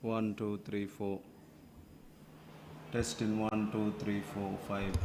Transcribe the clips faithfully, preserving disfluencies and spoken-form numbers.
One, two, three, four. Testing, one, two, three, four, five.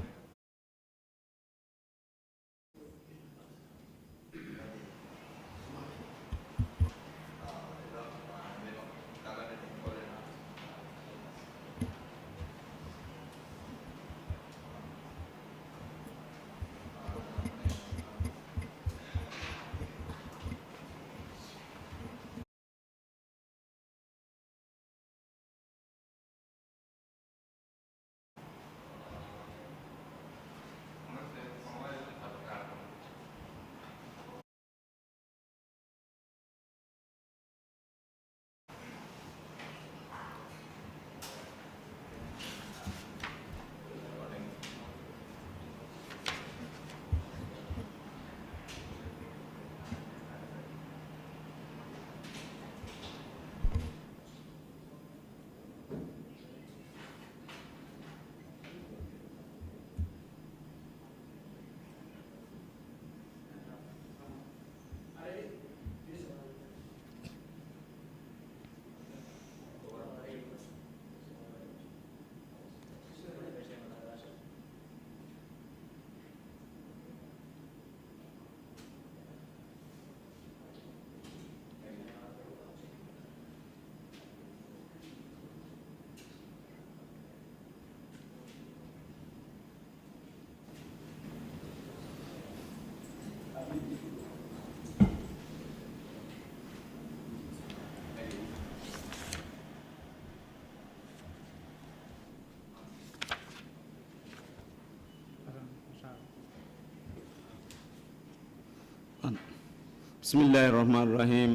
بسم الله الرحمن الرحيم.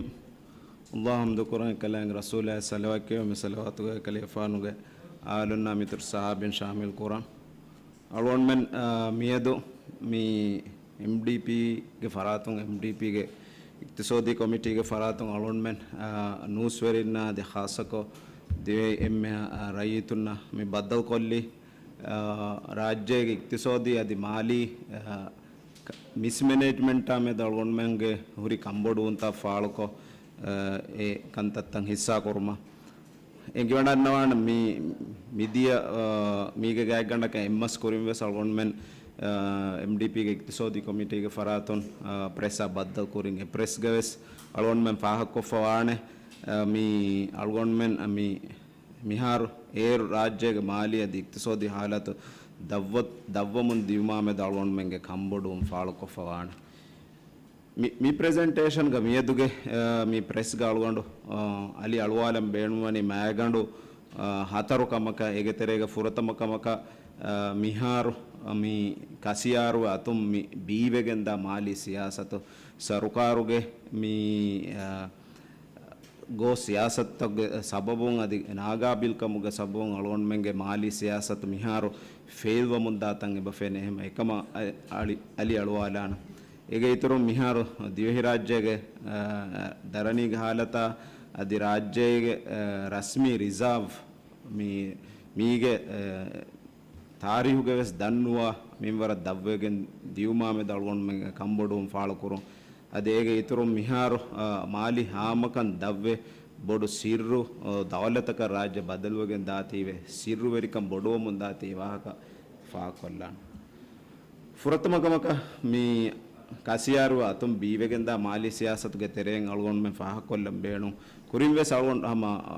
ﷲ އަށް ޙަމްދު ކުރަން، އެކަލާނގެ ރަސޫލާއަށް ޞަލަވާތް ކިޔަވަމުން، ޞަލަވާތުގެ ކަލޭފާނުގެ އާލުންނާ މިތުރު ޞަޙާބީން ޝާމިލް ކުރަން. އަޅުގަނޑުމެން، އާ، މިއަދު މި އެމްޑީޕީގެ ފަރާތުން، އެމްޑީޕީގެ އިޤްތިޞާދީ ކޮމިޓީގެ ފަރާތުން އަޅުގަނޑުމެން، އާ، ނޫސްވެރިންނާ އަދި ޚާއްޞަކޮށް ދިވެހި އެންމެ، އާ، ރައްޔިތުންނަށް މި ބައްދަލުކޮށްލީ، އާ، ރާއްޖޭގެ އިޤްތިޞާދީ އަދި މާލީ، އާ، ކަ-، މިސްމެނޭޖްމަންޓާ މެދު އަޅުގަނޑުމެންގެ ހުރި ކަންބޮޑުވުންތައް ފާޅުކޮށް، އާ، އެ ކަންތައްތައް ހިއްސާކުރުމަށް. އެނގިވަޑަންނަވާނެ މި، މިދިޔަ، އާ، މީގެ ގާތްގަނޑަކަށް އެއްމަސް ކުރިން ވެސް އަޅުގަނޑުމެން، އާ، އެމްޑީޕީގެ އިޤްތިޞާދީ ކޮމިޓީގެ ފަރާތުން، އާ، ޕްރެސްއާ ބައްދަލުކުރިން އެ ޕްރެސްގަ ވެސް އަޅުގަނޑުމެން ފާހަގަކޮށްފަ ވާނެ، އާ، މި އަޅުގަނޑުމެން މި މިހާރު އޭރު ރާއްޖޭގެ މާލީ އަދި އިޤްތިޞާދީ ހާލަތު ދަށްވަ-، ދަށްވަމުން ދިޔުމާމެދު އަޅުގަނޑުމެންގެ ކަންބޮޑުވުން ފާޅުކޮށްފަ ވާނެ. މި، މި ޕްރެޒެންޓޭޝަންގަ މިއަދުގެ، އާ، މި ޕްރެސްގަ އަޅުގަނޑު، އާ، އަލި އަޅުވާލަން ބޭނުންވަނީ މައިގަނޑު، އާ، ހަތަރު ކަމަކަށް. އޭގެ ތެރޭގަ ފުރަތަމަ ކަމަކަށް، އާ، މިހާރު، އާ، މި ކަސިޔާރު އަތުން މި ބީވެގެންދާ މާލީ ސިޔާސަތު ސަރުކާރުގެ މި، އާ، ގޯ ސިޔާސަތުތަކުގެ ސަބަބުން އަދި ނާގާބިލްކަމުގެ ސަބަބުން އަޅުގަނޑުމެންގެ މާލީ ސިޔާސަތު މިހާރު ފެއިލްވަމުންދާތަން އެބަ ފެނޭ. އެހެން އެކަމަށް އަ-، އަޅި-، އަލި އަޅުވާލާނަން. އޭގެ އިތުރުން މިހާރު ދިވެހިރާއްޖޭގެ، އަ، ދަރަނީގެ ހާލަތާ އަދި ރާއްޖޭގެ، އަ، ރަސްމީ ރިޒާވް މި-، މީގެ، އަ، ތާރީހުގެ ވެސް ދަންނުވާ މިންވަރަށް ދަށްވެގެން ދިޔުމާމެދު އަޅުގަނޑުމެންގެ ކަންބޮޑުވުން ފާޅުކުރުން. އަދި އޭގެ އިތުރުން މިހާރު، އާ، މާލީ ހާމަކަން ދަށްވެ ބޮޑު ސިއްރު، އާ، ދައުލަތަކަށް ރާއްޖެ ބަދަލުވެގެން ދާތީވެ، ސިއްރުވެރިކަން ބޮޑުވަމުން ދާތީ ވާހަކަ ފާހަގަކޮށްލާން. ފުރަތަމަ ކަމަކަށް މި ކަސިޔާރު އަތުން ބީވެގެންދާ މާލީ ސިޔާސަތުގެ ތެރެއިން އަޅުގަނޑުމެން ފާހަގަކޮށްލަން ބޭނުން. ކުރިން ވެސް އަޅުގަނޑު ހަމަ، އަ،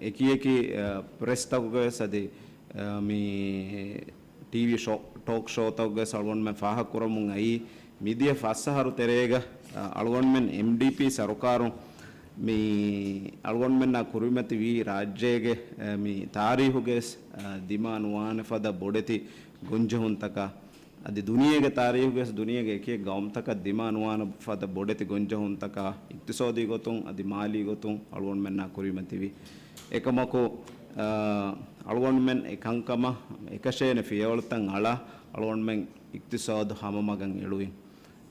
އެކި އެކި، އަ، ޕްރެސްތަކުގަ ވެސް އަދި އަ، މި ޓީވީ ޝޯ، ޓޯކް ޝޯތަކުގަ ވެސް އަޅުގަނޑުމެން ފާހަގަކުރަމުން އައީ، މިދިޔަ ފަސް އަހަރު ތެރޭގަ، އަ، އަޅުގަނޑުމެން އެމްޑީޕީ ސަރުކާރުން މި އަޅުގަނޑުމެންނާ ކުރިމަތިވީ ރާއްޖޭގެ، އަ، މި ތާރީހުގެ ވެސް، އަ، ދިމާ ނުވާނެ ފަދަ ބޮޑެތި ގޮންޖެހުންތަކާ، އަދި ދުނިޔޭގެ ތާރީހުގެ ވެސް ދުނިޔޭގެ އެކި ގައުމުތަކަށް ދިމާ ނުވާނެ ފަދަ ބޮޑެތި ގޮންޖެހުންތަކާ، އިޤްތިޞާދީ ގޮތުން އަދި މާލީ ގޮތުން އަޅުގަނޑުމެންނާ ކުރިމަތިވި. އެކަމަކު، އަ، އަޅުގަނޑުމެން އެ ކަންކަމަށް އެކަށޭނެ ފިޔަވަޅުތައް އަޅާ، އަޅުގަނޑުމެން އިޤްތިޞާދު ހަމަމަގަށް އެޅުވި.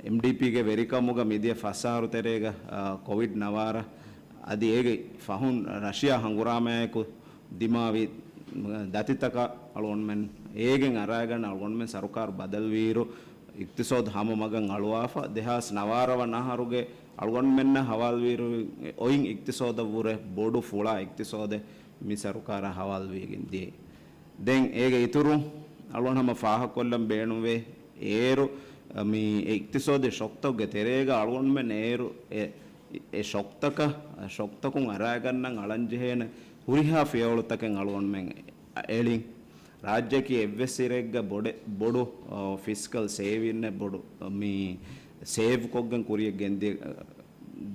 އެމްޑީޕީގެ ވެރިކަމުގަ މިދިޔަ ފަސް އަހަރު ތެރޭގަ، އަ، ކޮވިޑް ނަވާރަ އަދި އޭގެ ފަހުން ރަޝިޔާ ހަނގުރާމައާއެކު ދިމާވި ދަތިތަކަށް އަޅުގަނޑުމެން އޭގެން އަރާގަންނަ އަޅުގަނޑުމެން ސަރުކާރު ބަދަލުވީއިރު، އިޤްތިޞާދު ހަމަ މަގަށް އަޅުވާފަ. ދެހާސް ނަވާރަ ވަނަ އަހަރުގެ އަޅުގަނޑުމެންނަށް ހަވާލުވިއިރު އޮތް އިޤްތިޞާދަށްވުރެ ބޮޑު ފުޅާ އިޤްތިޞާދެއް މި ސަރުކާރަށް ހަވާލުވީގެން ދިޔައީ. ދެން އޭގެ އިތުރުން އަޅުގަނޑު ހަމަ ފާހަގަކޮށްލަން ބޭނުންވޭ، އޭރު މި އިޤްތިޞާދީ ޝޮކްތަކުގެ ތެރޭގަ އަޅުގަނޑުމެން އޭރު އެ، އެ ޝޮކްތަކަށް، ޝޮކްތަކުން އަރާގަންނަން އަޅަންޖެހޭނެ ހުރިހާ ފިޔަވަޅުތަކެއް އަޅުގަނޑުމެން އެޅިން. ރާއްޖެއަކީ އެއްވެސް ސިރެއްގަ ބޮޑެ-، ބޮޑު، އާ، ފިސްކަލް ސޭވިންއެއް ބޮޑު، މި ސޭވްކޮށްގެން ކުރިޔަށް ގެންދިޔަ،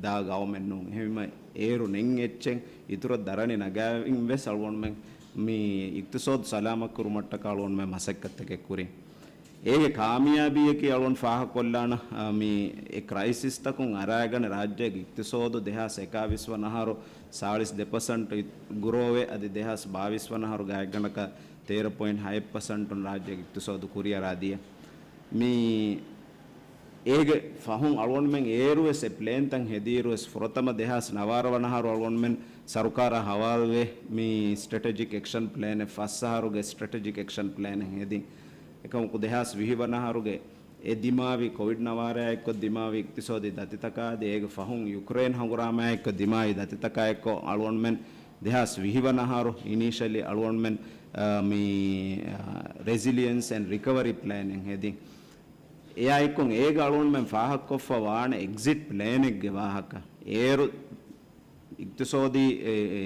ދާ ގައުމެއް ނޫން. އެހެންވީމަ އޭރު ނެތް އެއްޗެއް އިތުރަށް ދަރަނި ނަގާއިން ވެސް އަޅުގަނޑުމެން މި އިޤްތިޞާދު ސަލާމަތް ކުރުމަށްޓަކާ އަޅުގަނޑުމެން މަސައްކަތްތަކެއް ކުރިން. އޭގެ ކާމިޔާބީއަކީ އަޅުގަނޑު ފާހަގަކޮށްލާނަ، އާ، މި އެ ކްރައިސިސްތަކުން އަރާގަނެ ރާއްޖޭގެ އިޤްތިޞާދު ދެހާސް އެކާވީސް ވަނަ އަހަރު ސާޅީސް ދެ ޕަސެންޓް ގްރޯވެ އަދި ދެހާސް ބާވީސް ވަނަ އަހަރު ގާތްގަނޑަކަށް ތޭރަ ޕޮއިންޓް ހައެއް ޕަސެންޓުން ރާއްޖޭގެ އިޤްތިޞާދު ކުރިއަރާ ދިޔަ. މި އޭގެ ފަހުން އަޅުގަނޑުމެން އޭރުވެސް އެ ޕްލޭންތައް ހެދިއިރުވެސް ފުރަތަމަ ދެހާސް ނަވާރަ ވަނަ އަހަރު އަޅުގަނޑުމެން ސަރުކާރާ ހަވާލުވެ މި ސްޓްރެޓެޖިކް އެކްޝަން ޕްލޭނެއް ފަސް އަހަރުގެ ސްޓްރެޓެޖިކް އެކްޝަން ޕްލޭނެއް ހެދިން. އެކަމަކު ދެހާސް ވިހި ވަނަ އަހަރުގެ އެ ދިމާވި ކޮވިޑް ނަވާރައާ އެއްކޮށް ދިމާވި އިޤްތިޞާދީ ދަތިތަކާ އަދި އޭގެ ފަހުން ޔުކްރޭން ހަނގުރާމައާ އެއްކޮށް ދިމާވި ދަތިތަކާ އެއްކޮށް އަޅުގަނޑުމެން ދެހާސް ވިހި ވަނަ އަހަރު އިނީޝަލީ އަޅުގަނޑުމެން، އާ، މި، އާ، ރެސިލިއެންސް އެންޑް ރިކަވަރީ ޕްލޭނެއް ހެދިން. އެއާ އެއްކޮށް އޭގަ އަޅުގަނޑުމެން ފާހަގަކޮށްފަ ވާނެ އެގްޒިޓް ޕްލޭނެއްގެ ވާހަކަ. އޭރު އިޤްތިޞާދީ، އެ، އެ،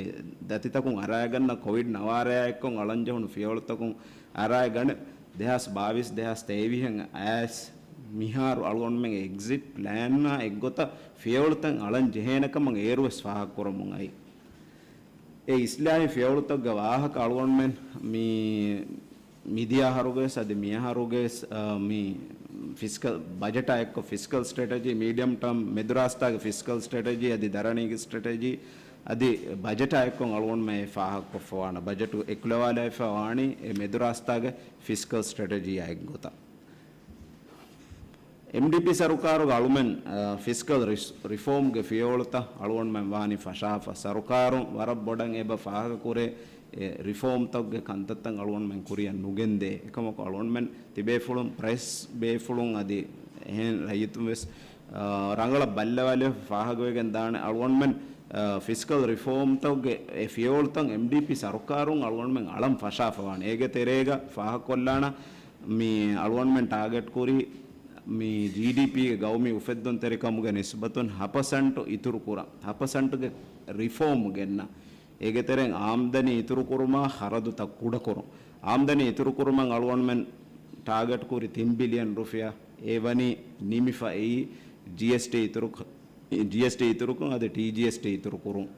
ދަތިތަކުން އަރާގަންނަ ކޮވިޑް ނަވާރައާ އެއްކޮށް އަޅަންޖެހުނު ފިޔަވަޅުތަކުން އަރާގަނެ، ދެހާސް ބާވީސް ދެހާސް ތޭވީހަށް އައިސް މިހާރު އަޅުގަނޑުމެންގެ އެގްޒިޓް ޕްލޭންއާ އެއްގޮތަށް ފިޔަވަޅުތައް އަޅަން ޖެހޭނެ ކަމަށް އޭރުވެސް ފާހަގަކުރަމުން އައި. އެ އިސްލާހީ ފިޔަވަޅުތައްގެ ވާހަކަ އަޅުގަނޑުމެން މި، މިދިޔަ އަހަރުގެވެސް އަދި މިއަހަރުގެވެސް، އާ، މި ފިސްކަލް ބަޖެޓާ އެއްކޮށް ފިސްކަލް ސްޓްރެޓެޖީ، މީޑިއަމް ޓާމް މެދުރާސްތާގެ ފިސްކަލް ސްޓްރެޓެޖީ އަދި ދަރަނީގެ ސްޓްރެޓެޖީ އަދި ބަޖެޓާ އެއްކޮށް އަޅުގަނޑުމެން އެ ފާހަގަކޮށްފަވާނަ ބަޖެޓު އެކުލަވާލައިފަ ވާނީ އެ މެދުރާސްތާގެ ފިސްކަލް ސްޓްރެޓެޖީއާ އެއްގޮތަށް. އެމްޑީޕީ ސަރުކާރުގެ އަޅުމެން، އާ، ފިސްކަލް ރިސް-، ރިފޯމްގެ ފިޔަވަޅުތައް އަޅުގަނޑުމެން ވާނީ ފަށާފަ. ސަރުކާރުން ވަރަށް ބޮޑަށް އެބަ ފާހަގަކުރޭ، އެ ރިފޯމްތަކުގެ ކަންތައްތައް އަޅުގަނޑުމެން ކުރިއަށް ނުގެންދޭ. އެކަމަކު އަޅުގަނޑުމެން ތިބޭފުޅުން ޕްރެސް ބޭފުޅުން އަދި އެހެން ރައްޔިތުން ވެސް، އާ، ރަނގަޅަށް ބައްލަވާލެވިފަ ފާހަގަވެގެން ދާނެ. އަޅުގަނޑުމެން، އާ، ފިސްކަލް ރިފޯމްތަކުގެ އެ ފިޔަވަޅުތައް އެމްޑީޕީ ސަރުކާރުން އަޅުގަނޑުމެން އަޅަން ފަށާފަ ވާނެ. އޭގެ ތެރޭގަ ފާހަގަކޮށްލާނަ މި އަޅުގަނޑުމެން ޓާގެޓް ކުރީ މި ޖީޑީޕީގެ ގައުމީ އުފެއްދުންތެރިކަމުގެ ނިސްބަތުން ހަ ޕަސެންޓު އިތުރު ކުރަން، ހަ ޕަސެންޓުގެ ރިފޯމް ގެންނަ. އޭގެ ތެރެއިން އާމްދަނީ އިތުރު ކުރުމާ ޚަރަދުތައް ކުޑަކުރުން. އާމްދަނީ އިތުރު ކުރުމަށް އަޅުގަނޑުމެން ޓާގެޓް ކުރި ތިން ބިލިއަން ރުފިޔާ. އެ ވަނީ ނިމިފަ އެއީ ޖީއެސްޓީ އިތުރު، ޖީއެސްޓީ އިތުރުކުރުން އަދި ޓީޖީއެސްޓީ އިތުރުކުރުން.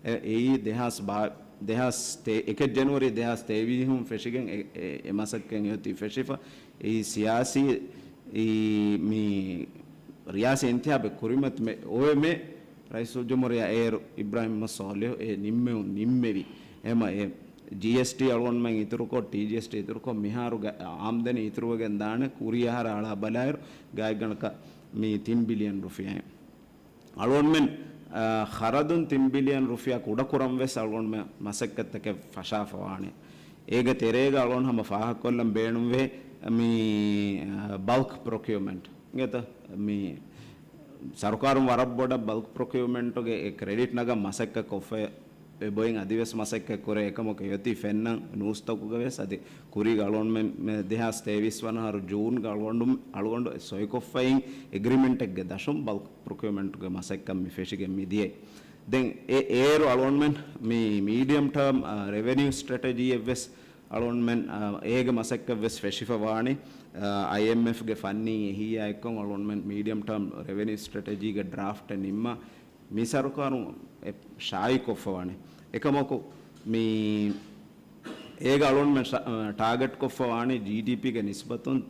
އެ، އެއީ ދެހާސް ބާ-، ދެހާސް ތޭ-، އެކެއް ޖެނުއަރީ ދެހާސް ތޭވީހުން ފެށިގެން އެ، އެ، އެ މަސައްކަތް އެއޮތީ ފެށިފަ. އެއީ ސިޔާސީ، އެއީ މި ރިޔާސީ އިންތިހާބެއް ކުރިމަތި މެ-، އޮވެ މެ ރައީސުލްޖުމްހޫރިއްޔާ އޭރު އިބްރާހިމް ސޯލިހު އެ ނިންމެވުން ނިންމެވި. އެމަ އެ ޖީއެސްޓީ އަޅުގަނޑުމެން އިތުރުކޮށް، ޓީޖީއެސްޓީ އިތުރުކޮށް، މިހާރު ގަ-، އާމްދަނީ އިތުރުވެގެން ދާނެ ކުރީ އަހަރަށް އަޅާ ބަލާއިރު، ގާތްގަނޑަކަށް މި ތިން ބިލިއަން ރުފިޔާއެއް. އަޅުގަނޑުމެން، އާ، ޚަރަދުން ތިން ބިލިއަން ރުފިޔާ ކުޑަކުރަން ވެސް އަޅުގަނޑުމެން މަސައްކަތްތަކެއް ފަށާފަވާނެ. އޭގެ ތެރޭގަ އަޅުގަނޑު ހަމަ ފާހަގަކޮށްލަން ބޭނުންވޭ މި، އާ، ބަލްކް ޕްރޮކިއުމަންޓް. އިނގޭތަ؟ މި ސަރުކާރުން ވަރަށް ބޮޑަށް ބަލްކް ޕްރޮކިއުމަންޓުގެ އެ ކްރެޑިޓް ނަގަން މަސައްކަތް ކޮށްފަ އެބޮތް އަދިވެސް މަސައްކަތް ކުރޭ. އެކަމަކު އެއޮތީ ފެންނަން ނޫސްތަކުގަވެސް އަދި ކުރީގަ އަޅުގަނޑުމެން މެ ދެހާސް ތޭވީސް ވަނަ އަހަރު ޖޫންގަ އަޅުގަނޑު، އަޅުގަނޑު ސޮއިކޮށްފައިން އެގްރިމެންޓެއްގެ ދަށުން ބަލްކް ޕްރޮކިއުމަންޓުގެ މަސައްކަތް މި ފެށިގެން މިދިޔައީ. ދެން އެ އޭރު އަޅުގަނޑުމެން މި މީޑިއަމް ޓާމް، އާ، ރެވެނިއު ސްޓްރެޓެޖީއެއްވެސް އަޅުގަނޑުމެން، އާ، އޭގެ މަސައްކަތްވެސް ފެށިފަ ވާނީ، އާ، އައިއެމްއެފްގެ ފަންނީ އެހީއާ އެއްކޮށް އަޅުގަނޑުމެން މީޑިއަމް ޓާމް ރެވެނިއު ސްޓްރެޓެޖީގެ ޑްރާފްޓެއް ނިންމާ މި ސަރުކާރުން އެ ޝާއިކޮށްފަވާނެ. އެކަމަކު މި އޭގަ އަޅުގަނޑުމެން ޝަ-، ޓާގެޓްކޮށްފަވާނީ ޖީޑީޕީގެ ނިސްބަތުން،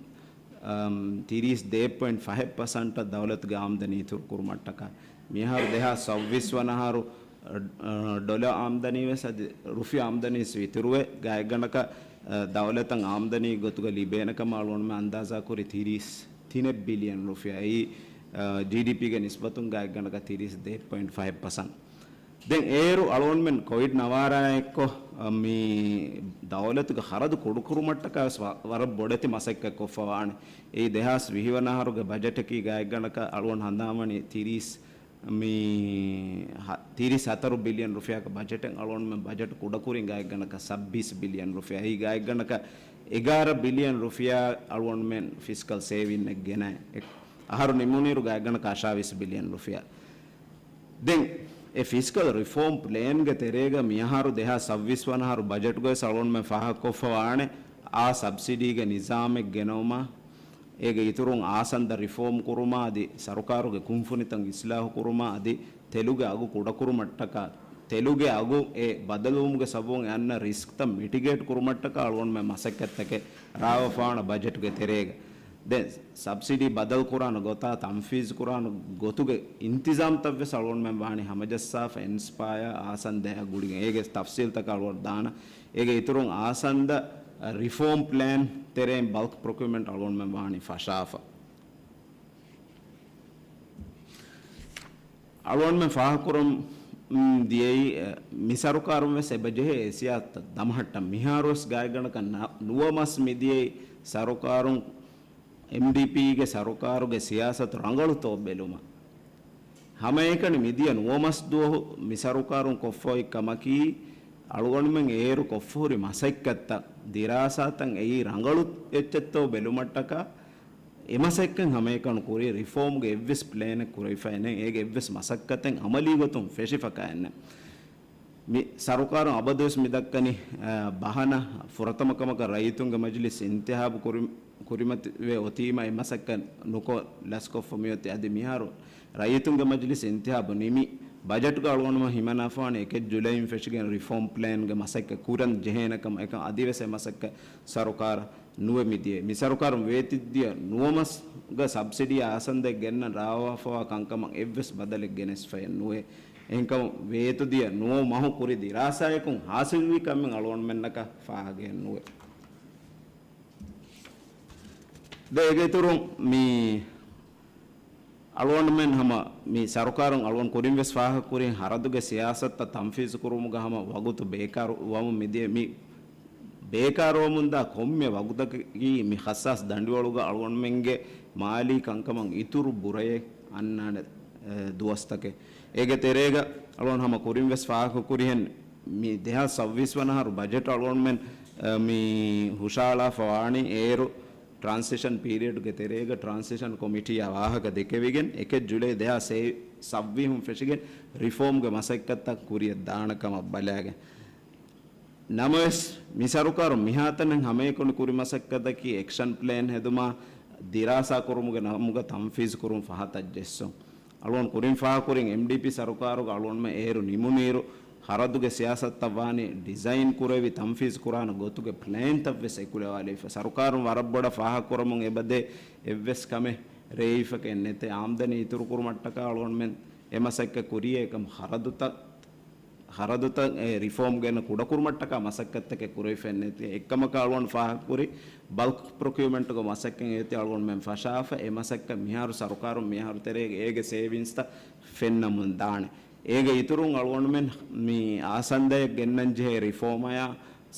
އަމް، ތިރީސް ދޭއް ޕޮއިންޓް ފަހެއް ޕަސަންޓަށް ދައުލަތުގެ އާމްދަނީ އިތުރުކުރުމަށްޓަކާ. މިހާރު ދެހާސް ސައުވީސް ވަނަ އަހަރު، އަ، ޑޮލަރ އާމްދަނީވެސް އަދި ރުފިޔާ އާމްދަނީސް އިތުރުވެ، ގާތްގަނޑަކަށް، އަ، ދައުލަތަށް އާމްދަނީ ގޮތުގަ ލިބޭނެ ކަމަށް އަޅުގަނޑުމެން އަންދާޒާކުރި ތިރީސް ތިނެއް ބިލިއަން ރުފިޔާ. އެއީ، އަ، ޖީޑީޕީގެ ނިސްބަތުން ގާތްގަނޑަކަށް ތިރީސް ދޭއް ޕޮއިންޓް ފަހެއް ޕަސަންޓް. ދެން އޭރު އަޅުގަނޑުމެން ކޮވިޑް ނަވާރަ އެއްކޮށް، އަ، މި ދައުލަތުގެ ޚަރަދު ކުޑަކުރުމަށްޓަކާ ވެސް ވަ-، ވަރަށް ބޮޑެތި މަސައްކަތް ކޮށްފަ ވާނެ. އެއީ ދެހާސް ވިހި ވަނަ އަހަރުގެ ބަޖެޓަކީ ގާތްގަނޑަކަށް އަޅުގަނޑު ހަނދާންވަނީ ތިރީސް، މި ހަ-، ތިރީސް ހަތަރު ބިލިއަން ރުފިޔާގެ ބަޖެޓެއް. އަޅުގަނޑުމެން ބަޖެޓް ކުޑަކުރިން ގާތްގަނޑަކަށް ސައްބީސް ބިލިއަން ރުފިޔާ. އެއީ ގާތްގަނޑަކަށް އެގާރަ ބިލިއަން ރުފިޔާ އަޅުގަނޑުމެން ފިސްކަލް ސޭވިންއެއް ގެނައި. އެ-، އަހަރު ނިމުނުއިރު ގާތްގަނޑަކަށް އަށާވީސް ބިލިއަން ރުފިޔާ. ދެން އެ ފިސްކަލް ރިފޯމް ޕްލޭންގެ ތެރޭގަ މިއަހަރު ދެހާސް ސައްބީސް ވަނަ އަހަރު ބަޖެޓުގަވެސް އަޅުގަނޑުމެން ފާހަގަކޮށްފަ ވާނެ، އާ ސަބްސިޑީގެ ނިޒާމެއް ގެނައުމާ، އޭގެ އިތުރުން އާސަންދަ ރިފޯމް ކުރުމާ އަދި ސަރުކާރުގެ ކުންފުނިތައް އިސްލާހު ކުރުމާ އަދި ތެލުގެ އަގު ކުޑަކުރުމަށްޓަކާ، ތެލުގެ އަގު އެ ބަދަލުވުމުގެ ސަބަބުން އެ އަންނަ ރިސްކްތައް މިޓިގޭޓް ކުރުމަށްޓަކާ އަޅުގަނޑުމެން މަސައްކަތްތަކެއް ރާވަފާނަ ބަޖެޓުގެ ތެރޭގަ. ދެން ސަބްސިޑީ ބަދަލުކުރާނެ ގޮތާ، ތަންފީޒު ކުރާނެ ގޮތުގެ އިންތިޒާމްތައްވެސް އަޅުގަނޑުމެން ވާނީ ހަމަޖައްސާފަ އެންސްޕާޔާ އާސަންދަޔާ ގުޅިގެން. އޭގެ ތަފްސީލްތަކަށް އަޅުގަނޑު ދާނަ. އޭގެ އިތުރުން އާސަންދަ ރިފޯމް ޕްލޭން ތެރެއިން ބަލްކް ޕްރޮކިއުމަންޓް އަޅުގަނޑުމެން ވާނީ ފަށާފަ. އަޅުގަނޑުމެން ފާހަގަކުރަމުން ދިޔައީ، މި ސަރުކާރުން ވެސް އެބަޖެހޭ އެ ސިޔާސަތަށް ދަމަހައްޓަން. މިހާރުވެސް ގާތްގަނޑަކަށް ނަ-، ނުވަ މަސް މިދިޔައީ ސަރުކާރުން އެމްޑީޕީގެ ސަރުކާރުގެ ސިޔާސަތު ރަނގަޅުތޯ ބެލުމަށް. ހަމައެކަނި މިދިޔަ ނުވަ މަސް ދުވަހު މި ސަރުކާރުން ކޮށްފަ އޮތް ކަމަކީ، އަޅުގަނޑުމެން އޭރު ކޮށްފަ ހުރި މަސައްކަތްތައް، ދިރާސާތައް އެއީ ރަނގަޅު އެއްޗެއްތޯ ބެލުމަށްޓަކާ، އެ މަސައްކަތް ހަމައެކަނި ކުރި. ރިފޯމްގެ އެއްވެސް ޕްލޭނެއް ކުރެވިފައެއް ނެތް. އޭގެ އެއްވެސް މަސައްކަތެއް އަމަލީ ގޮތުން ފެށިފަކައެއް ނެތް. މި ސަރުކާރުން އަބަދުވެސް މި ދައްކަނީ، އަ، ބަހަނަ ފުރަތަމަ ކަމަކަށް ރައްޔިތުންގެ މަޖިލިސް އިންތިހާބު ކުރި-، ކުރިމަތިވެ އޮތީމަ އެ މަސައްކަތް ނުކޮށް ލަސްކޮށްފަ މިއޮތީ. އަދި މިހާރު ރައްޔިތުންގެ މަޖިލިސް އިންތިހާބު ނިމި، ބަޖެޓްގަ އަޅުގަނޑުމެން ހިމަނާފާނެ އެކެއް ޖުލައިން ފެށިގެން ރިފޯމް ޕްލޭންގެ މަސައްކަތް ކުރަން ޖެހޭނެ ކަމަށް. އެކަން އަދިވެސް އެ މަސައްކަތް ސަރުކާރަށް ނުވެ މިދިޔަ. މި ސަރުކާރުން ވޭތުދިޔަ ނުވަ މަސްގަ ސަބްސިޑީ އާސަންދައެއް ގެންނަން ރާވާފަވާ ކަންކަމަށް އެއްވެސް ބަދަލެއް ގެނެސްފައެއް ނުވޭ. އެހެންކަމުން ވޭތުދިޔަ ނުވަ މަހު ކުރި ދިރާސާއަކުން ހާސިލްވީ ކަމެއް އަޅުގަނޑުމެންނަކަށް ފާހަގައެއް ނުވޭ. ދެ އޭގެ އިތުރުން މި އަޅުގަނޑުމެން ހަމަ މި ސަރުކާރުން އަޅުގަނޑު ކުރިން ވެސް ފާހަގަ ކުރިން ހަރަދުގެ ސިޔާސަތުތައް ތަންފީޒު ކުރުމުގަ ހަމަ ވަގުތު ބޭކާރު ވަމުން މިދިޔަ. މި ބޭކާރުވަމުންދާ ކޮންމެ ވަގުތަކީ މި ހައްސާސް ދަނޑިވަޅުގަ އަޅުގަނޑުމެންގެ މާލީ ކަންކަމަށް އިތުރު ބުރައެއް އަންނާނެ، އެ، ދުވަސްތަކެއް. އޭގެ ތެރޭގަ އަޅުގަނޑު ހަމަ ކުރިން ވެސް ފާހަގަ ކުރިހެން މި ދެހާސް ސައްބީސް ވަނަ އަހަރު ބަޖެޓް އަޅުގަނޑުމެން، އަ، މި ހުށައަޅާފަ ވާނީ އޭރު ޓްރާންސިޝަން ޕީރިއަޑްގެ ތެރޭގަ ޓްރާންސިޝަން ކޮމިޓީއާ ވާހަކަ ދެކެވިގެން، އެކެއް ޖުލައި ދެހާސް ސައްބީހުން ފެށިގެން ރިފޯމްގެ މަސައްކަތްތައް ކުރިއަށް ދާނެ ކަމަށް ބަލާގެން. ނަމަވެސް، މި ސަރުކާރުން މިހާތަނަށް ހަމައެކަނި ކުރި މަސައްކަތަކީ އެކްޝަން ޕްލޭން ހެދުމާ، ދިރާސާ ކުރުމުގެ ނަމުގަ ތަންފީޒު ކުރުން ފަހަތަށް ޖެއްސުން. އަޅުގަނޑު ކުރިން ފާހަގަކުރިން އެމްޑީޕީ ސަރުކާރުގަ އަޅުގަނޑުމެން އޭރު ނިމުނުއިރު، ހަރަދުގެ ސިޔާސަތުތައް ވާނީ ޑިޒައިން ކުރެވި ތަންފީޒު ކުރާނެ ގޮތުގެ ޕްލޭންތައް ވެސް އެކުލަވާލެވިފަ. ސަރުކާރުން ވަރަށް ބޮޑަށް ފާހަގަކުރަމުން އެބަދޭ އެއްވެސް ކަމެއް ރޭވިފަކައެއް ނެތޭ. އާމްދަނީ އިތުރުކުރުމަށްޓަކާ އަޅުގަނޑުމެން އެ މަސައްކަތް ކުރިޔޭ އެކަމް ހަރަދުތައް ހަރަދުތައް އެ ރިފޯމް ގެންނަ ކުޑަކުރުމަށްޓަކާ މަސައްކަތްތަކެއް ކުރެވިފައެއް ނެތި. އެއްކަމަކަށް އަޅުގަނޑު ފާހަގަކުރި ބަލްކް ޕްރޮކިއުމަންޓުގެ މަސައްކަތް އޭތި އަޅުގަނޑުމެން ފަށާފަ. އެ މަސައްކަތް މިހާރު ސަރުކާރުން މިހާރު ތެރޭގެ އޭގެ ސޭވިންސްތައް ފެންނަމުން ދާނެ. އޭގެ އިތުރުން އަޅުގަނޑުމެން މި އާސަންދައެއް ގެންނަން ޖެހޭ ރިފޯމަޔާ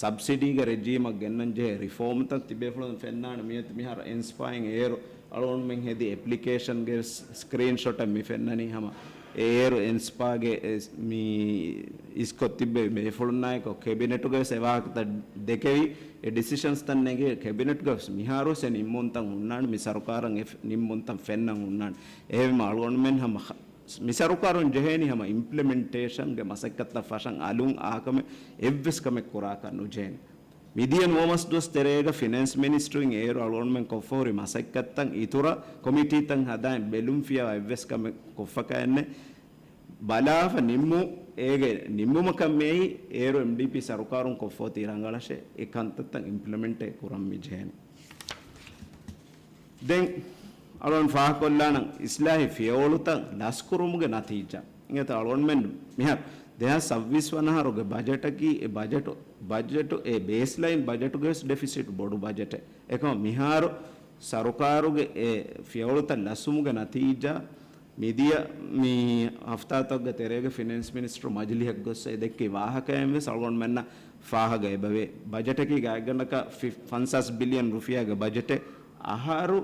ސަބްސިޑީގެ ރެޖީމަށް ގެންނަން ޖެހޭ ރިފޯމްތައް ތިބޭފުޅުން ފެންނާނެ. މިއޮތް މިހާރު އެންސްޕާއިން އޭރު އަޅުގަނޑުމެން ހެދި އެޕްލިކޭޝަންގެ ސް-، ސްކްރީންޝޮޓެއް މި ފެންނަނީ ހަމަ. އޭރު އެންސްޕާގެ އެ-، މި އިސްކޮށް ތިއްބެވި ބޭފުޅުންނާއެކު ކެބިނެޓުގަވެސް އެ ވާހަކަތައް ދެކެވި، އެ ޑިސިޝަންސްތައް ނެގި ކެބިނެޓްގަވެސް މިހާރުވެސް އެ ނިންމުންތައް ހުންނާނެ، މި ސަރުކާރަށް އެ ފް-، ނިންމުންތައް ފެންނަން ހުންނާނެ. އެހެންވީމަ އަޅުގަނޑުމެން ހަމަ ހަ-، މި ސަރުކާރުން ޖެހޭނީ ހަމަ އިމްޕްލިމެންޓޭޝަންގެ މަސައްކަތްތައް ފަށަން އަލުން އާކަމެއް އެއްވެސް ކަމެއް ކުރާކަށް ނުޖެހޭނެ. މިދިޔަ ނުވަ މަސް ދުވަސް ތެރޭގަ ފިނޭންސް މިނިސްޓްރީން އޭރު އަޅުގަނޑުމެން ކޮށްފަހުރި މަސައްކަތްތައް އިތުރަށް ކޮމިޓީތައް ހަދާއިން ބެލުން ފިޔަވާ އެއްވެސް ކަމެއް ކޮށްފަކައެއްނެ. ބަލާފަ ނިންމު އޭގެ ނިންމުމަކަށް މިއައީ އޭރު އެމްޑީޕީ ސަރުކާރުން ކޮށްފަ އޮތީ ރަނގަޅަށޭ އެ ކަންތައްތައް އިމްޕްލިމެންޓޭ ކުރަން މި ޖެހޭނެ. ދެން އަޅުގަނޑު ފާހަގަކޮށްލާނަން އިސްލާހީ ފިޔަވަޅުތައް ލަސްކުރުމުގެ ނަތީޖާ. އިނގޭތަ އަޅުގަނޑުމެން މިހާރު ދެހާސް ސައްބީސް ވަނަ އަހަރުގެ ބަޖެޓަކީ އެ ބަޖެޓު، ބަޖެޓު އެ ބޭސްލައިން ބަޖެޓުގެ ވެސް ޑެފިސިޓް ބޮޑު ބަޖެޓެއް. އެކަމަ މިހާރު ސަރުކާރުގެ އެ ފިޔަވަޅުތައް ލަސްވުމުގެ ނަތީޖާ މިދިޔަ މި ހަފްތާތަކުގެ ތެރޭގަ ފިނޭންސް މިނިސްޓަރު މަޖިލީހަށް ގޮސް އެ ދެއްކި ވާހަކައިން ވެސް އަޅުގަނޑުމެންނަށް ފާހަގަ އެބަވޭ. ބަޖެޓަކީ ގާތްގަނޑަކަށް ފި-، ފަންސާސް ބިލިއަން ރުފިޔާގެ ބަޖެޓެއް. އަހަރު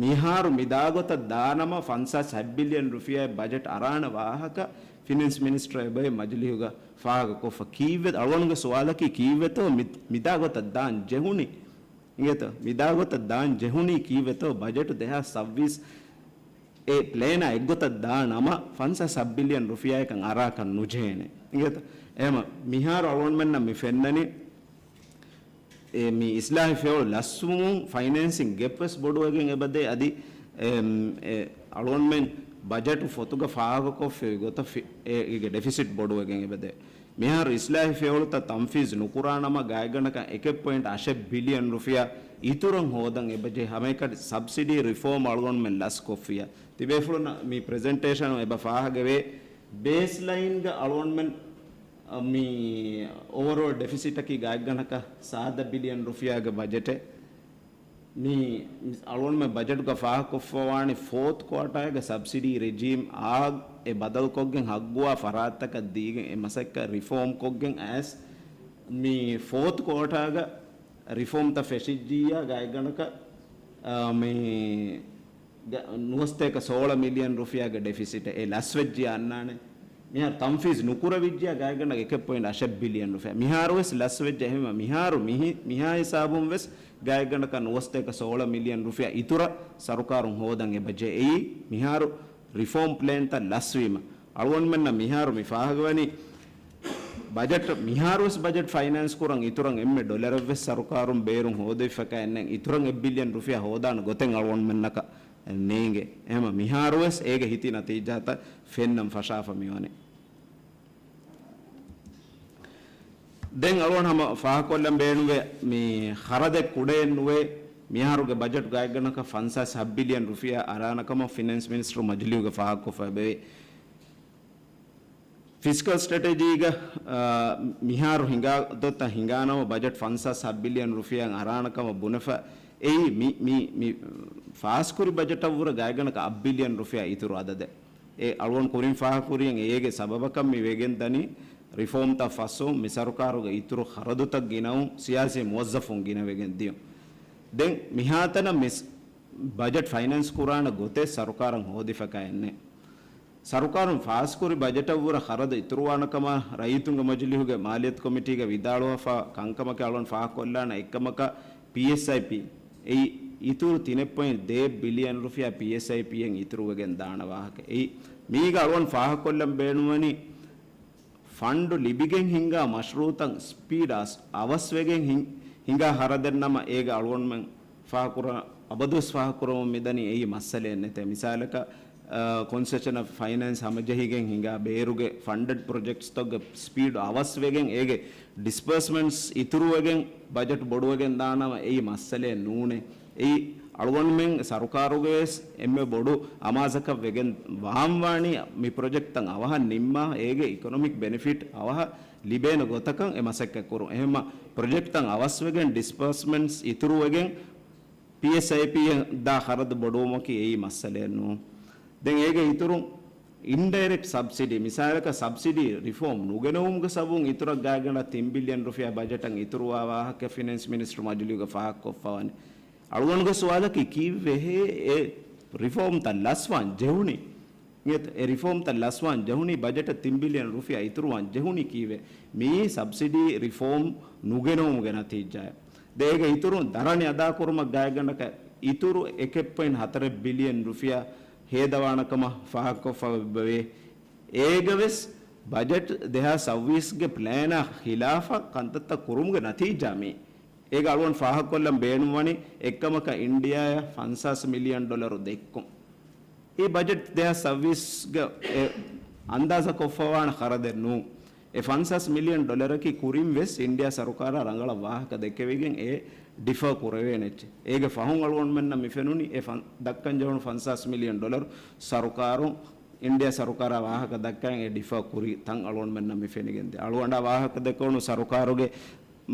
މިހާރު މިދާގޮތަށް ދާނަމަ ފަންސާސް ހަތް ބިލިއަން ރުފިޔާ ބަޖެޓް އަރާނެ ވާހަކަ ފިނޭންސް މިނިސްޓަރު އެބައި މަޖިލީހުގަ ފާހަގަ ކޮށްފަ. ކީއްވެ-، އަޅުގަނޑުގެ ސުވާލަކީ ކީއްވެތޯ މި-، މިދާގޮތަށް ދާން ޖެހުނީ؟ އިނގޭތޯ؟ މިދާގޮތަށް ދާން ޖެހުނީ ކީއްވެތޯ؟ ބަޖެޓު ދެހާސް ސައްވީސް އެ ޕްލޭނާ އެއްގޮތަށް ދާ ނަމަ ފަންސާސް ހަތް ބިލިއަން ރުފިޔާއަކަށް އަރާކަށް ނުޖެހޭނެ. އިނގޭތަ؟ އެހެމަ މިހާރު އަޅުގަނޑުމެންނަށް މި ފެންނަނީ، އެ މި އިސްލާހި ފެއޮޅު ލަސްވުމުން ފައިނޭންސިން ގެޕް ވެސް ބޮޑުވެގެން އެބަދޭ. އަދި، އެ، އެ، އަޅުގަނޑުމެން ބަޖެޓު ފޮތުގަ ފާހަގަކޮށްފި ގޮތަށް ފި-، އޭގެ ޑެފިސިޓް ބޮޑުވެގެން އެބަދޭ. މިހާރު އިސްލާހި ފެއޮޅުތައް ތަންފީޒް ނުކުރާނަމަ ގާތްގަނޑަކަށް އެކެއް ޕޮއިންޓް އަށެއް ބިލިއަން ރުފިޔާ އިތުރަށް ހޯދަން އެބަޖެހޭ. ހަމައެކަނި ސަބްސިޑީ ރިފޯމް އަޅުގަނޑުމެން ލަސްކޮށްފިޔާ. ތިބޭފުޅުންނަށް މި ޕްރެޒެންޓޭޝަނު އެބަ ފާހަގަވޭ. ބޭސްލައިންގަ އަޅުގަނޑުމެން، އަ، މި އޯވަރޯލް ޑެފިސިޓަކީ ގާތްގަނޑަކަށް ސާދަ ބިލިއަން ރުފިޔާގެ ބަޖެޓެއް. މި އަޅުގަނޑުމެން ބަޖެޓުގަ ފާހަގަކޮށްފަވާނީ ފޯތު ކުއާޓާގެ ސަބްސިޑީ ރެޖީމް އާ އެ ބަދަލުކޮށްގެން ހައްގުވާ ފަރާތްތަކަށް ދީގެން އެ މަސައްކަތް ރިފޯމް ކޮށްގެން އައިސް މި ފޯތު ކުއާޓާގަ ރިފޯމްތައް ފެށިއްޖިއްޔާ ގާތްގަނޑަކަށް، އާ، މި ގ-، ނުވަސަތޭކަ ސޯޅަ މިލިއަން ރުފިޔާގެ ޑެފިސިޓެއް އެ ލަސްވެއްޖިއްޔާ އަންނާނެ. މިހާރު ތަންފީޒް ނުކުރެވިއްޖިއްޔާ ގާތްގަނޑަކަށް އެކެއް ޕޮއިންޓް އަށެއް ބިލިއަން ރުފިޔާ. މިހާރު ވެސް ލަސްވެއްޖެ. އެހެންވެ މިހާރު މިހި-، މިހާ ހިސާބުން ވެސް ގާތްގަނޑަކަށް ނުވަސަތޭކަ ސޯޅަ މިލިއަން ރުފިޔާ އިތުރަށް ސަރުކާރުން ހޯދަން އެބަޖެހޭ. އެއީ މިހާރު ރިފޯމް ޕްލޭންތައް ލަސްވީމަ. އަޅުގަނޑުމެންނަށް މިހާރު މި ފާހަގަވަނީ ބަޖެޓް، މިހާރުވެސް ބަޖެޓް ފައިނޭންސް ކުރަން އިތުރަށް އެންމެ ޑޮލަރެއްވެސް ސަރުކާރުން ބޭރުން ހޯދެވިފަކައެއްނެތް. އިތުރަށް އެއް ބިލިއަން ރުފިޔާ ހޯދާނެ ގޮތެއް އަޅުގަނޑުމެންނަކަށް ނޭނގެ. އެހެމަ މިހާރުވެސް އޭގެ ހިތި ނަތީޖާތައް ފެންނަން ފަށާފަ މިވަނީ. ދެން އަޅުގަނޑު ހަމަ ފާހަގަކޮށްލަން ބޭނުންވޭ މި ޚަރަދެއް ކުޑައެއް ނުވޭ. މިހާރުގެ ބަޖެޓް ގާތްގަނޑަކަށް ފަންސާސް ހަތް ބިލިއަން ރުފިޔާ އަރާނަކަމަށް ފިނޭންސް މިނިސްޓަރު މަޖިލީހުގަ ފާހަގަކޮށްފަ އެބަވޭ. ފިސްކަލް ސްޓްރެޓެޖީގަ، އާ، މިހާރު ހިނގާ ގޮތަށް ހިނގާނަމަ ބަޖެޓް ފަންސާސް ހަތް ބިލިއަން ރުފިޔާ އަރާނަކަމަށް ބުނެފަ އެއީ މި، މި، މި ފާސްކުރި ބަޖެޓަށްވުރެ ގާތްގަނޑަކަށް އަށް ބިލިއަން ރުފިޔާ އިތުރު އަދަދެއް. އެ އަޅުގަނޑު ކުރިން ފާހަގަކުރިއަށް އޭގެ ސަބަބަކަށް މި ވެގެން ދަނީ ރިފޯމްތައް ފަސްވުން، މި ސަރުކާރުގެ އިތުރު ޚަރަދުތައް ގިނަވުން، ސިޔާސީ މުވައްޒަފުން ގިނަވެގެން ދިޔުން. ދެން މިހާތަނަށް މި ބަޖެޓް ފައިނޭންސް ކުރާނެ ގޮތެއް ސަރުކާރަށް ހޯދިފަކައެއްނެއް. ސަރުކާރުން ފާސްކުރި ބަޖެޓަށްވުރެ ޚަރަދު އިތުރުވާނެކަމަށް ރައްޔިތުންގެ މަޖިލީހުގެ މާލިޔަތު ކޮމިޓީގަ ވިދާޅުވެފަ ކަންކަމަކީ އަޅުގަނޑު ފާހަގަކޮށްލާނެ. އެއްކަމަކަށް ޕީއެސްއައިޕީ އެއީ އިތުރު ތިނެއް ޕޮއިންޓް ދޭއް ބިލިއަން ރުފިޔާ ޕީއެސްއައިޕީއަށް އިތުރުވެގެން ދާނެ ވާހަކަ. އެއީ މީގަ އަޅުގަނޑު ފާހަގަކޮށްލަން ބޭނުންވަނީ ފަންޑު ލިބިގެން ހިނގާ މަޝްރޫއުތައް ސްޕީޑް އަސް-، އަވަސްވެގެން ހިން-، ހިނގާ ޚަރަދެއްނަމަ އޭގަ އަޅުގަނޑުމެން ފާހަގަކުރާ، އަބަދުވެސް ފާހަގަކުރަމުން މިދަނީ އެއީ މައްސަލައެއް ނެތޭ. މިސާލަކަށް، އަ، ކޮންސެޝަން އޮފް ފައިނޭންސް ހަމަޖެހިގެން ހިނގާ ބޭރުގެ ފަންޑެޑް ޕްރޮޖެކްޓްސްތަކުގެ ސްޕީޑް އަވަސްވެގެން އޭގެ ޑިސްބަރސްމަންޓްސް އިތުރުވެގެން ބަޖެޓް ބޮޑުވެގެން ދާނަމަ އެއީ މައްސަލައެއް ނޫނޭ. އެއީ އަޅުގަނޑުމެން ސަރުކާރުގެ ވެސް އެންމެ ބޮޑު އަމާޒަކަށް ވެގެން ވާންވާނީ މި ޕްރޮޖެކްޓްތައް އަވަހަށް ނިންމާ އޭގެ އިކޮނޮމިކް ބެނިފިޓް އަވަހަށް ލިބޭނެ ގޮތަކަށް އެ މަސައްކަތް ކުރުން. އެހެންމަ ޕްރޮޖެކްޓްތައް އަވަސްވެގެން ޑިސްބަރސްމަންޓްސް އިތުރުވެގެން ޕީއެސްއައިޕީއަށް ދާ ޚަރަދު ބޮޑުވުމަކީ އެއީ މައްސަލައެއް ނޫން. ދެން އޭގެ އިތުރުން އިންޑައިރެކްޓް ސަބްސިޑީ، މިސާލަކަށް ސަބްސިޑީ ރިފޯމް ނުގެނެވުމުގެ ސަބަބުން އިތުރަށް ގާތްގަނޑަށް ތިން ބިލިއަން ރުފިޔާ ބަޖެޓަށް އިތުރުވާ ވާހަކަ ފިނޭންސް މިނިސްޓަރު މަޖިލީހުގަ ފާހަގަކޮށްފަވަނީ. އަޅުގަނޑުގެ ސުވާލަކީ ކީއްވެހޭ އެ ރިފޯމްތައް ލަސްވާން ޖެހުނީ؟ އެ ރިފޯމްތައް ލަސްވާން ޖެހުނީ ބަޖެޓަށް ތިން ބިލިއަން ރުފިޔާ އިތުރުވާން ޖެހުނީ ކީއްވެ؟ މިއީ ސަބްސިޑީ ރިފޯމް ނުގެނެވުމުގެ ނަތީޖާއެއް. ދޭގެ އިތުރުން ދަރަނި އަދާކުރުމަށް ގާތްގަނޑަކަށް އިތުރު އެކެއް ޕޮއިންޓް ހަތަރެއް ބިލިއަން ރުފިޔާ ހޭދަވާނެކަމަށް ފާހަގަކޮށްފައިވެއެވެ. އޭގަވެސް ބަޖެޓް ދެހާސް ސައުވީސްގެ ޕްލޭނާ ޚިލާފަށް ކަންތައްތައް ކުރުމުގެ ނަތީޖާ މީ. އޭގަ އަޅުގަނޑު ފާހަގަކޮށްލަން ބޭނުންވަނީ އެއްކަމަކަށް އިންޑިއާއަށް ފަންސާސް މިލިއަން ޑޮލަރު ދެއްކުން. އެ ބަޖެޓް ދެހާސް ސައުވީސްގަ އެ އަންދާޒަކޮށްފަވާނެ ޚަރަދެއް ނޫން. އެ ފަންސާސް މިލިއަން ޑޮލަރަކީ ކުރިން ވެސް އިންޑިއާ ސަރުކާރާ ރަނގަޅަށް ވާހަކަ ދެއްކެވިގެން އެ ޑިފަރ ކުރެވޭނެ އެއްޗެއް. އޭގެ ފަހުން އަޅުގަނޑުމެންނަށް މި ފެނުނީ އެ ފަން-، ދައްކަން ޖެހުނު ފަންސާސް މިލިއަން ޑޮލަރު ސަރުކާރުން އިންޑިއާ ސަރުކާރާ ވާހަކަ ދައްކައިގެން އެ ޑިފަރ ކުރި ތަން އަޅުގަނޑުމެންނަށް މި ފެނިގެންދޭ. އަޅުގަނޑާ ވާހަކަ ދެއްކެވުނު ސަރުކާރުގެ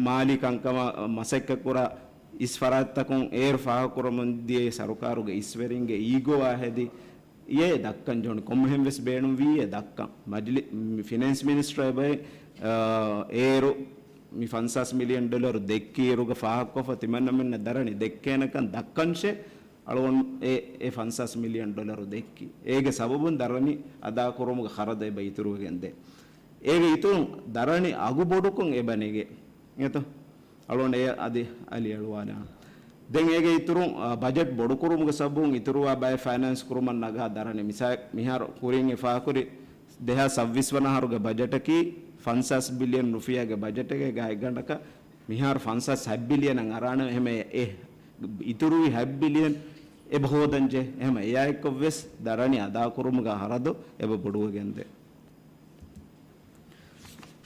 މާލީ ކަންކަމަށް މަސައްކަތްކުރާ އިސް ފަރާތްތަކުން އޭރު ފާހަގަކުރަމުން ދިޔައީ ސަރުކާރުގެ އިސްވެރިންގެ އީގޯއާ ހެދި އެ ދައްކަން ޖެހުނު ކޮންމެހެން ވެސް ބޭނުންވީ އެ ދައްކަން. މަޖިލި-، މި ފިނޭންސް މިނިސްޓަރ އެބައި، އާ، އޭރު މި ފަންސާސް މިލިއަން ޑޮލަރު ދެއްކިއިރުގަ ފާހަގަކޮށްފަ ތިމަންނަމެންނަށް ދަރަނި ދެއްކޭނެކަން ދައްކަންށޭ އަޅުގަނޑު އެ، އެ ފަންސާސް މިލިއަން ޑޮލަރު ދެއްކި. އޭގެ ސަބަބުން ދަރަނި އަދާކުރުމުގެ ޚަރަދު އެބަ އިތުރުވެގެންދޭ. އޭގެ އިތުރުން ދަރަނި އަގު ބޮޑުކޮށް އެބަ ނެގޭ. އެތަ؟ އަޅުގަނޑު އެ އަދި އަލި އެޅުވާލާނަން. ދެން އޭގެ އިތުރުން، އާ، ބަޖެޓް ބޮޑުކުރުމުގެ ސަބަބުން އިތުރުވާ ބައެއް ފައިނޭންސް ކުރުމަށް ނަގާ ދަރަނި. މިސާ-، މިހާރު ކުރިން އެ ފާހަކުރި ދެހާސް ސައްބީސް ވަނަ އަހަރުގެ ބަޖެޓަކީ ފަންސާސް ބިލިއަން ރުފިޔާގެ ބަޖެޓެއް ގާތްގަނޑަކަށް މިހާރު ފަންސާސް ހަތް ބިލިއަނަށް އަރާނެ. އެހެމެ އެ އިތުރުވި ހަތް ބިލިއަން އެބަ ހޯދަންޖެ. އެހެމެ އެއާއެއްކޮށް ވެސް ދަރަނި އަދާކުރުމުގަ ޚަރަދު އެބަ ބޮޑުވެގެންދޭ.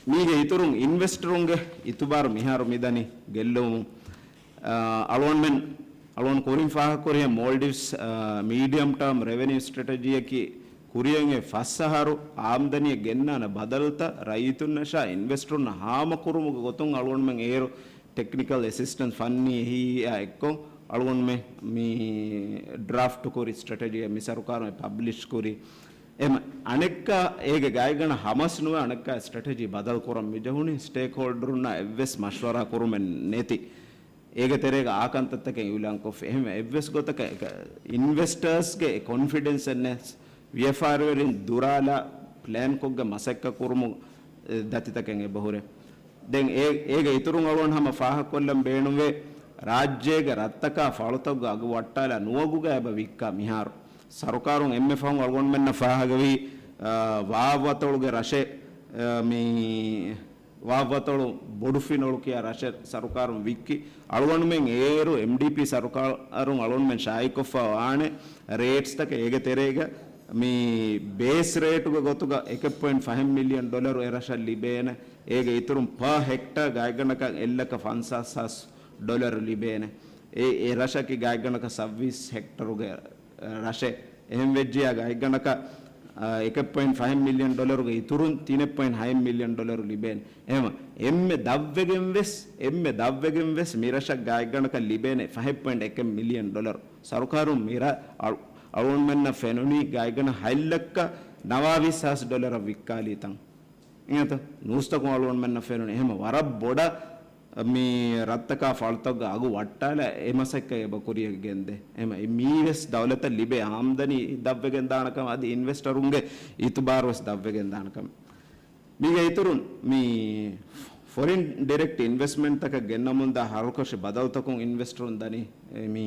މީގެ އިތުރުން އިންވެސްޓަރުންގެ އިތުބާރު މިހާރު މިދަނީ ގެއްލުވުމުން. އާ، އަޅުގަނޑުމެން، އަޅުގަނޑު ކުރިން ފާހަގަކުރިހެން މޯލްޑިވްސް، އާ، މީޑިއަމް ޓާމް ރެވެނިއު ސްޓްރެޓެޖީއަކީ ކުރިއަށް އޮތް ފަސް އަހަރު އާމްދަނީއަށް ގެންނާނެ ބަދަލުތައް ރައްޔިތުންނަށާ އިންވެސްޓަރުންނަށް ހާމަކުރުމުގެ ގޮތުން އަޅުގަނޑުމެން އޭރު ޓެކްނިކަލް އެސިސްޓެންސް ފަންނީ އެހީއާ އެއްކޮށް އަޅުގަނޑުމެން މި ޑްރާފްޓް ކުރި ސްޓްރެޓެޖީ މި ސަރުކާރުން ޕަބްލިޝް ކުރި. އެމަ އަނެއްކާ އޭގެ ގާތްގަނޑަށް ހަމަސް ނުވެ އަނެއްކާ ސްޓްރެޓެޖީ ބަދަލު ކުރަން މިޖެހުނީ ސްޓޭކްހޯލްޑަރުންނާ އެއްވެސް މަޝްވަރާ ކުރުމެއް ނެތި. އޭގެ ތެރޭގަ އާ ކަންތައްތަކެއް އިއުލާންކޮށްފި. އެހެންވެ އެއްވެސް ގޮތަކަށް އެކަ-، އިންވެސްޓާސްގެ ކޮންފިޑެންސެއް ނެސް ވިޔަފާރިވެރިން ދުރާލާ ޕްލޭންކޮށްގެ މަސައްކަތް ކުރުމު ދަތިތަކެއް އެބަހުރޭ. ދެން އޭ-، އޭގެ އިތުރުން އަޅުގަނޑު ހަމަ ފާހަގަކޮށްލަން ބޭނުންވޭ، ރާއްޖޭގެ ރަށްތަކާ ފަޅުތަކުގެ އަގު ވައްޓާލާ ނުވަގުގަ އެބަ ވިއްކާ މިހާރު. ސަރުކާރުން އެންމެ ފަހުން އަޅުގަނޑުމެންނަށް ފާހަގަވީ، އާ، ވާއްވަތޮޅުގެ ރަށެއް، އާ، މި ވާއްވަތޮޅު ބޮޑުފިނޮޅު ކިޔާ ރަށެއް ސަރުކާރުން ވިއްކި. އަޅުގަނޑުމެން އޭރު އެމްޑީޕީ ސަރުކާރުން އަޅުގަނޑުމެން ޝާއިކޮށްފަ ވާނެ ރޭޓްސްތަކެއް އޭގެ ތެރޭގަ މި ބޭސް ރޭޓުގެ ގޮތުގަ އެކެއް ޕޮއިންޓް ފަހެއް މިލިއަން ޑޮލަރު އެ ރަށަށް ލިބޭނެ. އޭގެ އިތުރުން ޕާ ހެކްޓާ ގާތްގަނޑަކަށް އެއްލަކަ ފަންސާސް ހާސް ޑޮލަރު ލިބޭނެ. އެ، އެ ރަށަކީ ގާތްގަނޑަކަށް ސައްބީސް ހެކްޓަރުގެ ރަށެއް. އެހެން ވެއްޖިޔާ ގާތްގަނޑަކަށް، އާ، އެކެއް ޕޮއިންޓް ފަހެއް މިލިއަން ޑޮލަރުގެ އިތުރުން ތިނެއް ޕޮއިންޓް ހައެއް މިލިއަން ޑޮލަރު ލިބޭނެ. އެހެމަ އެންމެ ދަށްވެގެން ވެސް، އެންމެ ދަށްވެގެން ވެސް މި ރަށަށް ގާތްގަނޑަކަށް ލިބޭނެ ފަހެއް ޕޮއިންޓް އެކެއް މިލިއަން ޑޮލަރު. ސަރުކާރުން މި ރަށް އަޅު-، އަޅުގަނޑުމެންނަށް ފެނުނީ ގާތްގަނޑަށް ހަތް ލައްކަ ނަވާވީސް ހާސް ޑޮލަރަށް ވިއްކާލީތަން. އިނގޭތަ؟ ނޫސްތަކުން އަޅުގަނޑުމެންނަށް ފެނުނީ. އެހެމަ ވަރަށް ބޮޑަށް މި ރަށްތަކާ ފަޅުތަކުގެ އަގު ވައްޓާލާ އެ މަސައްކަތް އެބަ ކުރިއަށް ގެންދޭ. އެހެމަ މީ ވެސް ދައުލަތަށް ލިބޭ އާމްދަނީ ދަށްވެގެން ދާނެ ކަމަށް އަދި އިންވެސްޓަރުންގެ އިތުބާރު ވެސް ދަށްވެގެން ދާނެ ކަމަށް. މީގެ އިތުރުން މި ފޮރިން ޑިރެކްޓް އިންވެސްޓްމަންޓްތަކަށް ގެންނަމުންދާ ހަރުކަށި ބަދަލުތަކުން އިންވެސްޓަރުން ދަނީ މި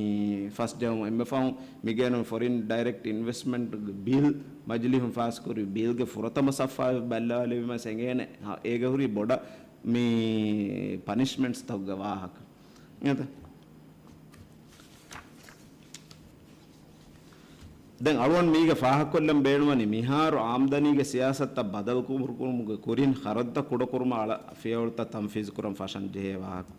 ފަސް ޖަހުން. އެންމެ ފަހުން މި ގޭނުން ފޮރިން ޑައިރެކްޓް އިންވެސްޓްމަންޓް ބިލް މަޖިލީހުން ފާސްކުރި ބިލްގެ ފުރަތަމަ ސަފްހާއެއް ބައްލަވާލެވީމަ އެނގޭނެ އޭގަ ހުރި ބޮޑަށް މި ޕަނިޝްމަންޓްސްތަކުގެ ވާހަކަ. އިނގޭތަ؟ ދެން އަޅުގަނޑު މީގަ ފާހަގަކޮށްލަން ބޭނުންވަނީ މިހާރު އާމްދަނީގެ ސިޔާސަތުތައް ބަދަލުކުރުމުގެ ކުރިން ޚަރަދުތައް ކުޑަކުރުމަށް އަޅާ ފިޔަވަޅުތައް ތަންފީޒުކުރަން ފަށަން ޖެހޭ ވާހަކަ.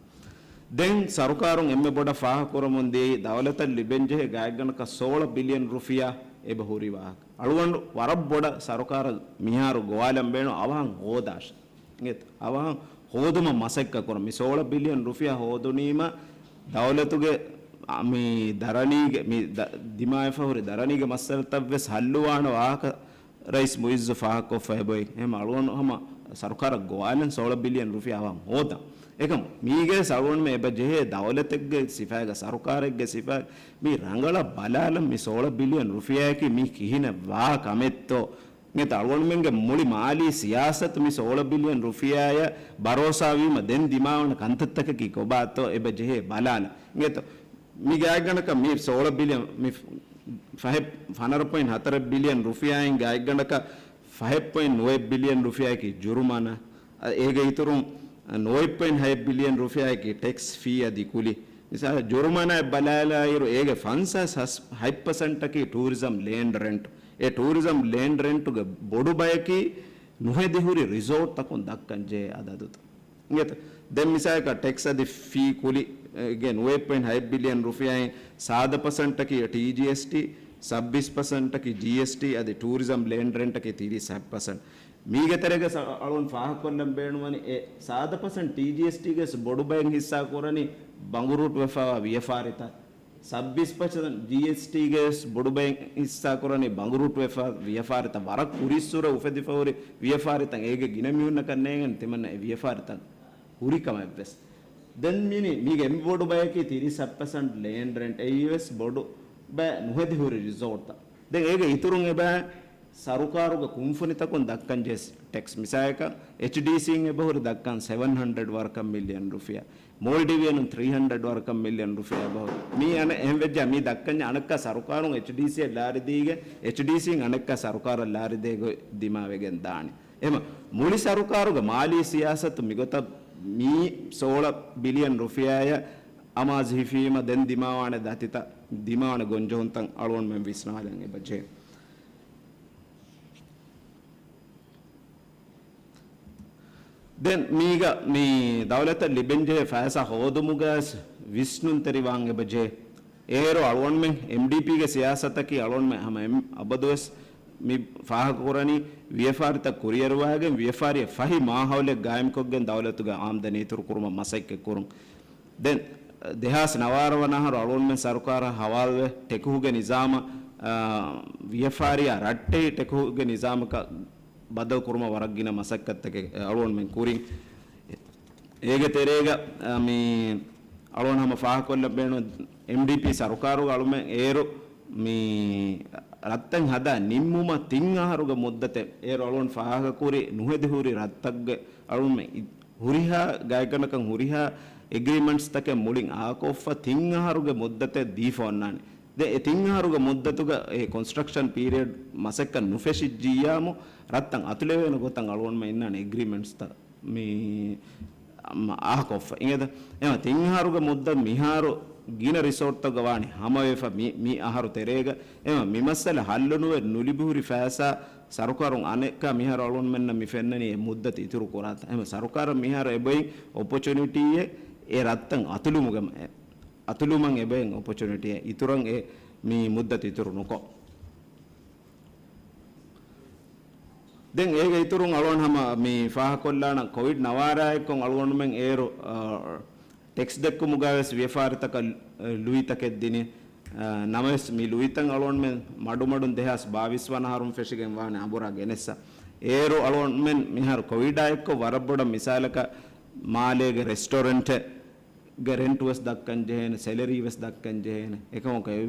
ދެން ސަރުކާރުން އެންމެ ބޮޑަށް ފާހަގަކުރަމުން ދިޔައީ ދައުލަތަށް ލިބެންޖެހޭ ގާތްގަނޑަކަށް ސޯޅަ ބިލިއަން ރުފިޔާ އެބަ ހުރި ވާހަކަ. އަޅުގަނޑު ވަރަށް ބޮޑަށް ސަރުކާރަށް މިހާރު ގޮވާލަން ބޭނުން އަވަހަށް ހޯދާށޭ. އިނގޭތަ؟ އަވަހަށް ހޯދުމަށް މަސައްކަތް ކުރަން. މި ސޯޅަ ބިލިއަން ރުފިޔާ ހޯދުނީމަ ދައުލަތުގެ، އަ، މި ދަރަނީގެ، މި ދަ-، ދިމާވެފަ ހުރި ދަރަނީގެ މައްސަލަތައް ވެސް ހައްލުވާނެ ވާހަކަ ރައީސް މުއިއްޒު ފާހަގަކޮށްފަ އެބައޮތް. އެހެން އަޅުގަނޑު ހަމަ ސަރުކާރަށް ގޮވާލަން ސޯޅަ ބިލިއަން ރުފިޔާ އަވަހަށް ހޯދަން. އެކަމު މީގެ ސަޅުވަންމެ އެބަ ޖެހޭ ދައުލަތެއްގެ ސިފައިގަ ސަރުކާރެއްގެ ސިފައި މި ރަނގަޅަށް ބަލާލަން މި ސޯޅަ ބިލިއަން ރުފިޔާއަކީ މީ ކިހިނެއް ވާ ކަމެއްތޯ؟ އިނގޭތަ؟ އަޅުގަނޑުމެންގެ މުޅި މާލީ ސިޔާސަތު މި ސޯޅަ ބިލިއަން ރުފިޔާއަށް ބަރޯސާވީމަ ދެން ދިމާވަން ކަންތައްތަކަކީ ކޮބާތޯ އެބަ ޖެހޭ ބަލާނަ. އިނގޭތަ؟ މި ގާތްގަނޑަކަށް މި ސޯޅަ ބިލިއަން މި ފަހެ-، ފަނަރަ ޕޮއިންޓް ހަތަރަ ބިލިއަން ރުފިޔާއިން ގާތްގަނޑަކަށް ފަހެއް ޕޮއިންޓް ނުވަ ބިލިއަން ރުފިޔާއަކީ ޖުރުމާނާ. އަ، އޭގެ އިތުރުން ނުވަ ޕޮއިންޓް ހަތް ބިލިއަން ރުފިޔާއަކީ ޓެކްސް ފީ އަދި ކުލި. މިސާލަށް ޖުރުމާނާއެއް ބަލާލާއިރު އޭގެ ފަންސާސް ހަތް ޕަސެންޓަކީ ޓޫރިޒަމް ލޭންޑް ރެންޓް. އެ ޓޫރިޒަމް ލޭންޑް ރެންޓުގެ ބޮޑު ބަޔަކީ ނުހެދިހުރި ރިސޯޓްތަކުން ދައްކަން ޖެހޭ އަދަދުތައް. އިނގޭތަ؟ ދެން މިސާލަކަށް ޓެކްސް އަދި ފީ ކުލި، އޭގެ ނުވަ ޕޮއިންޓް ހަތް ބިލިއަން ރުފިޔާއިން ސާދަ ޕަސެންޓަކީ ޓީޖީއެސްޓީ، ސައްބީސް ޕަސެންޓަކީ ޖީއެސްޓީ އަދި ޓޫރިޒަމް ލޭންޑް ރެންޓަކީ ތިރީސް ހަތް ޕަސެންޓް. މީގެ ތެރޭގަ ސަ-، އަޅުން ފާހަގަކޮށްލަން ބޭނުންވަނީ އެ ސާދަ ޕަސެންޓް ޓީޖީއެސްޓީގެ ވެސް ބޮޑު ބައެއް ހިއްސާ ކުރަނީ ބަނގުރޫޓުވެފައިވާ ވިޔަފާރިތައް. ސައްބީސް ޕަސެންޓް ޖީއެސްޓީގެ ވެސް ބޮޑު ބައެއް ހިއްސާކުރަނީ ބަނގުރޫޓުވެފަ ވިޔަފާރިތައް، ވަރަށް ކުރިއްސުރެ އުފެދިފަ ހުރި ވިޔަފާރިތައް. އޭގެ ގިނަ މީހުންނަކަށް ނޭނގެން ތިމަންނަ އެ ވިޔަފާރިތައް ހުރި ކަމެއް ވެސް. ދެން މިނި މީގެ އެންމެ ބޮޑު ބަޔަކީ ތިރީސް ސައްޕަސަންޓް ލޭންޑް ރެންޓް. އެއީ ވެސް ބޮޑު ބައެއް ނުހެދި ހުރި ރިސޯޓްތައް. ދެން އޭގެ އިތުރުން އެބަ ސަރުކާރުގެ ކުންފުނިތަކުން ދައްކަން ޖެހޭ ޓެކްސް. މިސާލަކަށް، އެޗްޑީސީން އެބަހުރި ދައްކަން ސެވަން ހަންޑްރެޑް ވަރަކަށް މިލިއަން ރުފިޔާ. މޯލްޑިވިއަނުން ތްރީ ހަންޑްރެޑް ވަރަކަށް މިލިއަން ރުފިޔާ އެބަހުރި. މީ އަނެއް އެހެން ވެއްޖާ މީ ދައްކަންޏާ އަނެއްކާ ސަރުކާރުން އެޗްޑީސީއަށް ލާރިދީގެ، އެޗްޑީސީން އަނެއްކާ ސަރުކާރަށް ލާރިދޭ ގޮތް ދިމާވެގެން ދާނެ. އެހެމަ މުޅި ސަރުކާރުގެ މާލީ ސިޔާސަތު މިގޮތަށް މީ ސޯޅަ ބިލިއަން ރުފިޔާއަށް އަމާޒު ހިފީމަ ދެން ދިމާވާނެ ދަތިތައް، ދިމާވާނެ ގޮންޖެހުންތައް އަޅުގަނޑުމެން ވިސްނާލަން އެބަޖެހޭ. ދެން މީގަ މި ދައުލަތަށް ލިބެންޖެހޭ ފައިސާ ހޯދުމުގަ ވިސްނުންތެރިވާން އެބަޖެހޭ. އޭރު އަޅުގަނޑުމެން އެމްޑީޕީގެ ސިޔާސަތަކީ އަޅުގަނޑުމެން ހަމަ އެމް-، އަބަދުވެސް މި ފާހަގަކުރަނީ ވިޔަފާރިތައް ކުރިއަރުވާގެން ވިޔަފާރިއަށް ފަހި މާހައުލެއް ގާއިމްކޮށްގެން ދައުލަތުގެ އާމްދަނީ އިތުރުކުރުމަށް މަސައްކަތްކުރުން. ދެން ދެހާސް ނަވާރަ ވަނަ އަހަރު އަޅުގަނޑުމެން ސަރުކާރަށް ހަވާލުވެ ޓެކުހުގެ ނިޒާމަށް، އާ، ވިޔަފާރިއާ ރައްޓެހި ޓެކުހުގެ ނިޒާމަކަށް ބަދަލު ކުރުމަށް ވަރަށް ގިނަ މަސައްކަތްތަކެއް އަޅުގަނޑުމެން ކުރިން. އޭގެ ތެރޭގަ، އާ، މި އަޅުގަނޑު ހަމަ ފާހަގަކޮށްލަން ބޭނުން އެމްޑީޕީ ސަރުކާރުގެ އަޅުމެން އޭރު މި ރަށްތައް ހަދާ ނިންމުމަށް ތިން އަހަރުގެ މުއްދަތެއް އޭރު އަޅުގަނޑު ފާހަގަކުރި ނުހެދި ހުރި ރަށްތަކުގެ އަޅުމެން ހުރިހާ ގާތްގަނޑަކަށް ހުރިހާ އެގްރިމެންޓްސްތަކެއް މުޅިން އާކޮށްފަ ތިން އަހަރުގެ މުއްދަތެއް ދީފަ އޮންނާނެ. ދެން އެ ތިން އަހަރުގެ މުއްދަތުގަ އެ ކޮންސްޓްރަކްޝަން ޕީރިއަޑް މަސައްކަތް ނުފެށިއްޖިއްޔާމު ރަށްތައް އަތުލެވޭނެ ގޮތަށް އަޅުގަނޑުމެން އިންނާނެ އެގްރިމެންޓްސްތައް މި، އަ، އާކޮށްފަ. އިނގޭތަ؟ އެމަ ތިން އަހަރުގެ މުއްދަތު މިހާރު ގިނަ ރިސޯޓްތަކުގަ ވާނީ ހަމަވެފަ މި، މި އަހަރު ތެރޭގަ. އެމަ މި މައްސަލަ ހައްލުނުވެ ނުލިބިހުރި ފައިސާ ސަރުކާރުން އަނެއްކާ މިހާރު އަޅުގަނޑުމެންނަށް މި ފެންނަނީ އެ މުއްދަތު އިތުރު ކުރާތަން. އެމަ ސަރުކާރަށް މިހާރު އެބައިން އޮޕޮޗުނިޓީއެއް އެ ރަށްތައް އަތުލުމުގެ، އަތުލުމަށް އެބައިން އޮޕޮޗުނިޓީއެއް އިތުރަށް އެ މި މުއްދަތު އިތުރު ނުކޮށް. ދެން އޭގެ އިތުރުން އަޅުގަނޑު ހަމަ މި ފާހަގަކޮށްލާނަން ކޮވިޑް ނަވާރައާއެއްކޮށް އަޅުގަނޑުމެން އޭރު، އާ، ޓެކްސް ދެއްކުމުގަ ވެސް ވިޔަފާރިތަކަށް، އަ، ލުއިތަކެއް ދިނި. އާ، ނަމަވެސް މި ލުއިތައް އަޅުގަނޑުމެން މަޑުމަޑުން ދެހާސް ބާވީސް ވަނަ އަހަރުން ފެށިގެން ވާނެ އަނބުރާ ގެނެއްސަ. އޭރު އަޅުގަނޑުމެން މިހާރު ކޮވިޑާއެއްކޮށް ވަރަށް ބޮޑަށް މިސާލަކަށް މާލޭގެ ރެސްޓޯރެންޓެއް ގެ ރެންޓު ވެސް ދައްކަން ޖެހޭނެ، ސެލަރީ ވެސް ދައްކަން ޖެހޭނެ. އެކަމަކު އެ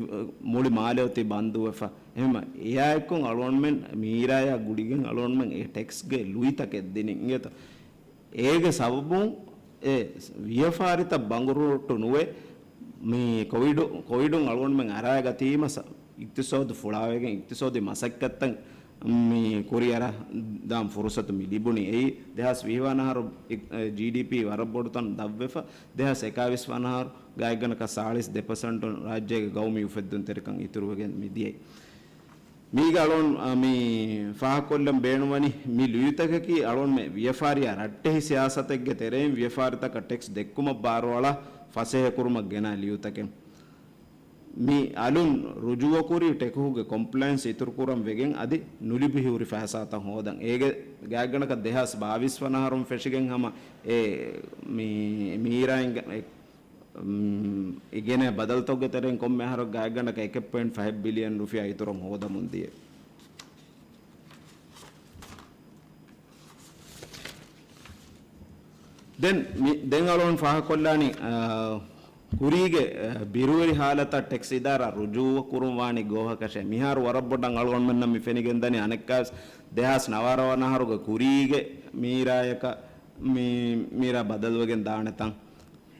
މުޅި މާލެ އޮތީ ބަންދުވެފަ. އެހެންމަ އެއާއެއްކޮށް އަޅުގަނޑުމެން މީރާޔާ ގުޅިގެން އަޅުގަނޑުމެން އެ ޓެކްސްގެ ލުއިތަކެއް ދިނިން އިނގޭތަ؟ އޭގެ ސަބަބުން އެ ވިޔަފާރިތައް ބަނގުރޫޓު ނުވެ، މި ކޮވިޑު، ކޮވިޑުން އަޅުގަނޑުމެން އަރާގަތީމަ ސަ-، އިޤްތިޞާދު ފުޅާވެގެން އިޤްތިޞާދީ މަސައްކަތްތައް މި ކުރިއަރަށް ދާން ފުރުޞަތު މި ލިބުނީ. އެއީ ދެހާސް ވިހި ވަނަ އަހަރު އި-، ޖީޑީޕީ ވަރަށް ބޮޑު ތަން ދަށްވެފަ، ދެހާސް އެކާވީސް ވަނަ އަހަރު ގާތްގަނޑަކަށް ސާޅީސް ދެ ޕަސެންޓުން ރާއްޖޭގެ ގައުމީ އުފެއްދުންތެރިކަން އިތުރުވެގެން މި ދިޔައީ. މީގަ އަޅުގަނޑު، އަ، މި ފާހަގަކޮށްލަން ބޭނުންވަނީ މި ލިޔުތަކަކީ އަޅުގަނޑުމެ ވިޔަފާރިއާ ރައްޓެހި ސިޔާސަތެއްގެ ތެރެއިން ވިޔަފާރިތަކަށް ޓެކްސް ދެއްކުމަށް ބާރުއަޅާ ފަސޭހަކުރުމަށް ގެނާ ލިޔުތަކެއް. މި އަލުން ރުޖޫއަކުރީ ޓެކުހުގެ ކޮމްޕްލަޔަންސް އިތުރުކުރަން ވެގެން އަދި ނުލިބިހުރި ފައިސާތައް ހޯދަން. އޭގެ ގާތްގަނޑަކަށް ދެހާސް ބާވީސް ވަނަ އަހަރުން ފެށިގެން ހަމަ އެ މި، މީރާއިން ގެ-، އެ، މް، އި ގެނޭ ބަދަލުތަކުގެ ތެރެއިން ކޮންމެ އަހަރަކު ގާތްގަނޑަކަށް އެކެއް ޕޮއިންޓް ފަހެއް ބިލިއަން ރުފިޔާ އިތުރަށް ހޯދަމުން ދިޔަ. ދެން މި، ދެން އަޅުގަނޑު ފާހަގަކޮށްލާނީ، އާ، ކުރީގެ، އާ، ބިރުވެރި ހާލަތަށް ޓެކްސް އިދާރާ ރުޖޫއަކުރުން ވާނީ ގޯހަކަށޭ. މިހާރު ވަރަށް ބޮޑަށް އަޅުގަނޑުމެންނަށް މި ފެނިގެންދަނީ އަނެއްކާވެސް ދެހާސް ނަވާރަ ވަނަ އަހަރުގެ ކުރީގެ މީރާޔަކަށް މި، މީރާ ބަދަލުވެގެން ދާނެ ތަން.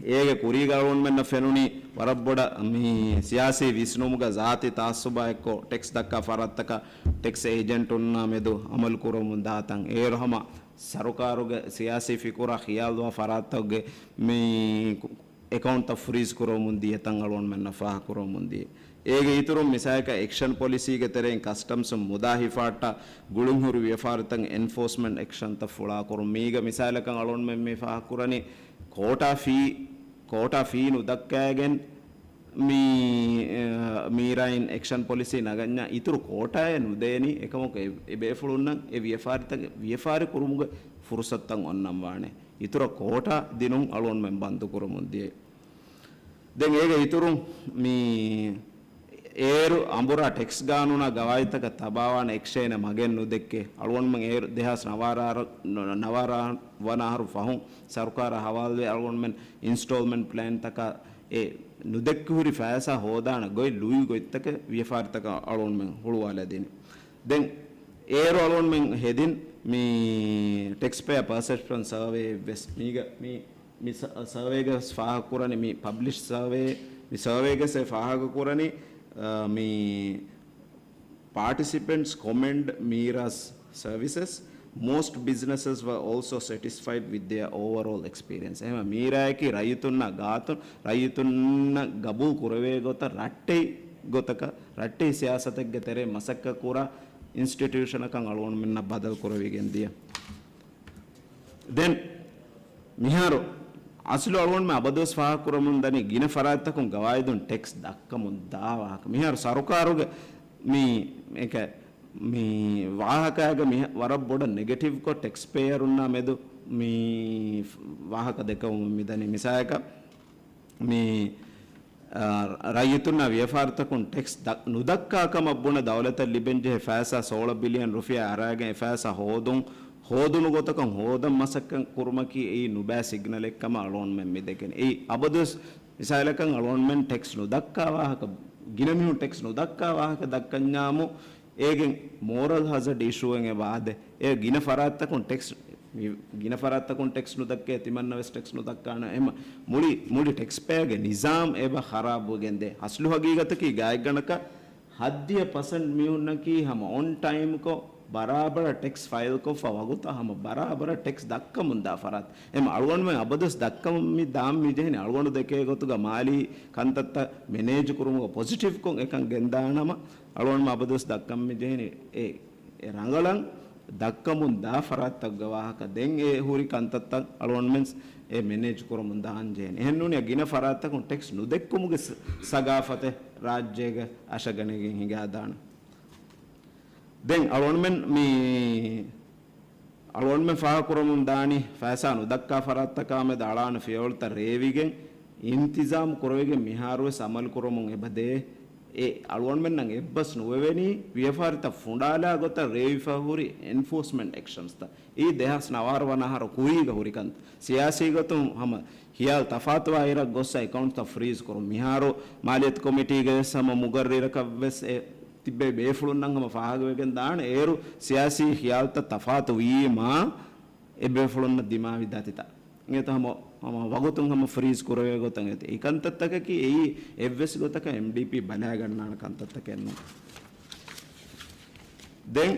އޭގެ ކުރީގަ އަޅުގަނޑުމެންނަށް ފެނުނީ ވަރަށް ބޮޑަށް މި ސިޔާސީ ވިސްނުމުގަ ޒާތީ ތައައްސުބާ އެއްކޮށް ޓެކްސް ދައްކާ ފަރާތްތަކަށް ޓެކްސް އޭޖެންޓުންނާ މެދު އަމަލު ކުރަމުން ދާތަން. އޭރު ހަމަ ސަރުކާރުގެ ސިޔާސީ ފިކުރާ ޚިޔާލުވާ ފަރާތްތަކުގެ މި އެކައުންޓްތައް ފްރީޒް ކުރަމުން ދިޔަތަން އަޅުގަނޑުމެންނަށް ފާހަގަކުރަމުން ދިޔަ. އޭގެ އިތުރުން މިސާލަކަށް އެކްޝަން ޕޮލިސީގެ ތެރެއިން ކަސްޓަމްސުން މުދާ ހިފާއްޓާ ގުޅުންހުރި ވިޔަފާރިތައް އެންފޯސްމަންޓް އެކްޝަންތައް ފުޅާކުރުން. މީގަ މިސާލަކަށް އަޅުގަނޑުމެން މި ފާހަގަކުރަނީ ކޯޓާ ފީ، ކޯޓާ ފީ ނުދައްކައިގެން މި، އަ، މީރާއިން އެކްޝަން ޕޮލިސީ ނަގަންޏާ އިތުރު ކޯޓާއެއް ނުދޭނީ. އެކަމަކު އެ، އެ ބޭފުޅުންނަށް އެ ވިޔަފާރިތައް ވިޔަފާރި ކުރުމުގެ ފުރުސަތުތައް އޮންނަން ވާނެ. އިތުރަށް ކޯޓާ ދިނުން އަޅުގަނޑުމެން ބަންދު ކުރަމުން ދިޔަ. ދެން އޭގެ އިތުރުން މި އޭރު އަނބުރާ ޓެކްސް ގާނޫނާ ގަވާއިދުތަކަށް ތަބާވާނެ އެކްޝޭނަށް މަގެއް ނުދެއްކޭ. އަޅުގަނޑުމެން އޭރު ދެހާސް ނަވާރަ، ނަވާރަ ވަނަ އަހަރު ފަހުން ސަރުކާރަށް ހަވާލުވެ އަޅުގަނޑުމެން އިންސްޓޯލްމަންޓް ޕްލޭންތަކާ އެ ނުދެއްކި ހުރި ފައިސާ ހޯދާނެ ގޮތް ލުއި ގޮތްތަކެއް ވިޔަފާރިތަކަށް އަޅުގަނޑުމެން ހުޅުވާލަދިނީ. ދެން އޭރު އަޅުގަނޑުމެން ހެދިން މި ޓެކްސް ޕޭޔަ ޕަރސެޕްޝަން ސަރވޭ ވެސް މީގަ މި މި ސަ-، ސަރވޭގަ ވެސް ފާހަގަކުރަނީ، މި ޕަބްލިޝް ސަރވޭ، މި ސަރވޭގަ ވެސް ފާހަގަކުރަނީ، އަ، މި participants commend މީރާސް services. Most businesses were also satisfied with their overall experience. އެހެން މީރާއަކީ ރައްޔިތުންނާ ގާތުން، ރައްޔިތުންނަށް ގަބޫލު ކުރެވޭ ގޮތަށް ރައްޓެހި ގޮތަކަށް، ރައްޓެހި ސިޔާސަތެއްގެ ތެރޭ މަސައްކަތް ކުރާ އިންސްޓިޓިއުޝަނަކަށް އަޅުގަނޑުމެންނަށް ބަދަލު ކުރެވިގެން ދިޔަ. ދެން މިހާރު އަސްލު އަޅުގަނޑުމެން އަބަދުވެސް ފާހަގަކުރަމުން ދަނީ ގިނަ ފަރާތްތަކުން ގަވާއިދުން ޓެކްސް ދައްކަމުން ދާ ވާހަކަ. މިހާރު ސަރުކާރުގެ މި، އެކަ، މި ވާހަކައިގަ މި ވަރަށް ބޮޑަށް ނެގެޓިވްކޮށް ޓެކްސް ޕޭޔަރުންނާ މެދު މި ވާހަކަ ދެކެވުމުން މިދަނީ. މިސާލަކަށް މި އާ، ރައްޔިތުންނާ ވިޔަފާރިތަކުން ޓެކްސް ދަ-، ނުދައްކާ ކަމަށް ބުނެ ދައުލަތަށް ލިބެންޖެހޭ ފައިސާ ސޯޅަ ބިލިއަން ރުފިޔާ އަރާގެން އެ ފައިސާ ހޯދުން، ހޯދުނު ގޮތަކަށް ހޯދަން މަސައްކަތް ކުރުމަކީ އެއީ ނުބައި ސިގްނަލެއް ކަމަށް އަޅުގަނޑުމެން މި ދެކެނީ. އެއީ އަބަދުވެސް މިސާލަކަށް އަޅުގަނޑުމެން ޓެކްސް ނުދައްކާ ވާހަކަ، ގިނަ މީހުން ޓެކްސް ނުދައްކާ ވާހަކަ ދައްކަންޏާމު، އޭގެން މޯރަލް ހަޒަޑް އިޝޫއެއް އެބަ އާދޭ. އެ ގިނަ ފަރާތްތަކުން ޓެކްސް، މި ގިނަ ފަރާތްތަކުން ޓެކްސް ނުދައްކޭ، ތިމަންނަ ވެސް ޓެކްސް ނުދައްކާނެ. އެމަ މުޅި، މުޅި ޓެކްސް ޕޭޔަރގެ ނިޒާމް އެބަ ޚަރާބުވެގެންދޭ. އަސްލު ހަގީގަތަކީ ގާތްގަނޑަކަށް ހައްދިހަ ޕަސެންޓް މީހުންނަކީ ހަމަ އޮން ޓައިމްކޮށް ބަރާބަރަށް ޓެކްސް ފައިލްކޮށްފަ ވަގުތަށް ހަމަ ބަރާބަރަށް ޓެކްސް ދައްކަމުން ދާ ފަރާތް. އެމަ އަޅުގަނޑުމެން އަބަދުވެސް ދައްކަމުން މި ދާން މި ޖެހެނީ އަޅުގަނޑު ދެކޭ ގޮތުގަ މާލީ ކަންތައްތައް މެނޭޖް ކުރުމުގަ ޕޮޒިޓިވްކޮށް އެކަން ގެންދާނަމަ، އަޅުގަނޑުމެން އަބަދުވެސް ދައްކަމުން މި ޖެހެނީ އެ، އެ ރަނގަޅަށް ދައްކަމުން ދާ ފަރާތްތަކުގެ ވާހަކަ. ދެން އެ ހުރި ކަންތައްތައް އަޅުގަނޑުމެން އެ މެނޭޖް ކުރަމުން ދާން ޖެހެނީ. އެހެންނޫނީ ގިނަ ފަރާތްތަކުން ޓެކްސް ނުދެއްކުމުގެ ސަ-، ސަގާފަތެއް ރާއްޖޭގަ އަށަގަނެގެން ހިނގާދާނެ. ދެން އަޅުގަނޑުމެން މި، އަޅުގަނޑުމެން ފާހަގަކުރަމުން ދާނީ ފައިސާ ނުދައްކާ ފަރާތްތަކާމެދު އަޅާނެ ފިޔަވަޅުތައް ރޭވިގެން އިންތިޒާމް ކުރެވިގެން މިހާރުވެސް އަމަލު ކުރަމުން އެބަދޭ. އެ އަޅުގަނޑުމެންނަށް އެއްބަސް ނުވެވެނީ ވިޔަފާރިތައް ފުނޑާލާ ގޮތަށް ރޭވިފަ ހުރި އެންފޯސްމަންޓް އެކްޝަންސްތައް. އެއީ ދެހާސް ނަވާރަ ވަނަ އަހަރު ކުރީގަ ހުރި ކަން. ސިޔާސީ ގޮތުން ހަމަ ހިޔާލު ތަފާތުވާ އިރަށް ގޮއްސަ އެކައުންޓްތައް ފްރީޒް ކުރުން. މިހާރު މާލިޔަތު ކޮމިޓީގެ ވެސް ހަމަ މުގައްރިރަކަށް ވެސް އެ ތިއްބެވި ބޭފުޅުންނަށް ހަމަ ފާހަގަވެގެން ދާނެ. އޭރު ސިޔާސީ ހިޔާލުތައް ތަފާތު ވީމާ، އެ ބޭފުޅުންނަށް ދިމާވި ދަތިތައް އިނގޭތަ ހަމަ، ހަމަ ވަގުތުން ހަމަ ފްރީޒް ކުރެވޭ ގޮތަށް އެތި. އެ ކަންތައްތަކަކީ އެއީ އެއްވެސް ގޮތަކަށް އެމްޑީޕީ ބަލާގަންނާނެ ކަންތައްތަކެއް ނޫން. ދެން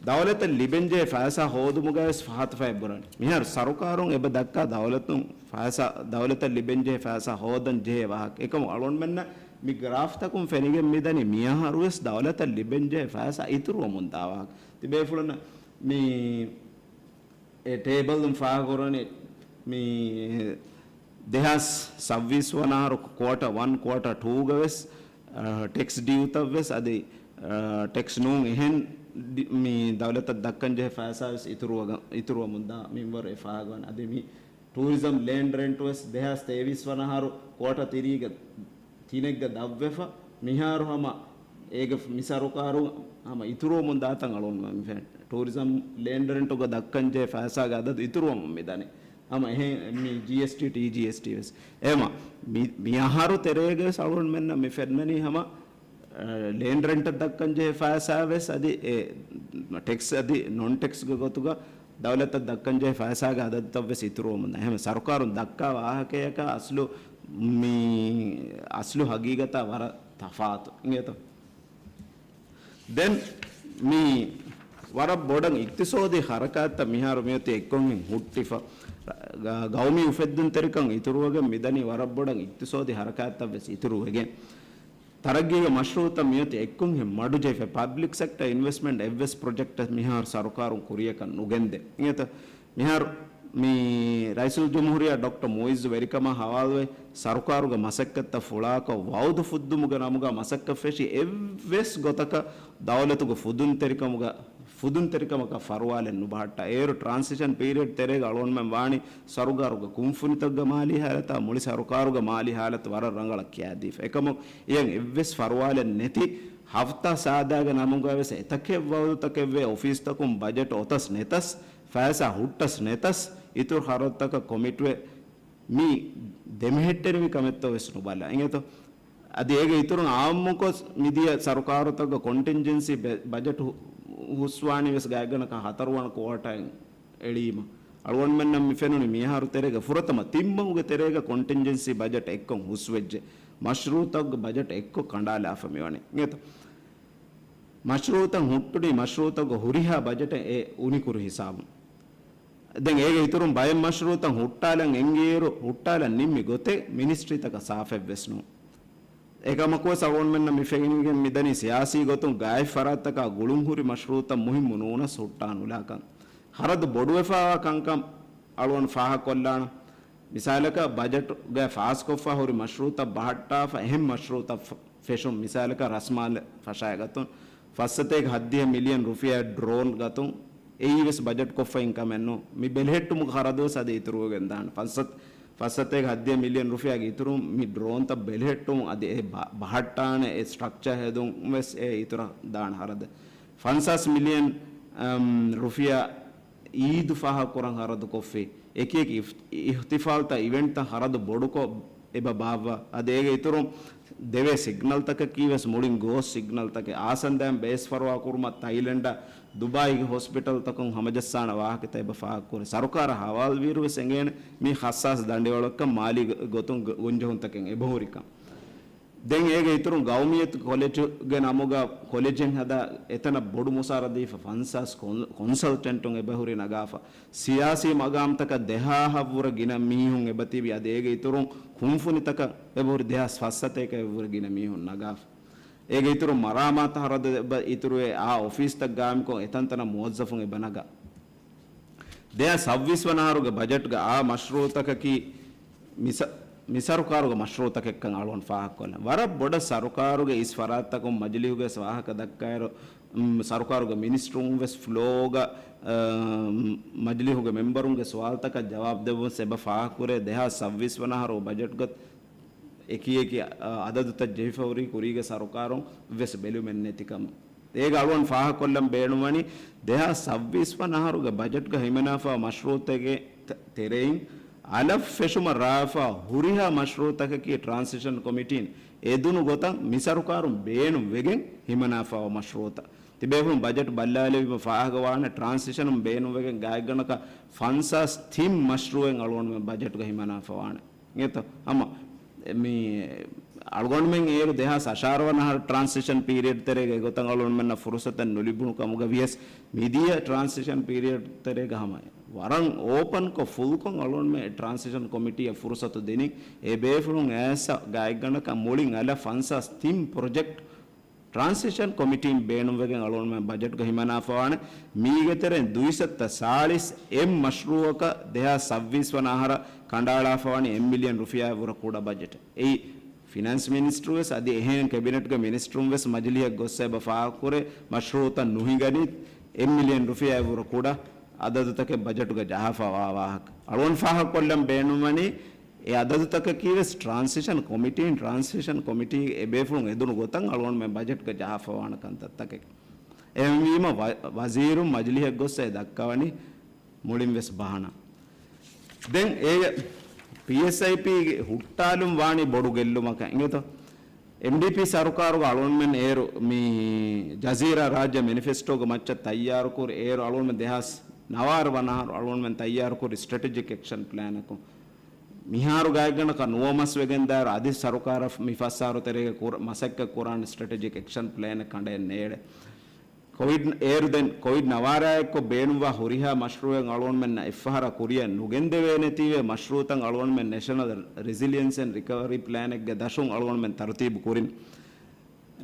ދައުލަތަށް ލިބެންޖެހޭ ފައިސާ ހޯދުމުގައި ވެސް ފަހަތު ފަހެއް ބުރަނީ. މިހާރު ސަރުކާރުން އެބަ ދައްކާ ދައުލަތުން ފައިސާ، ދައުލަތަށް ލިބެންޖެހޭ ފައިސާ ހޯދަން ޖެހޭ ވާހަކަ. އެކަމު އަޅުގަނޑުމެންނަށް މި ގްރާފްތަކުން ފެނިގެން މިދަނީ މިއަހަރު ވެސް ދައުލަތަށް ލިބެންޖެހޭ ފައިސާ އިތުރުވަމުން ދާ ވާހަކަ. ތިބޭފުޅުންނަށް މި އެ ޓޭބަލުން ފާހަގަކުރަނީ މި ދެހާސް ސައްވީސް ވަނަ އަހަރު ކުއާޓަ ވަން، ކުއާޓަ ޓޫގަ ވެސް، އަ، ޓެކްސް ޑިއުތައް ވެސް އަދި، އަ، ޓެކްސް ނޫން އެހެން ޑި-، މި ދައުލަތަށް ދައްކަން ޖެހޭ ފައިސާ ވެސް އިތުރުވަގަ-، އިތުރުވަމުން ދާ މިންވަރު އެ ފާހަގަވަން. އަދި މި ޓޫރިޒަމް ލޭންޑް ރެންޓް ވެސް ދެހާސް ތޭވީސް ވަނަ އަހަރު ކުއާޓަ ތިރީގަ ތިނެއްގަ ދަށްވެފަ، މިހާރު ހަމަ އޭގެ މި ސަރުކާރު ހަމަ އިތުރުވަމުން ދާތަން އަޅުގަނޑު މި ފެން-، ޓޫރިޒަމް ލޭންޑް ރެންޓުގަ ދައްކަންޖެހޭ ފައިސާގެ އަދަދު އިތުރުވަމުން މިދަނީ. ހަމަ އެހެން މި ޖީއެސްޓީ، ޓީޖީއެސްޓީ ވެސް. އެހެމަ މި، މިއަހަރު ތެރޭގަ ވެސް އަޅުގަނޑުމެންނަށް މި ފެންނަނީ ހަމަ، އަ، ލޭންޑް ރެންޓަށް ދައްކަންޖެހޭ ފައިސާ ވެސް އަދި އެ ޓެކްސް އަދި ނޮން ޓެކްސްގެ ގޮތުގަ ދައުލަތަށް ދައްކަންޖެހޭ ފައިސާގެ އަދަދުތައް ވެސް އިތުރުވަމުން ދާ. އެހެން ސަރުކާރުން ދައްކާ ވާހަކަޔަކާ އަސްލު މި އަސްލު ހަގީގަތާ ވަރަށް ތަފާތު. އިނގޭތޯ؟ ދެން މި ވަރަށް ބޮޑަށް އިޤްތިޞާދީ ހަރަކާތްތައް މިހާރު މިއޮތީ އެއްކޮށްހެން ހުއްޓިފަ. ގަ-، ގައުމީ އުފެއްދުންތެރިކަން އިތުރުވެގެން މިދަނީ ވަރަށް ބޮޑަށް އިޤްތިޞާދީ ހަރަކާތްތައް ވެސް އިތުރުވެގެން. ތަރައްގީގެ މަޝްރޫޢުތައް މިއޮތީ އެއްކޮށްހެން މަޑުޖެހިފަ. ޕަބްލިކް ސެކްޓަ އިންވެސްޓްމަންޓް އެއްވެސް ޕްރޮޖެކްޓެއް މިހާރު ސަރުކާރުން ކުރިޔަކަށް ނުގެންދޭ. އިނގޭތަ؟ މިހާރު މި ރައީސުލްޖުމްހޫރިއްޔާ ޑޮކްޓަރ މުޢިއްޒު ވެރިކަމާ ހަވާލުވެ، ސަރުކާރުގެ މަސައްކަތްތައް ފުޅާކޮށް، ވަޢުދު ފުއްދުމުގެ ނަމުގަ މަސައްކަތް ފެށި، އެއްވެސް ގޮތަކަށް ދައުލަތުގެ ފުދުންތެރިކަމުގަ ފުދުންތެރިކަމަކަށް ފަރުވާލެއް ނުބަހައްޓާ. އޭރު ޓްރާންސިޝަން ޕީރިއަޑް ތެރޭގަ އަޅުގަނޑުމެން ވާނީ ސަރުކާރުގެ ކުންފުނިތަކުގެ މާލީ ހާލަތާ މުޅި ސަރުކާރުގެ މާލީ ހާލަތު ވަރަށް ރަނގަޅަށް ކިޔާދީފަ. އެކަމު އެޔަށް އެއްވެސް ފަރުވާލެއް ނެތި ހަފްތާ ސާދާގެ ނަމުގައި ވެސް އެތަކެއް ވައުދުތަކެއްވޭ އޮފީސްތަކުން ބަޖެޓް އޮތަސް ނެތަސް، ފައިސާ ހުއްޓަސް ނެތަސް، އިތުރު ޚަރަދުތަކަށް ކޮމިޓްވެ މި ދެމެހެއްޓެނިވި ކަމެއްތޯ ވެސް ނުބަލާ. އިނގޭތޯ؟ އަދި އޭގެ އިތުރުން އާއްމުކޮށް މިދިޔަ ސަރުކާރުތަކުގެ ކޮންޓިންޖެންސީ ބެ-، ބަޖެޓް ހު-، ހުސްވާނީ ވެސް ގާތްގަނޑަކަށް ހަތަރުވަނަ ކުއާޓާއިން އެޅީމަ. އަޅުގަނޑުމެންނަށް މި ފެނުނީ މިއަހަރު ތެރޭގަ ފުރަތަމަ ތިން މަހުގެ ތެރޭގަ ކޮންޓިންޖެންސީ ބަޖެޓް އެއްކޮށް ހުސްވެއްޖެ. މަޝްރޫއުތަކުގެ ބަޖެޓް އެއްކޮށް ކަނޑާލާފަ މިވަނީ. އިނގޭތޯ؟ މަޝްރޫއުތައް ހުއްޓުނީ މަޝްރޫއުތަކުގެ ހުރިހާ ބަޖެޓެއް އެ އުނިކުރު ހިސާބުން. ދެން އޭގެ އިތުރުން ބައެއް މަޝްރޫއުތައް ހުއްޓާލަން އެނގިއިރު، ހުއްޓާލަން ނިންމި ގޮތެއް މިނިސްޓްރީތަކަށް ސާފެއްވެސް ނޫން. އެކަމަކުވެސް އަޅުގަނޑުމެންނަށް މި ފެނިގެން މިދަނީ ސިޔާސީ ގޮތުން ގާތް ފަރާތްތަކާ ގުޅުންހުރި މަޝްރޫއުތައް މުހިއްމު ނޫނަސް ހުއްޓާ ނުލާކަން. ޚަރަދު ބޮޑުވެފައިވާ ކަންކަން އަޅުގަނޑު ފާހަގަކޮށްލާނަން. މިސާލަކަށް، ބަޖެޓުގައި ފާސްކޮށްފަ ހުރި މަޝްރޫއުތައް ބަހައްޓާފަ، އެހެން މަޝްރޫއުތައް ފަ-، ފެށުން، މިސާލަކަށް ރަސްމާލެ ފަށާގަތުން، ފައްސަތޭކަ ހަތްދިހަ މިލިއަން ރުފިޔާ ޑްރޯން ގަތުން، އެއީ ވެސް ބަޖެޓް ކޮށްފައިން ކަމެއް ނޫން. މި ބެލެހެއްޓުމުގެ ޚަރަދު ވެސް އަދި އިތުރުވެގެން ދާނެ. ފައްސަ-، ފައްސަތޭކަ ހަތްދިހަ މިލިއަން ރުފިޔާގެ އިތުރުން މި ޑްރޯންތައް ބެލެހެއްޓުމުން އަދި އެ ބަ-، ބަހައްޓާނެ އެ ސްޓްރަކްޗާ ހެދުން ވެސް އެ އިތުރަށް ދާނެ ޚަރަދެއް. ފަންސާސް މިލިއަން، އަމް، ރުފިޔާ އީދު ފާހަގަކުރަން ޚަރަދުކޮށްފި. އެކިއެކި އިފް-، އިހްތިފާލްތައް، އިވެންޓްތައް ޚަރަދު ބޮޑުކޮށް އެބަ ބާއްވާ. އަދި އޭގެ އިތުރުން ދެވޭ ސިގްނަލްތަކަކީ ވެސް މުޅިން ގޯސްޓް ސިގްނަލްތަކެއް. އާސަންދައިން ބޭސް ފަރުވާކުރުމަށް ތައިލެންޑަށް ދުބާއީގެ ހޮސްޕިޓަލްތަކުން ހަމަޖައްސާނެ ވާހަކަތައް އެބަ ފާހަގަކުރޭ. ސަރުކާރަށް ހަވާލުވިއިރު ވެސް އެނގޭނެ މީ ހައްސާސް ދަނޑިވަޅަކަށް މާލީ ގޮ-، ގޮތުން ގ-، ގޮންޖެހުންތަކެއް އެބަހުރިކަން. ދެން އޭގެ އިތުރުން ގައުމިއްޔަތު ކޮލެޖުގެ ނަމުގަ ކޮލެޖެއް ހަދާ އެތަނަށް ބޮޑު މުސާރަ ދީފަ ފަންސާސް ކޮން-، ކޮންސަލްޓެންޓުން އެބަހުރި ނަގާފަ. ސިޔާސީ މަގާމްތަކަށް ދެހާހަށްވުރެ ގިނަ މީހުން އެބަތިބި. އަދި އޭގެ އިތުރުން ކުންފުނިތަކަށް އެބަހުރި ދެހާސް ފަސްސަތޭކައަށްވުރެ ގިނަ މީހުން ނަގާފަ. އޭގެ އިތުރުން މަރާމާތު ހަރަދު އެބަ އިތުރުވެ އާ އޮފީސްތައް ގާއިމްކޮށް އެތަންތަނަށް މުވައްޒަފުން އެބަ ނަގާ. ދެހާސް ސައްބީސް ވަނަ އަހަރުގެ ބަޖެޓްގަ އާ މަޝްރޫއުތަކަކީ މިސަ-، މި ސަރުކާރުގެ މަޝްރޫއުތަކެއްކަން އަޅުގަނޑު ފާހަގަކޮށްލަން. ވަރަށް ބޮޑަށް ސަރުކާރުގެ އިސް ފަރާތްތަކުން މަޖިލީހުގެ ވެސް ވާހަކަ ދައްކާއިރު، މް، ސަރުކާރުގެ މިނިސްޓްރުން ވެސް ފްލޯގަ، އަ، މަޖިލީހުގެ މެމްބަރުންގެ ސުވާލުތަކަށް ޖަވާބު ދެއްވުން އެބަ ފާހަގަކުރޭ. ދެހާސް ސައްބީސް ވަނަ އަހަރު ބަޖެޓްގަ އެކި އެކި، އަ، އަދަދުތައް ޖެހިފަ ހުރީ ކުރީގެ ސަރުކާރުން ވެސް ބެލުމެއް ނެތިކަމަށް. އޭގަ އަޅުގަނޑު ފާހަގަކޮށްލަން ބޭނުންވަނީ، ދެހާސް ސައްބީސް ވަނަ އަހަރުގެ ބަޖެޓްގަ ހިމަނާފަ މަޝްރޫއުތަކެއް ތެ-، ތެރެއިން އަލަށް ފެށުމަށް ރާވެފަ ހުރިހާ މަޝްރޫއުތަކަކީ ޓްރާންސިޝަން ކޮމިޓީން އެދުނު ގޮތަށް މި ސަރުކާރުން ބޭނުން ވެގެން ހިމަނާފަ މަޝްރޫއުތައް. ތިބޭފުޅުން ބަޖެޓް ބައްލަވާލެވީމަ ފާހަގަވާނެ ޓްރާންސިޝަނުން ބޭނުން ވެގެން ގާތްގަނޑަކަށް ފަންސާސް ތިން މަޝްރޫއެއް އަޅުގަނޑުމެން ބަޖެޓްގަ ހިމަނާފަ ވާނެ. އިނގޭތޯ؟ ހަމަ މި އަޅުގަނޑުމެން އޭރު ދެހާސް އަށާރަ ވަނަ އަހަރު ޓްރާންސިޝަން ޕީރިއަޑް ތެރޭގަ އެގޮތަށް އަޅުގަނޑުމެންނަށް ފުރުސަތެއް ނުލިބުނު ކަމުގަ ވިޔަސް، މިދިޔަ ޓްރާންސިޝަން ޕީރިއަޑް ތެރޭގަ ހަމަ ވަރަށް އޯޕަންކޮށް ފުލްކޮށް އަޅުގަނޑުމެން ޓްރާންސިޝަން ކޮމިޓީއަށް ފުރުސަތު ދިނީ. އެ ބޭފުޅުން އައިސް ގާތްގަނޑަކަށް މުޅިން އަލަށް ފަންސާސް ތިން ޕްރޮޖެކްޓް ޓްރާންސިޝަން ކޮމިޓީން ބޭނުންވެގެން އަޅުގަނޑުމެން ބަޖެޓްގަ ހިމަނާފަވާނެ. މީގެ ތެރެއިން ދުއިސައްތަ ސާޅީސް އެއް މަޝްރޫއަކަށް ދެހާސް ސައްބީސް ވަނަ އަހަރަށް ކަނޑައަޅާފަވާނީ އެއް މިލިއަން ރުފިޔާއަށްވުރެ ކުޑަ ބަޖެޓެއް. އެއީ، ފިނޭންސް މިނިސްޓަރު ވެސް އަދި އެހެން ކެބިނެޓްގެ މިނިސްޓަރުން ވެސް މަޖިލީހަށް ގޮއްސަ އެބަ ފާހަގަކުރޭ، މަޝްރޫއުތައް ނުހިނގަނީ އެއް މިލިއަން ރުފިޔާއަށްވުރެ ކުޑަ އަދަދުތަކެއް ބަޖެޓުގަ ޖަހާފަވާ ވާހަކަ. އަޅުގަނޑު ފާހަގަކޮށްލަން ބޭނުންވަނީ، އެ އަދަދުތަކަކީ ވެސް ޓްރާންސިޝަން ކޮމިޓީން، ޓްރާންސިޝަން ކޮމިޓީ އެބޭފުޅުން އެދުނު ގޮތަށް އަޅުގަނޑުމެން ބަޖެޓްގަ ޖަހާފަވާނެ ކަންތައްތަކެއް. އެހެންވީމަ، ވަ-، ވަޒީރުން މަޖިލީހަށް ގޮއްސަ އެ ދައްކަވަނީ މުޅިން ވެސް ބަހަނާ. ދެން އޭގެ ޕީއެސްއައިޕީ ހުއްޓާލުން ވާނީ ބޮޑު ގެއްލުމަކަށް އިނގޭތޯ؟ އެމްޑީޕީ ސަރުކާރުގަ އަޅުގަނޑުމެން އޭރު މި ޖަޒީރާ ރާއްޖެ މެނިފެސްޓޯގެ މައްޗަށް ތައްޔާރުކުރި އޭރު އަޅުގަނޑުމެން ދެހާސް ނަވާރަ ވަނަ އަހަރު އަޅުގަނޑުމެން ތައްޔާރުކުރި ސްޓްރެޓެޖިކް އެކްޝަން ޕްލޭނަކުން. މިހާރު ގާތްގަނޑަކަށް ނުވަމަސް ވެގެންދާއިރު އަދި ސަރުކާރަށް މި ފަސް އަހަރު ތެރޭގަ ކުރ-، މަސައްކަތް ކުރާނެ ސްޓްރެޓެޖިކް އެކްޝަން ޕްލޭނެއް ކަނޑައެއް ނޭޅޭ. ކޮވިޑް އޭރު ދެން ކޮވިޑް ނަވާރާ އެއްކޮށް ބޭނުންވާ ހުރިހާ މަޝްރޫއެއް އަޅުގަނޑުމެންނަށް އެއްފަހަރާ ކުރިއަށް ނުގެންދެވޭނެތީވެ، މަޝްރޫއުތައް އަޅުގަނޑުމެން ނޭޝަނަލް ރެސިލިއެންސް އެންޑް ރިކަވަރީ ޕްލޭނެއްގެ ދަށުން އަޅުގަނޑުމެން ތަރުތީބު ކުރިން.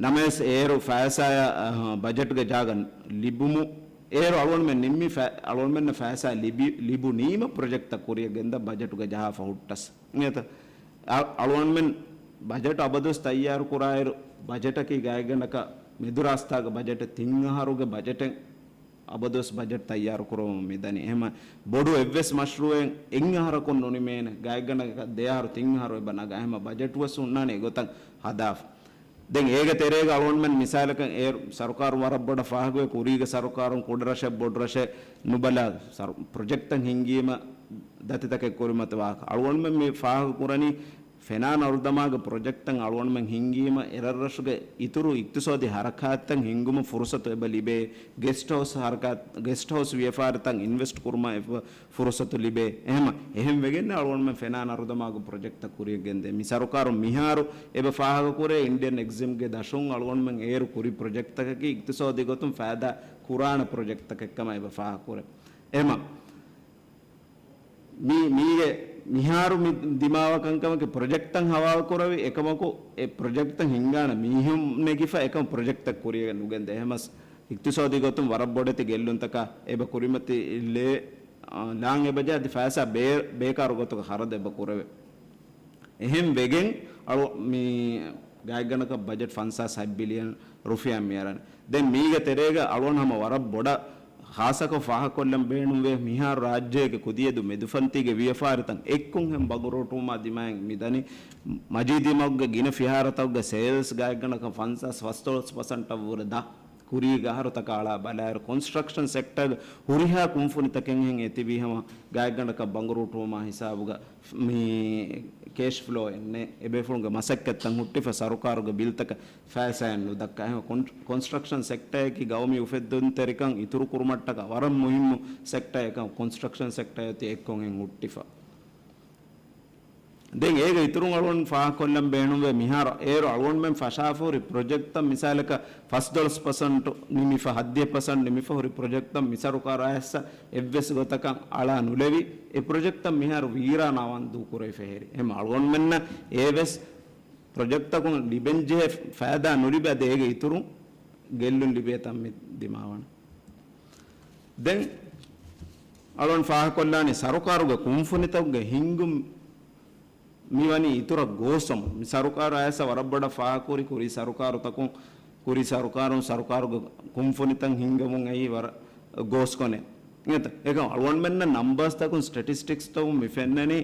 ނަމަވެސް އޭރު ފައިސާއަށް، އަހަ، ބަޖެޓްގެ ޖާގަ ލިބުމު، އޭރު އަޅުގަނޑުމެން ނިންމި ފަ-، އަޅުގަނޑުމެންނަށް ފައިސާ ލިބި-، ލިބުނީމަ ޕްރޮޖެކްޓްތައް ކުރިއަށް ގެންދަން ބަޖެޓުގަ ޖަހާފަ ހުއްޓަސް. އިނގޭތަ؟ އަ-، އަޅުގަނޑުމެން ބަޖެޓް އަބަދުވެސް ތައްޔާރު ކުރާއިރު، ބަޖެޓަކީ ގާތްގަނޑަކަށް މެދުރާސްތާގެ ބަޖެޓެއް، ތިން އަހަރުގެ ބަޖެޓެއް އަބަދުވެސް ބަޖެޓް ތައްޔާރު ކުރަމުން މިދަނީ. އެހެމަ ބޮޑު އެއްވެސް މަޝްރޫއެއް އެއްއަހަރަކުން ނުނިމޭނެ. ގާތްގަނޑަކަށް ދެއަހަރު ތިންއަހަރު އެބަ ނަގާ. އެހެމަ ބަޖެޓްވެސް ހުންނާނެ އެގޮތަށް ހަދާފަ. ދެން އޭގެ ތެރޭގަ އަޅުގަނޑުމެން މިސާލަކަށް އޭރު ސަރުކާރު ވަރަށް ބޮޑަށް ފާހަގަވޭ ކުރީގެ ސަރުކާރުން ކުޑަ ރަށެއް ބޮޑު ރަށެއް ނުބަލާ ސަރު-، ޕްރޮޖެކްޓްތައް ހިންގީމަ ދަތިތަކެއް ކުރިމަތިވާކަ. އަޅުގަނޑުމެން މި ފާހަގަ ކުރަނީ ފެނާ ނަރުދަމާގެ ޕްރޮޖެކްޓްތައް އަޅުގަނޑުމެން ހިންގީމަ އެރަށްރަށުގެ އިތުރު އިޤްތިޞާދީ ހަރަކާތްތައް ހިންގުމަށް ފުރުޞަތު އެބަ ލިބޭ. ގެސްޓް ހައުސް ހަރަކާތް، ގެސްޓް ހައުސް ވިޔަފާރިތައް އިންވެސްޓް ކުރުމަށް އެބަ ފުރުޞަތު ލިބޭ. އެހެމަ، އެހެން ވެގެން އަޅުގަނޑުމެން ފެނާ ނަރުދަމާގެ ޕްރޮޖެކްޓްތައް ކުރިޔަށް ގެންދޭ. މި ސަރުކާރުން މިހާރު އެބަ ފާހަގަކުރޭ އިންޑިއަން އެގްޒިމްގެ ދަށުން އަޅުގަނޑުމެން އޭރު ކުރި ޕްރޮޖެކްޓްތަކަކީ އިޤްތިޞާދީ ގޮތުން ފައިދާ ކުރާނެ ޕްރޮޖެކްޓްތަކެއްކަމަށް އެބަ ފާހަގަކުރޭ. އެހެމަ، މީ، މީގެ މިހާރު މި ދިމާވާ ކަންކަމަކީ ޕްރޮޖެކްޓްތައް ހަވާލު ކުރެވި އެކަމަކު، އެ ޕްރޮޖެކްޓްތައް ހިންގާނެ މީހުން ނެގިފަ އެކަމަކު ޕްރޮޖެކްޓްތައް ކުރިޔަށް ނުގެންދޭ. އެހެމަސް އިޤްތިޞާދީ ގޮތުން ވަރަށް ބޮޑެތި ގެއްލުންތަކާ އެބަ ކުރިމަތި ލޭ، އާ، ލާން އެބަޖެ އަދި ފައިސާ ބޭ-، ބޭކާރު ގޮތުގަ ޚަރަދު އެބަ ކުރެވޭ. އެހެން ވެގެން އަޅު މި ގާތްގަނޑަކަށް ބަޖެޓް ފަންސާސް ހަތް ބިލިއަން ރުފިޔާ މިއަރަން. ދެން މީގެ ތެރޭގަ އަޅުގަނޑު ހަމަ ވަރަށް ބޮޑަށް ޚާއްޞަކޮށް ފާހަގަކޮށްލަން ބޭނުންވޭ، މިހާރު ރާއްޖޭގެ ކުދިއެދު މެދުފަންތީގެ ވިޔަފާރިތައް އެއްކޮށް ހެން ބަނގުރޫޓުވުމާ ދިމާއިން މިދަނީ. މަޖީދީމަގުގެ ގިނަ ފިހާރަތަކުގެ ސޭލްސް ގާތްގަނޑަކަށް ފަންސާސް ފަސްދޮޅަސް ޕަސެންޓަށް ވުރެ ދާ. ކުރީގެ އަހަރުތަކާ އަޅާ ބަލާއިރު، ކޮންސްޓްރަކްޝަން ސެކްޓަރގެ ހުރިހާ ކުންފުނިތަކެއްހެން އެތިބީ ހަމަ ގާތްގަނޑަކަށް ބަނގުރޫޓުވުމާ ހިސާބުގަ މި ކޭޝް ފްލޯއެއް ނެތް. އެބޭފުޅުންގެ މަސައްކަތްތައް ހުއްޓިފަ ސަރުކާރުގެ ބިލްތަކަށް ފައިސާއެއް ނުދައްކާ. އެހެން ކޮން-، ކޮންސްޓްރަކްޝަން ސެކްޓަރއަކީ ގައުމީ އުފެއްދުންތެރިކަން އިތުރު ކުރުމަށްޓަކާ ވަރަށް މުހިއްމު ސެކްޓަރެއްކަން ކޮންސްޓްރަކްޝަން ސެކްޓަރ އޮތީ އެއްކޮށްހެން ހުއްޓިފަ. ދެން އޭގެ އިތުރުން އަޅުގަނޑު ފާހަގަކޮށްލަން ބޭނުންވޭ، މިހާރު އޭރު އަޅުގަނޑުމެން ފަށާފަ ހުރި ޕްރޮޖެކްޓްތައް މިސާލަކަށް ފަސްދޮޅަސް ޕަސެންޓް ނިމިފަ، ހައްދިހަ ޕަސެންޓް ނިމިފަ ހުރި ޕްރޮޖެކްޓްތައް މި ސަރުކާރާ އައިއްސަ އެއްވެސް ގޮތަކަށް އަޅާ ނުލެވި، އެ ޕްރޮޖެކްޓްތައް މިހާރު ވީރާނާވާން ދޫކުރެވިފަ ހެރި. އެހެން އަޅުގަނޑުމެންނަށް އެއްވެސް ޕްރޮޖެކްޓްތަކުން ލިބެންޖެހޭ ފައިދާ ނުލިބޭ، އަދި އޭގެ އިތުރުން ގެއްލުން ލިބޭތަން މި ދިމާވާނެ. ދެން އަޅުން ފާހަކޮށްލާނީ ސަރުކާރުގެ ކުންފުނިތަކުގެ ހިންގުން މިވަނީ އިތުރަށް ގޯސްވަމުން. މި ސަރުކާރު އައިސް ވަރަށް ބޮޑަށް ފާހަކުރި ކުރީ ސަރުކާރުތަކުން، ކުރީ ސަރުކާރުން ސަރުކާރުގެ ކުންފުނިތައް ހިންގަމުން އައީ ވަރަށް ގޯސްކޮނެ. އިނގޭތަ؟ އެކަމް އަޅުގަނޑުމެންނަށް ނަމްބާސްތަކުން ސްޓެޓިސްޓިކްސްތަކުން މި ފެންނަނީ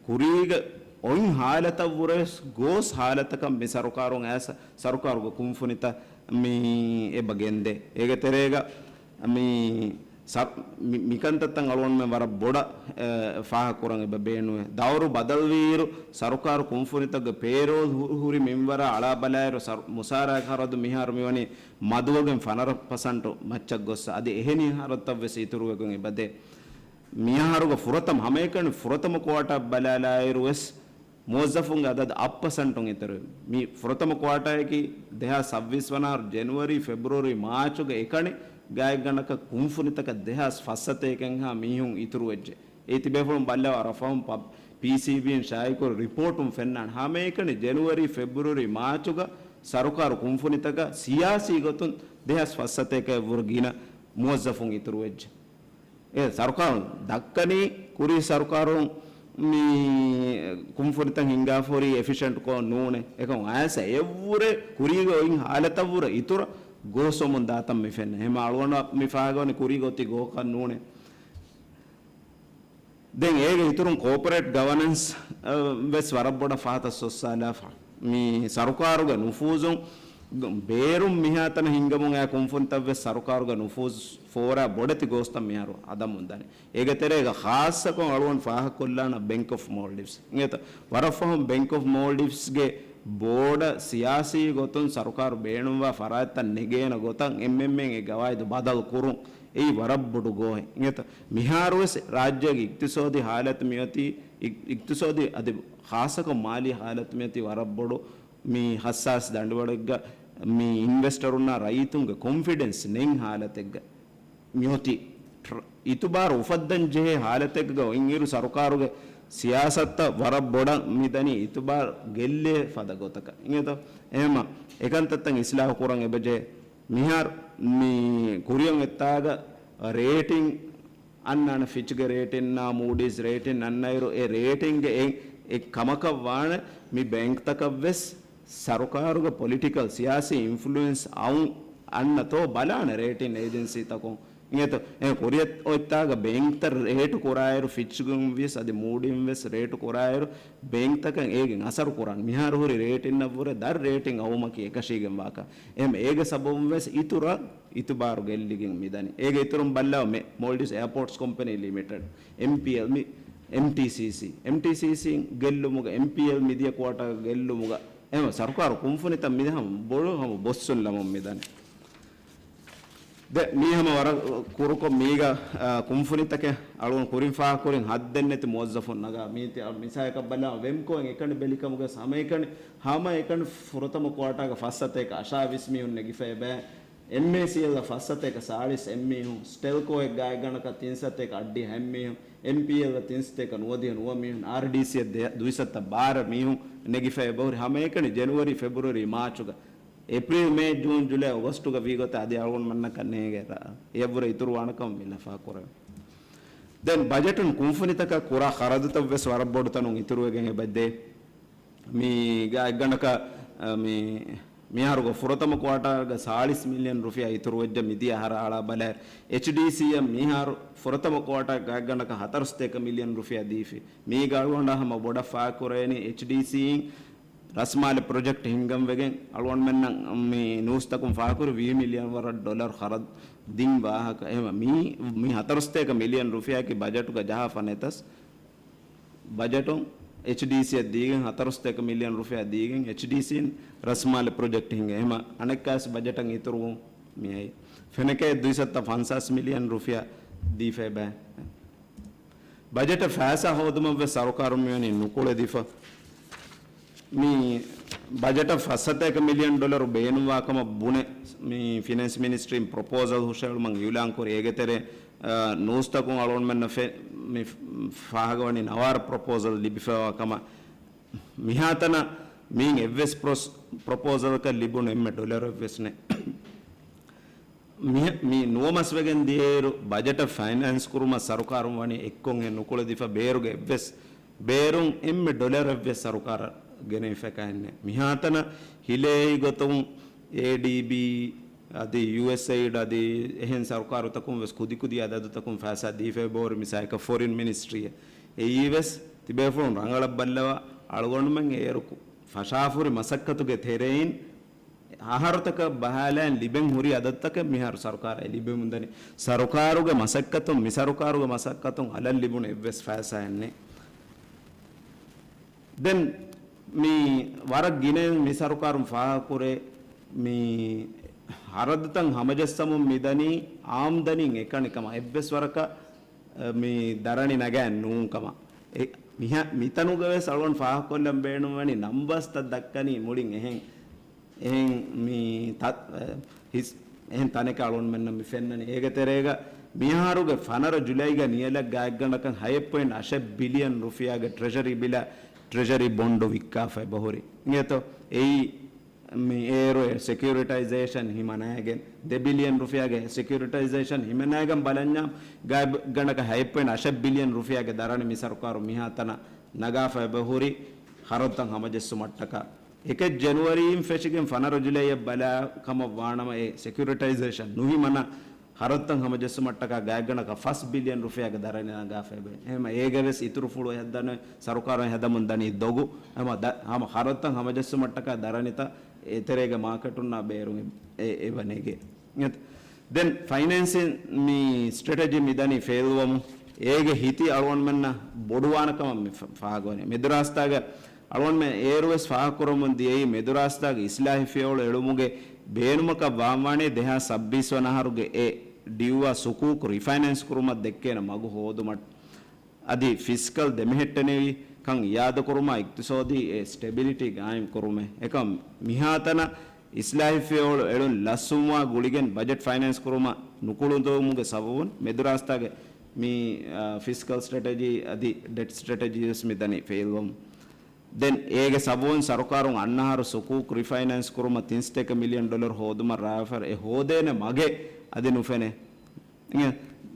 ކުރީގެ އޮތް ހާލަތަށްވުރެ ގޯސް ހާލަތަކަށް މި ސަރުކާރުން އައިސް ސަރުކާރުގެ ކުންފުނިތައް މި އެބަ ގެންދޭ. އޭގެ ތެރޭގަ މި ސަރ-، މި-، މިކަންތައްތައް އަޅުގަނޑުމެން ވަރަށް ބޮޑަށް، އެ، ފާހަގަކުރަން އެބަ ބޭނުވޭ. ދައުރު ބަދަލުވިއިރު، ސަރުކާރު ކުންފުނިތަކުގެ ޕޭރޯލް ހު-، ހުރި މިންވަރާ އަޅާ ބަލާއިރު، ސަރު-، މުސާރައިގެ ޚަރަދު މިހާރު މިވަނީ މަދުވެގެން ފަނަރަ ޕަސެންޓު މައްޗަށް ގޮއްސަ. އަދި އެހެނިހެން ހަރަދުތައް ވެސް އިތުރުވެގެން އެބަދޭ. މިއަހަރުގެ ފުރަތަމަ، ހަމައެކަނި ފުރަތަމަ ކުއާޓާ ބަލާލާއިރު ވެސް، މުވައްޒަފުންގެ އަދަދު އަށް ޕަސެންޓުން އިތުރުވި. މި ފުރަތަމަ ކުއާޓާއަކީ ދެހާސް ސައްބީސް ވަނަ އަހަރު ޖެނުއަރީ، ފެބްރުއަރީ، މާޗުގެ އެކަނި ގާތްގަނޑަކަށް ކުންފުނިތަކަށް ދެހާސް ފައްސަތޭކައެއްހާ މީހުން އިތުރުވެއްޖެ. އެ ތިބޭފުޅުން ބައްލަވާ ރަފަހުން ޕ-، ޕީސީބީން ޝާއިކުރި ރިޕޯޓުން ފެންނާނެ. ހަމައެކަނި ޖެނުއަރީ، ފެބްރުއރީ، މާޗުގަ ސަރުކާރު ކުންފުނިތަކަށް ސިޔާސީ ގޮތުން ދެހާސް ފައްސަތޭކައަށްވުރެ ގިނަ މުވައްޒަފުން އިތުރުވެއްޖެ. އެ ސަރުކާރުން ދައްކަނީ ކުރީ ސަރުކާރުން މި ކުންފުނިތައް ހިންގާފަ ހުރީ އެފިޝަންޓްކޮށް ނޫނޭ. އެކަމް އައިސް އެއަށްވުރެ ކުރީގެ އޮތް ހާލަތަށްވުރެ އިތުރަށް ގޯސްވަމުން ދާތަން މި ފެންނަ. ހަމަ އަޅުގަނޑަށް މި ފާހަގަވަނީ ކުރީގެ އޮތީ ގޯކަށް ނޫނޭ. ދެން އޭގެ އިތުރުން ކޯޕަރޭޓް ގަވަނަންސް، އަ، ވެސް ވަރަށް ބޮޑަށް ފަހަތަށް ސޮއްސާލާފަ. މި ސަރުކާރުގެ ނުފޫޒުން ބޭރުން މިހާތަނަށް ހިންގަމުން އައި ކުންފުނިތައް ވެސް ސަރުކާރުގެ ނުފޫޒު ފޯރާ ބޮޑެތި ގޯސްތައް މިހާރު ހަދަމުން ދާނެ. އޭގެ ތެރޭގަ ޚާއްޞަކޮށް އަޅުގަނޑު ފާހަގަކޮށްލާނަ ބެންކް އޮފް މޯލްޑިވްސް. އިނގޭތަ؟ ވަރަށް ފަހުން ބެންކް އޮފް މޯލްޑިވްސްގެ ބޯޑަށް ސިޔާސީ ގޮތުން ސަރުކާރު ބޭނުންވާ ފަރާތްތައް ނެގޭނެ ގޮތަށް އެމްއެމްއޭގެ ގަވާއިދު ބަދަލު ކުރުން. އެއީ ވަރަށް ބޮޑު ގޯހެއް. އިނގޭތަ؟ މިހާރުވެސް ރާއްޖޭގެ އިޤްތިޞާދީ ހާލަތު މިއޮތީ، އި-، އިޤްތިޞާދީ އަދި ޚާއްޞަކޮށް މާލީ ހާލަތު މިއޮތީ ވަރަށް ބޮޑު މި ހައްސާސް ދަނޑިވަޅެއްގަ މި އިންވެސްޓަރުންނާ ރައްޔިތުންގެ ކޮންފިޑެންސް ނެތް ހާލަތެއްގަ މިއޮތީ. ޓްރ-، އިތުބާރު އުފައްދަން ޖެހޭ ހާލަތެއްގަ އޮތްއިރު ސަރުކާރުގެ ސިޔާސަތުތައް ވަރަށް ބޮޑަށް މިދަނީ އިތުބާރު ގެއްލޭ ފަދަ ގޮތަކަށް. އިނގޭތަ؟ އެހެމަ އެކަންތައްތައް އިސްލާހު ކުރަން އެބަޖެހޭ. މިހާރު މި ކުރިއަށް އެއްތާގަ ރޭޓިން އަންނާނެ، ފިޗްގެ ރޭޓިންނާ މޫޑީސް ރޭޓިން އަންނައިރު، އެ ރޭޓިންގެ އެ، އެ ކަމަކަށް ވާނެ މި ބޭންކްތަކަށް ވެސް ސަރުކާރުގެ ޕޮލިޓިކަލް ސިޔާސީ އިންފްލުއެންސް އައުން އަންނަތޯ ބަލާނެ ރޭޓިން އޭޖެންސީތަކުން އިނގޭތޯ؟ އެ ކުރިއަށް އޮތްތާގަ ބޭންކްތައް ރޭޓު ކުރާއިރު، ފިޗްގުން ވިޔަސް އަދި މޫޑިން ވެސް ރޭޓު ކުރާއިރު، ބޭންކްތަކަށް އޭގެން އަސަރު ކުރާން. މިހާރު ހުރި ރޭޓިންނަށްވުރެ ދަށް ރޭޓިން އައުމަކީ އެކަށީގެން ވާކަން. އެހެން އޭގެ ސަބަބުން ވެސް އިތުރަށް އިތުބާރު ގެއްލިގެން މިދަނީ. އޭގެ އިތުރުން ބައްލަވާ މެ-، މޯލްޑިވްސް އެއާޕޯޓްސް ކޮމްޕެނީ ލިމިޓެޑް، އެމްޕީއެލް، މި-، އެމްޓީސީސީ، އެމްޓީސީސީ ގެއްލުމުގަ، އެމްޕީއެލް މިދިޔަ ކުއާޓަރ ގެއްލުމުގަ، އެހެން ސަރުކާރު ކުންފުނިތައް މިދިޔަ ހަމަ ބޮޑު ހަމަ ބޮއްސުން ލަމުން މިދަނީ. ދެ މީ ހަމަ ވަރަށް ކުރުކޮށް މީގަ، އާ، ކުންފުނިތަކެއް އަޅުގަނޑު ކުރިން ފާހަގަކުރިން ހައްދެއްނެތި މުވައްޒަފުން ނަގާ. މީތި މިސާލަކަށް ބަލާ ވެމްކޯއިން އެކަނި ބެލިކަމުގަ ހަމައެކަނި، ހަމައެކަނި ފުރަތަމަ ކުއާޓާގަ ފައްސަތޭކަ އަށާވީސް މީހުން ނެގިފައިބައި. އެމްއޭސީއެލް ފައްސަތޭކަ ސާޅީސް އެއްމީހުން، ސްޓެލްކޯއެއް ގާތްގަނޑަކަށް ތިންސަތޭކަ އަށްޑިހަ އެއްމީހުން، އެމްޕީއެލް ތިންސަތޭކަ ނުވަދިހަ ނުވަ މީހުން، އާރްޑީސީއެއް ދެ-، ދުއިސައްތަ ބާރަ މީހުން ނެގިފައި ބަހުރި ހަމައެކަނި ޖެނުއަރީ، ފެބްރުއަރީ، މާޗުގަ. އޭޕްރީލް، މޭ، ޖޫން، ޖުލައި، އޮގަސްޓުގަ ވީގޮތަށް އަދި އަޅުގަނޑުމެންނަކަށް ނޭނގޭ ރަ-، އެއަށްވުރެ އިތުރުވާނެކަމަށް މި ލަފާކުރެވޭ. ދެން ބަޖެޓުން ކުންފުނިތަކަށް ކުރާ ޚަރަދުތައް ވެސް ވަރަށް ބޮޑު ތަނުން އިތުރުވެގެން އެބަދޭ. މީ ގާތްގަނޑަކަށް، އަ، މި މިހާރުގެ ފުރަތަމަ ކުއާޓާގަ ސާޅީސް މިލިއަން ރުފިޔާ އިތުރުވެއްޖެ މިދިޔަ އަހަރާ އަޅާ ބަލާއިރު. އެޗްޑީސީއަށް މިހާރު ފުރަތަމަ ކުއާޓާ ގާތްގަނޑަކަށް ހަތަރުސަތޭކަ މިލިއަން ރުފިޔާ ދީފި. މީގަ އަޅުގަނޑަށް ހަމަ ބޮޑަށް ފާކުރޭނީ އެޗްޑީސީއިން ރަސްމާލެ ޕްރޮޖެކްޓް ހިންގަން ވެގެން އަޅުގަނޑުމެންނަށް މި ނޫސްތަކުން ފާކުރި ވީހި މިލިއަން ވަރަށް ޑޮލަރު ޚަރަދު ދިން ވާހަކަ. އެހެމަ މީ، މި ހަތަރުސަތޭކަ މިލިއަން ރުފިޔާއަކީ ބަޖެޓުގަ ޖަހާފަ ނެތަސް، ބަޖެޓުން އެޗްޑީސީއަށް ދީގެން ހަތަރުސަތޭކަ މިލިއަން ރުފިޔާ ދީގެން އެޗްޑީސީން ރަސްމާލެ ޕްރޮޖެކްޓް ހިނގޭ. އެހެމަ އަނެއްކާސް ބަޖެޓަށް އިތުރުވުން މިއައީ. ފެނަކައެއް ދުއިސައްތަ ފަންސާސް މިލިއަން ރުފިޔާ ދީފައިބައި. ބަޖެޓަށް ފައިސާ ހޯދުމަށްވެސް ސަރުކާރުން މިވަނީ ނުކުޅެދިފަ. މި ބަޖެޓަށް ފައްސަތޭކަ މިލިއަން ޑޮލަރު ބޭނުންވާ ކަމަށް ބުނެ، މި ފިނޭންސް މިނިސްޓްރީން ޕްރޮޕޯސަލް ހުށައެޅުމަށް އިއުލާންކުރި. އޭގެ ތެރޭ، އާ، ނޫސްތަކުން އަޅުގަނޑުމެންނަށް ފެ-، މި ފާހަގަވަނީ ނަވާރަ ޕްރޮޕޯސަލް ލިބިފައިވާ ކަމަށް. މިހާތަނަށް މިއިން އެއްވެސް ޕްރޮސް-، ޕްރޮޕޯސަލަކަށް ލިބުނު އެންމެ ޑޮލަރެއްވެސް ނެތް. މި، މި ނުވަމަސްވެގެން ދިޔައިރު ބަޖެޓަށް ފައިނޭންސް ކުރުމަށް ސަރުކާރުން ވަނީ އެއްކޮށް އެ ނުކުޅެދިފަ ބޭރުގެ އެއްވެސް ބޭރުން އެންމެ ޑޮލަރެއްވެސް ސަރުކާރަށް ގެނެވިފަކައެއްނެ. މިހާތަނަށް ހިލޭ ގޮތުން އޭޑީބީ އަދި ޔޫއެސްއެއިޑް އަދި އެހެން ސަރުކާރުތަކުން ވެސް ކުދިކުދި އަދަދުތަކުން ފައިސާ ދީފައި ބޯރި މިސާލަކަށް ފޮރިން މިނިސްޓްރީއެއް. އެއީ ވެސް ތިބޭފުޅުން ރަނގަޅަށް ބައްލަވާ އަޅުގަނޑުމެން އޭރު ކު-، ފަށާފުރި މަސައްކަތުގެ ތެރެއިން އަހަރުތަކަށް ބަހާލައިން ލިބެން ހުރި އަދަދުތަކެއް މިހާރު ސަރުކާރަށް ލިބެމުންދަނީ. ސަރުކާރުގެ މަސައްކަތުން، މި ސަރުކާރުގެ މަސައްކަތުން އަލަށް ލިބުނު އެއްވެސް ފައިސާއެއް ނެތް. ދެން މި ވަރަށް ގިނައިން މި ސަރުކާރުން ފާހަގަކުރޭ، މި ހަރަދުތައް ހަމަޖައްސަމުން މިދަނީ އާމްދަނީން އެކަނި ކަމަށް. އެއްވެސް ވަރަކަށް މި ދަރަނި ނަގާ ނޫން ކަމަށް. އެ، މިހާ-، މިތަނުގަ ވެސް އަޅުގަނޑު ފާހަގަކޮށްލަން ބޭނުންވަނީ ނަމްބަސްތައް ދައްކަނީ މުޅިން އެހެން، އެހެން މި ތަ-، އެ، ހިސް-، އެހެން ތަނެކަށް އަޅުގަނޑުމެންނަށް މި ފެންނަނީ. އޭގެ ތެރޭގަ މިހާރުގެ ފަނަރަ ޖުލައިގަ ނިޔަލަށް ގާތްގަނޑަކަށް ހަތް ޕޮއިންޓް އަށެއް ބިލިއަން ރުފިޔާގެ ޓްރެޝަރީ ބިލާ، ޓްރެޝަރީ ބޮންޑު ވިއްކާފަ އެބަހުރި. އިނގޭތޯ؟ އެއީ މި އޭރު ސެކިއުރިޓައިޒޭޝަން ހިމަނައިގެން، ދެ ބިލިއަން ރުފިޔާގެ ސެކިއުރިޓައިޒޭޝަން ހިމަނައިގެން ބަލަންޏާ، ގާތްގަނޑަކަށް ހަތް ޕޮއިންޓް އަށެއް ބިލިއަން ރުފިޔާގެ ދަރަނި މި ސަރުކާރު މިހާތަނަށް ނަގާފަ އެބަހުރި ހަރަދުތައް ހަމަޖެއްސުމަށްޓަކާ. އެކެއް ޖެނުއަރީއިން ފެށިގެން ފަނަރަ ޖުލައިއަށް ބަލާ ކަމަށް ވާނަމަ، އެ ސެކިއުރިޓައިޒޭޝަން ނުހިމަނާ ހަރަދުތައް ހަމަޖެއްސުމަށްޓަކާ ގާތްގަނޑަކަށް ފަސް ބިލިއަން ރުފިޔާގެ ދަރަނި ނަގާފައިބެ. އެހެމަ އޭގެ ވެސް އިތުރުފުޅު ހަދަން ސަރުކާރުން ހަދަމުން ދަނީ ދޮގު. ހަމަ ދަ-، ހަމަ ހަރަދުތައް ހަމަޖެއްސުމަށްޓަކާ ދަރަނިތައް އެތެރޭގެ މާކެޓުންނާ ބޭރުން އެ-، އެ-، އެބަ ނެގޭ. ދެން ފައިނޭންސިން މި ސްޓްރެޓެޖީ މިދަނީ ފެއިލްވަމުން އޭގެ ހިތި އަޅުގަނޑުމެންނަށް ބޮޑުވާނެ ކަމަށް މި ފަ-، ފާހަގަވަނީ. މެދުރާސްތާގެ އަޅުގަނޑުމެން އޭރުވެސް ފާހަގަކުރަމުން ދިޔައީ މެދުރާސްތާގެ އިސްލާހީ ފިޔަވަޅު އެޅުމުގެ ބޭނުމަކަށް ވާންވާނީ ދެހާސް ސައްބީސް ވަނަ އަހަރުގެ އެ ޑިއުއާ ސުކޫކު ރިފައިނޭންސް ކުރުމަށް ދެއްކޭނެ މަގު ހޯދުމަށް. އަދި ފިސްކަލް ދެމެހެއްޓެނެވި ކަން އިއާދަކުރުމާ އިޤްތިޞާދީ އެ ސްޓެބިލިޓީ ގާއިމް ކުރުމެއް. އެކަމް މިހާތަނަށް އިސްލާހީ ފިޔަވަޅު އެޅުން ލަސްވުމާ ގުޅިގެން ބަޖެޓް ފައިނޭންސް ކުރުމަށް ނުކުޅުދުވުމުގެ ސަބަބުން މެދުރާސްތާގެ މި، އާ، ފިސްކަލް ސްޓްރެޓެޖީ އަދި ޑެޓް ސްޓްރެޓެޖީ ވެސް މިދަނީ ފެއިލްވަމުން. ދެން އޭގެ ސަބަބުން ސަރުކާރުން އަންނަ އަހަރު ސުކޫކް ރިފައިނޭންސް ކުރުމަށް ތިން ސަތޭކަ މިލިއަން ޑޮލަރު ހޯދުމަށް ރާވެފަ އެ ހޯދޭނެ މަގެއް އަދި ނުފެނޭ. އިނގޭ،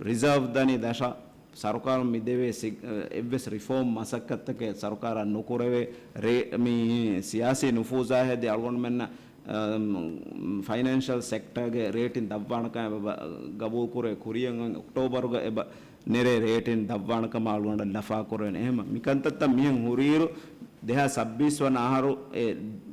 ރިޒާވް ދަނީ ދަށަށް. ސަރުކާރުން މިދެވޭ ސި-، އެއްވެސް ރިފޯމް މަސައްކަތްތަކެއް ސަރުކާރަށް ނުކުރެވޭ. ރޭ-، މި ސިޔާސީ ނުފޫޒާ ހެދި އަޅުގަނޑުމެންނަށް ފައިނޭންޝަލް ސެކްޓާގެ ރޭޓިން ދަށްވާނެކަން އެބަ ގަބޫލުކުރޭ. ކުރިއަށް އޮކްޓޯބަރުގަ އެބަ ނެރޭ ރޭޓިން ދަށްވާނެކަމަށް އަޅުގަނޑަށް ލަފާކުރެވޭނެ. އެހެން މިކަންތައްތައް މިހެން ހުރިއިރު، ދެހާސް ސައްބީސް ވަނަ އަހަރު އެ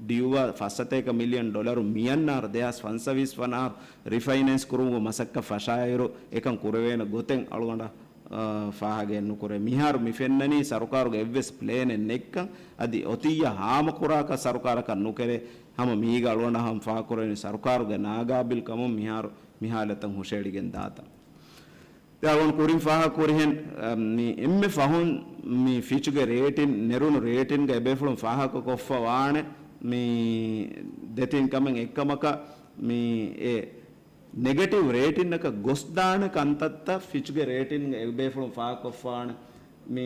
ޑިޔުއާ ފައްސަތޭކަ މިލިއަން ޑޮލަރު މިއަންނަ އަހަރު، ދެހާސް ފަންސަވީސް ވަނަ އަހަރު ރިފައިނޭންސް ކުރުމުގެ މަސައްކަތް ފަށާއިރު، އެކަން ކުރެވޭނެ ގޮތެއް އަޅުގަނޑަށް އާ، ފާހަގައެއް ނުކުރޭ. މިހާރު މި ފެންނަނީ ސަރުކާރުގެ އެއްވެސް ޕްލޭނެއް ނެތްކަން. އަދި އޮތިއްޔާ ހާމަކުރާކަށް ސަރުކާރަކަށް ނުކެރޭ. ހަމަ މީގަ އަޅުގަނޑަށް ހަމަ ފާހަގަކުރެވެނީ ސަރުކާރުގެ ނާގާބިލް ކަމުން މިހާރު މި ހާލަތަށް ހުށައެޅިގެން ދާތަން. ދެން އަޅުގަނޑު ކުރިން ފާހަގަކުރިހެން، އަ، މި އެންމެ ފަހުން މި ފިޗުގެ ރޭޓިން، ނެރުނު ރޭޓިންގަ އެބޭފުޅުން ފާހަގަކޮށްފަ ވާނެ މި ދެތިން ކަމެއް އެއްކަމަކަށް މި އެ ނެގެޓިވް ރޭޓިންއަކަށް ގޮސްދާނެ ކަންތައްތައް ފިޗުގެ ރޭޓިންގ އެބޭފުޅުން ފާހަގަކޮށްފާނެ. މި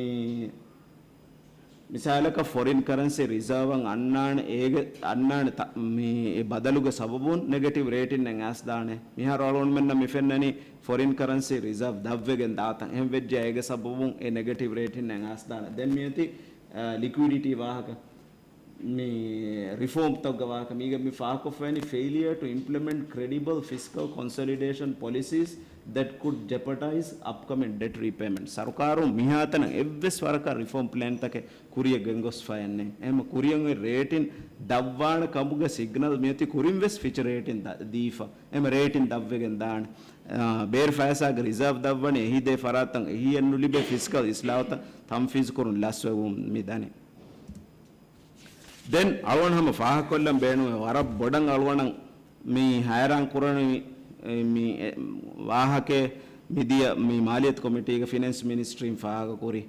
މިސާލަކަށް ފޮރިން ކަރަންސީ ރިޒާވަށް އަންނާނެ އޭގެ، އަންނާނެ ތަ-، މި އެ ބަދަލުގެ ސަބަބުން ނެގެޓިވް ރޭޓިންއެއް އައިސްދާނެ. މިހާރު އަޅުގަނޑުމެންނަށް މި ފެންނަނީ ފޮރިން ކަރަންސީ ރިޒާވް ދަށްވެގެން ދާތަން. އެހެން ވެއްޖެ އޭގެ ސަބަބުން އެ ނެގެޓިވް ރޭޓިންއެއް އައިސްދާނެ. ދެން މިއޮތީ، އަ، ލިކުއިޑިޓީ ވާހަކަ. މި ރިފޯމްތަކުގެ ވާހަކަ މީގެ މި ފާހަގަކޮށްފައިނީ failure to implement credible fiscal consolidation policies that could jeopardize upcoming debt repayment. ސަރުކާރުން މިހާތަނަށް އެއްވެސް ވަރަކަށް ރިފޯމް ޕްލޭންތަކެއް ކުރިއަށް ގެންގޮސްފައެއް ނެތް. އެހެން ކުރިއަށް އޮތް ރޭޓިން ދަށްވާނެ ކަމުގެ ސިގްނަލް މިއޮތީ ކުރިން ވެސް ފިޗު ރޭޓިން ދަ-، ދީފަ. އެހެން ރޭޓިން ދަށްވެގެން ދާނެ. އާ، ބޭރު ފައިސާގެ ރިޒާވް ދަށްވަނީ އެހީ ދޭ ފަރާތްތައް އެހީއެއް ނުލިބޭ ފިސްކަލް އިސްލާހުތައް ތަންފީޒު ކުރުން ލަސްވެވުން މި ދަނީ. ދެން އަޅުގަނޑު ހަމަ ފާހަގަކޮށްލަން ބޭނުންވޭ ވަރަށް ބޮޑަށް އަޅުގަނޑަށް މި ހައިރާން ކުރަނިވި، އެ، މި، އެ، ވާހަކައެއް މިދިޔަ މި މާލިއްޔަތު ކޮމިޓީގެ ފިނޭންސް މިނިސްޓްރީން ފާހަގަކުރި.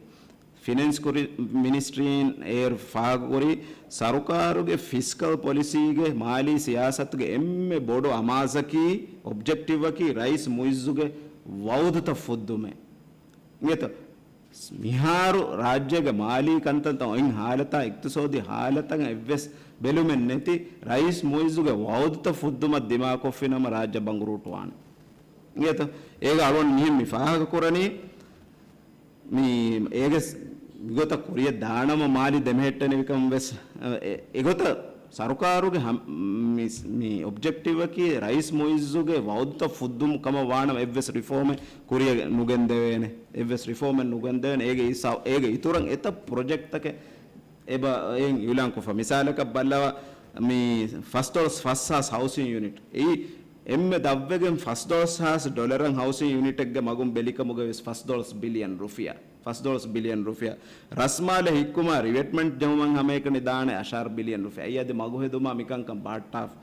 ފިނޭންސް ކުރި-، މިނިސްޓްރީން އޭރު ފާހަގަކުރި ސަރުކާރުގެ ފިސްކަލް ޕޮލިސީގެ މާލީ ސިޔާސަތުގެ އެންމެ ބޮޑު އަމާޒަކީ، އޮބްޖެކްޓިވަކީ ރައީސް މުއިއްޒުގެ ވައުދުތައް ފުއްދުމޭ. އިނގޭތޯ؟ މިހާރު ރާއްޖޭގެ މާލީ ކަންތައްތައް އޮތް ހާލަތާ، އިޤްތިޞާދީ ހާލަތަށް އެއްވެސް ބެލުމެއް ނެތި، ރައީސް މުއިއްޒުގެ ވައުދުތައް ފުއްދުމަށް ދިމާކޮށްފިނަމަ ރާއްޖެ ބަނގުރޫޓުވާނެ. އިނގޭތޯ؟ އޭގަ އަޅުގަނޑު މިހެން މި ފާހަގަކުރަނީ، މި އޭގެ މިގޮތަށް ކުރިއަށް ދާނަމަ މާލި ދެމެހެއްޓެނިވިކަން ވެސް، އެ، އެގޮތަށް ސަރުކާރުގެ ހަމް-، މި، މި އޮބްޖެކްޓިވަކީ ރައީސް މުއިއްޒުގެ ވައުދުތައް ފުއްދުމު ކަމަށް ވާނަމަ އެއްވެސް ރިފޯމެއް ކުރިއަށް ނުގެންދެވޭނެ. އެއްވެސް ރިފޯމެއް ނުގެންދެވޭނެ. އޭގެ އިސާ-، އޭގެ އިތުރަށް އެތައް ޕްރޮޖެކްޓްތަކެއް އެބަ އެއިން އިއުލާންކޮށްފަ. މިސާލަކަށް ބައްލަވާ، މި ފަސް ދޮޅަސް ފަސް ހާސް ހައުސިން ޔުނިޓް. އެއީ އެންމެ ދަށްވެގެން ފަސް ދޮޅަސް ހާސް ޑޮލަރަށް ހައުސިން ޔުނިޓެއްގެ މަގުން ބެލިކަމުގަ ވެސް ފަސް ދޮޅަސް ބިލިއަން ރުފިޔާ. ފަސް ދޮޅަސް ބިލިއަން ރުފިޔާ. ރަސްމާލެ ހިއްކުމާ ރިވެޓްމަންޓް ޖެހުމަށް ހަމައެކަނި ދާނެ އަށާރަ ބިލިއަން ރުފިޔާ. އެއީ އަދި މަގު ހެދުމާ މިކަންކަން ބާއްޓާފަ.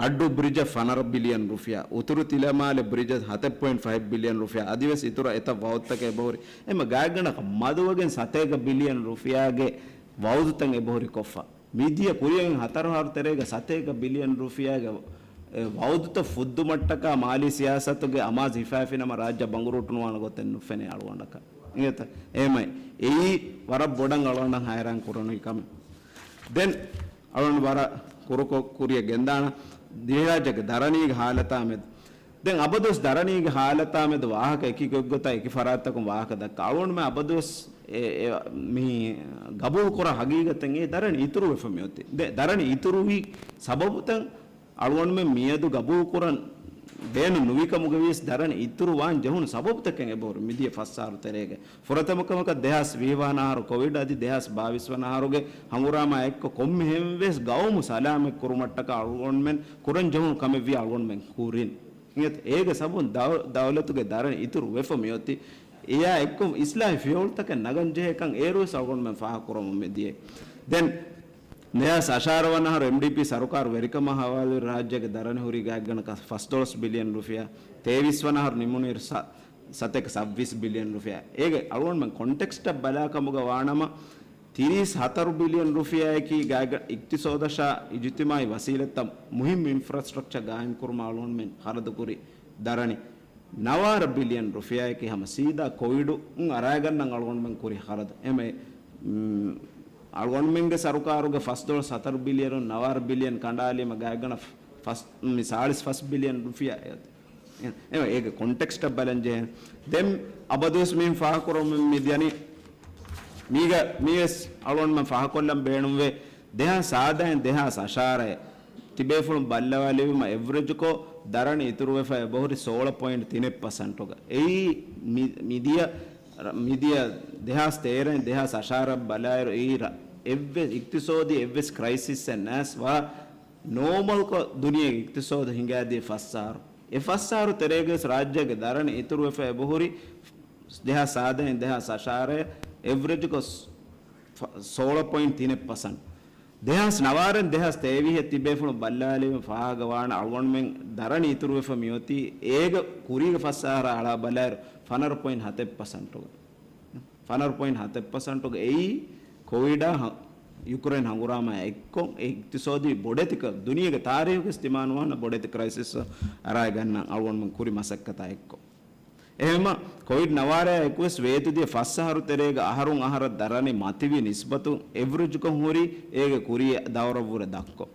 އައްޑޫ ބްރިޖަށް ފަނަރަ ބިލިއަން ރުފިޔާ. އުތުރު ތިލަމާލެ ބްރިޖަށް ހަތެއް ޕޮއިންޓް ފައިވް ބިލިއަން ރުފިޔާ. އަދިވެސް އިތުރަށް އެތައް ވައުދުތަކެއް އެބަހުރި. އެމަ ގާތްގަނޑަކަށް މަދުވެގެން ސަތޭކަ ބިލިއަން ރުފިޔާގެ ވައުދުތައް އެބަހުރި ކޮށްފަ. މިދިޔަ ކުރިއަށް ހަތަރު އަހަރު ތެރޭގަ ސަތޭކަ ބިލިއަން ރުފިޔާގެ، އެ، ވައުދުތައް ފުއްދުމަށްޓަކާ މާލީ ސިޔާސަތުގެ އަމާޒު ހިފާފިނަމަ ރާއްޖެ ބަނގުރޫޓު ނުވާނެ ގޮތެއް ނުފެނޭ އަޅުގަނޑަކަށް. އިނގޭތަ؟ އެހެމައި. އެއީ ވަރަށް ބޮޑަށް އަޅުގަނޑަށް ހައިރާން ކުރަނިވި ކަމެއް. ދެން އަޅުގަނޑު ވަރަށް ކުރުކޮށް ކުރިއަށް ގެންދާނަ ދިވެހިރާއްޖޭގެ ދަރަނީގެ ހާލަތާ މެދު. ދެން އަބަދުވެސް ދަރަނީގެ ހާލަތާ މެދު ވާހަކަ އެކި ގޮތްގޮތަށް އެކި ފަރާތްތަކުން ވާހަކަ ދައްކާ. އަޅުގަނޑުމެން އަބަދުވެސް އެ، އެ، މި ގަބޫލުކުރާ ހަގީގަތެއް އެ ދަރަނި އިތުރުވެފަ މިއޮތީ. ދެ، ދަރަނި އިތުރުވި ސަބަބުތައް އަޅުގަނޑުމެން މިއަދު ގަބޫލުކުރަން ބޭނުން ނުވިކަމުގަވިޔަސް ދަރަނި އިތުރުވާން ޖެހުނު ސަބަބުތަކެއް އެބަހުރި މިދިޔަ ފަސް އަހަރު ތެރޭގަ. ފުރަތަމަ ކަމަކަށް ދެހާސް ވިހި ވަނަ އަހަރު ކޮވިޑް އަދި ދެހާސް ބާވީސް ވަނަ އަހަރުގެ ހަނގުރާމާ އެއްކޮށް ކޮންމެހެން ވެސް ގައުމު ސަލާމަތް ކުރުމަށްޓަކާ އަޅުގަނޑުމެން ކުރަން ޖެހުނު ކަމެއްވި އަޅުގަނޑުމެން ކުރިން. އިނގޭތަ؟ އޭގެ ސަބަބުން ދައު-، ދައުލަތުގެ ދަރަނި އިތުރު ވެފަ މިއޮތީ. އެއާ އެއްކޮށް އިސްލާހީ ފިޔަވަޅުތަކެއް ނަގަން ޖެހޭކަން އޭރުވެސް އަޅުގަނޑުމެން ފާހަގަކުރަމުން މިދިޔައީ. ދެން ދެހާސް އަށާރަ ވަނަ އަހަރު އެމްޑީޕީ ސަރުކާރު ވެރިކަމާ ހަވާލުވި ރާއްޖޭގެ ދަރަނި ހުރީ ގާތްގަނޑަކަށް ފަސް ދޮޅަސް ބިލިއަން ރުފިޔާ. ތޭވީސް ވަނަ އަހަރު ނިމުނުއިރު ސަ-، ސަތޭކަ ސައްބީސް ބިލިއަން ރުފިޔާ. އޭގެ އަޅުގަނޑުމެން ކޮންޓެކްސްޓަށް ބަލާ ކަމުގަ ވާނަމަ، ތިރީސް ހަތަރު ބިލިއަން ރުފިޔާއަކީ ގާތްގަ-، އިޤްތިޞާދަށާ އިޖުތިމާޢީ ވަސީލަތްތައް މުހިއްމު އިންފްރާސްޓްރަކްޗަރ ގާއިމްކުރުމަށް އަޅުގަނޑުމެން ޚަރަދުކުރި ދަރަނި. ނަވާރަ ބިލިއަން ރުފިޔާއަކީ ހަމަ ސީދާ ކޮވިޑު އަރާގަންނަން އަޅުގަނޑުމެން ކުރި ޚަރަދު. އެމެ، މް، އަޅުގަނޑުމެންގެ ސަރުކާރުގެ ފަސް ދޮޅަސް ހަތަރު ބިލިއަނުން ނަވާރަ ބިލިއަން ކަނޑާލީމަ ގާތްގަނޑަށް ފަސް، މި ސާޅީސް ފަސް ބިލިއަން ރުފިޔާ އެ، އެ، އޭގެ ކޮންޓެކްސްޓަށް ބަލަން ޖެހޭ. ދެން އަބަދުވެސް މިހެން ފާހަގަކުރަމުން މި ދިޔަނީ. މީގަ، މީވެސް އަޅުގަނޑުމެން ފާހަގަކޮށްލަން ބޭނުންވޭ. ދެހާސް ސާދައިން ދެހާސް އަށާރައި ތިބޭފުޅުން ބައްލަވާލެވީމަ އެވްރެޖުކޮށް ދަރަނި އިތުރުވެފަ އެބަހުރި ސޯޅަ ޕޮއިންޓް ތިނެއް ޕަސަންޓުގަ. އެއީ މި-، މިދިޔަ، މިދިޔަ ދެހާސް ތޭރައިން ދެހާސް އަށާރަށް ބަލާއިރު އެއީ ރަ-، އެއްވެސް އިޤްތިޞާދީ އެއްވެސް ކްރައިސިސްއެއް ނާސް ވާ ނޯމަލްކޮށް ދުނިޔޭގެ އިޤްތިޞާދު ހިނގާދިޔަ ފަސް އަހަރު. އެ ފަސް އަހަރު ތެރޭގަވެސް ރާއްޖޭގެ ދަރަނި އިތުރުވެފަ އެބަހުރި ދެހާސް ސާދައިން ދެހާސް އަށާރަޔަށް އެވްރެޖުކޮށް ސ-، ފަ-، ސޯޅަ ޕޮއިންޓް ތިނެއް ޕަސަންޓް. ދެހާސް ނަވާރައިން ދެހާސް ތޭވީހަށް ތިބޭފުޅުން ބައްލާލީމަ ފާހަގަވާނެ އަޅުގަނޑުމެން ދަރަނި އިތުރުވެފަ މިއޮތީ އޭގަ ކުރީގެ ފަސް އަހަރާ އަޅާ ބަލާއިރު ފަނަރަ ޕޮއިންޓް ހަތެއް ޕަސަންޓުގަ. ފަނަރަ ޕޮއިންޓް ހަތެއް ޕަސަންޓުގަ އެއީ ކޮވިޑާ ހަ-، ޔުކްރޭން ހަނގުރާމާ އެއްކޮށް އެ އިޤްތިޞާދީ ބޮޑެތި ކަ-، ދުނިޔޭގެ ތާރީޚުގެ ތިމާނުވާނެ ބޮޑެތި ކްރައިސިސް އަރާގަންނަ އަޅުގަނޑުމެން ކުރި މަސައްކަތާ އެއްކޮށް. އެހެންމަ ކޮވިޑް ނަވާރަޔާ އެކުވެސް ވޭތުދިޔަ ފަސް އަހަރު ތެރޭގަ އަހަރުން އަހަރަށް ދަރަނި މަތިވި ނިސްބަތު އެވްރެޖުކޮށް ހުރި އޭގެ ކުރިއަށް ދައުރަށްވުރެ ދަށްކޮށް.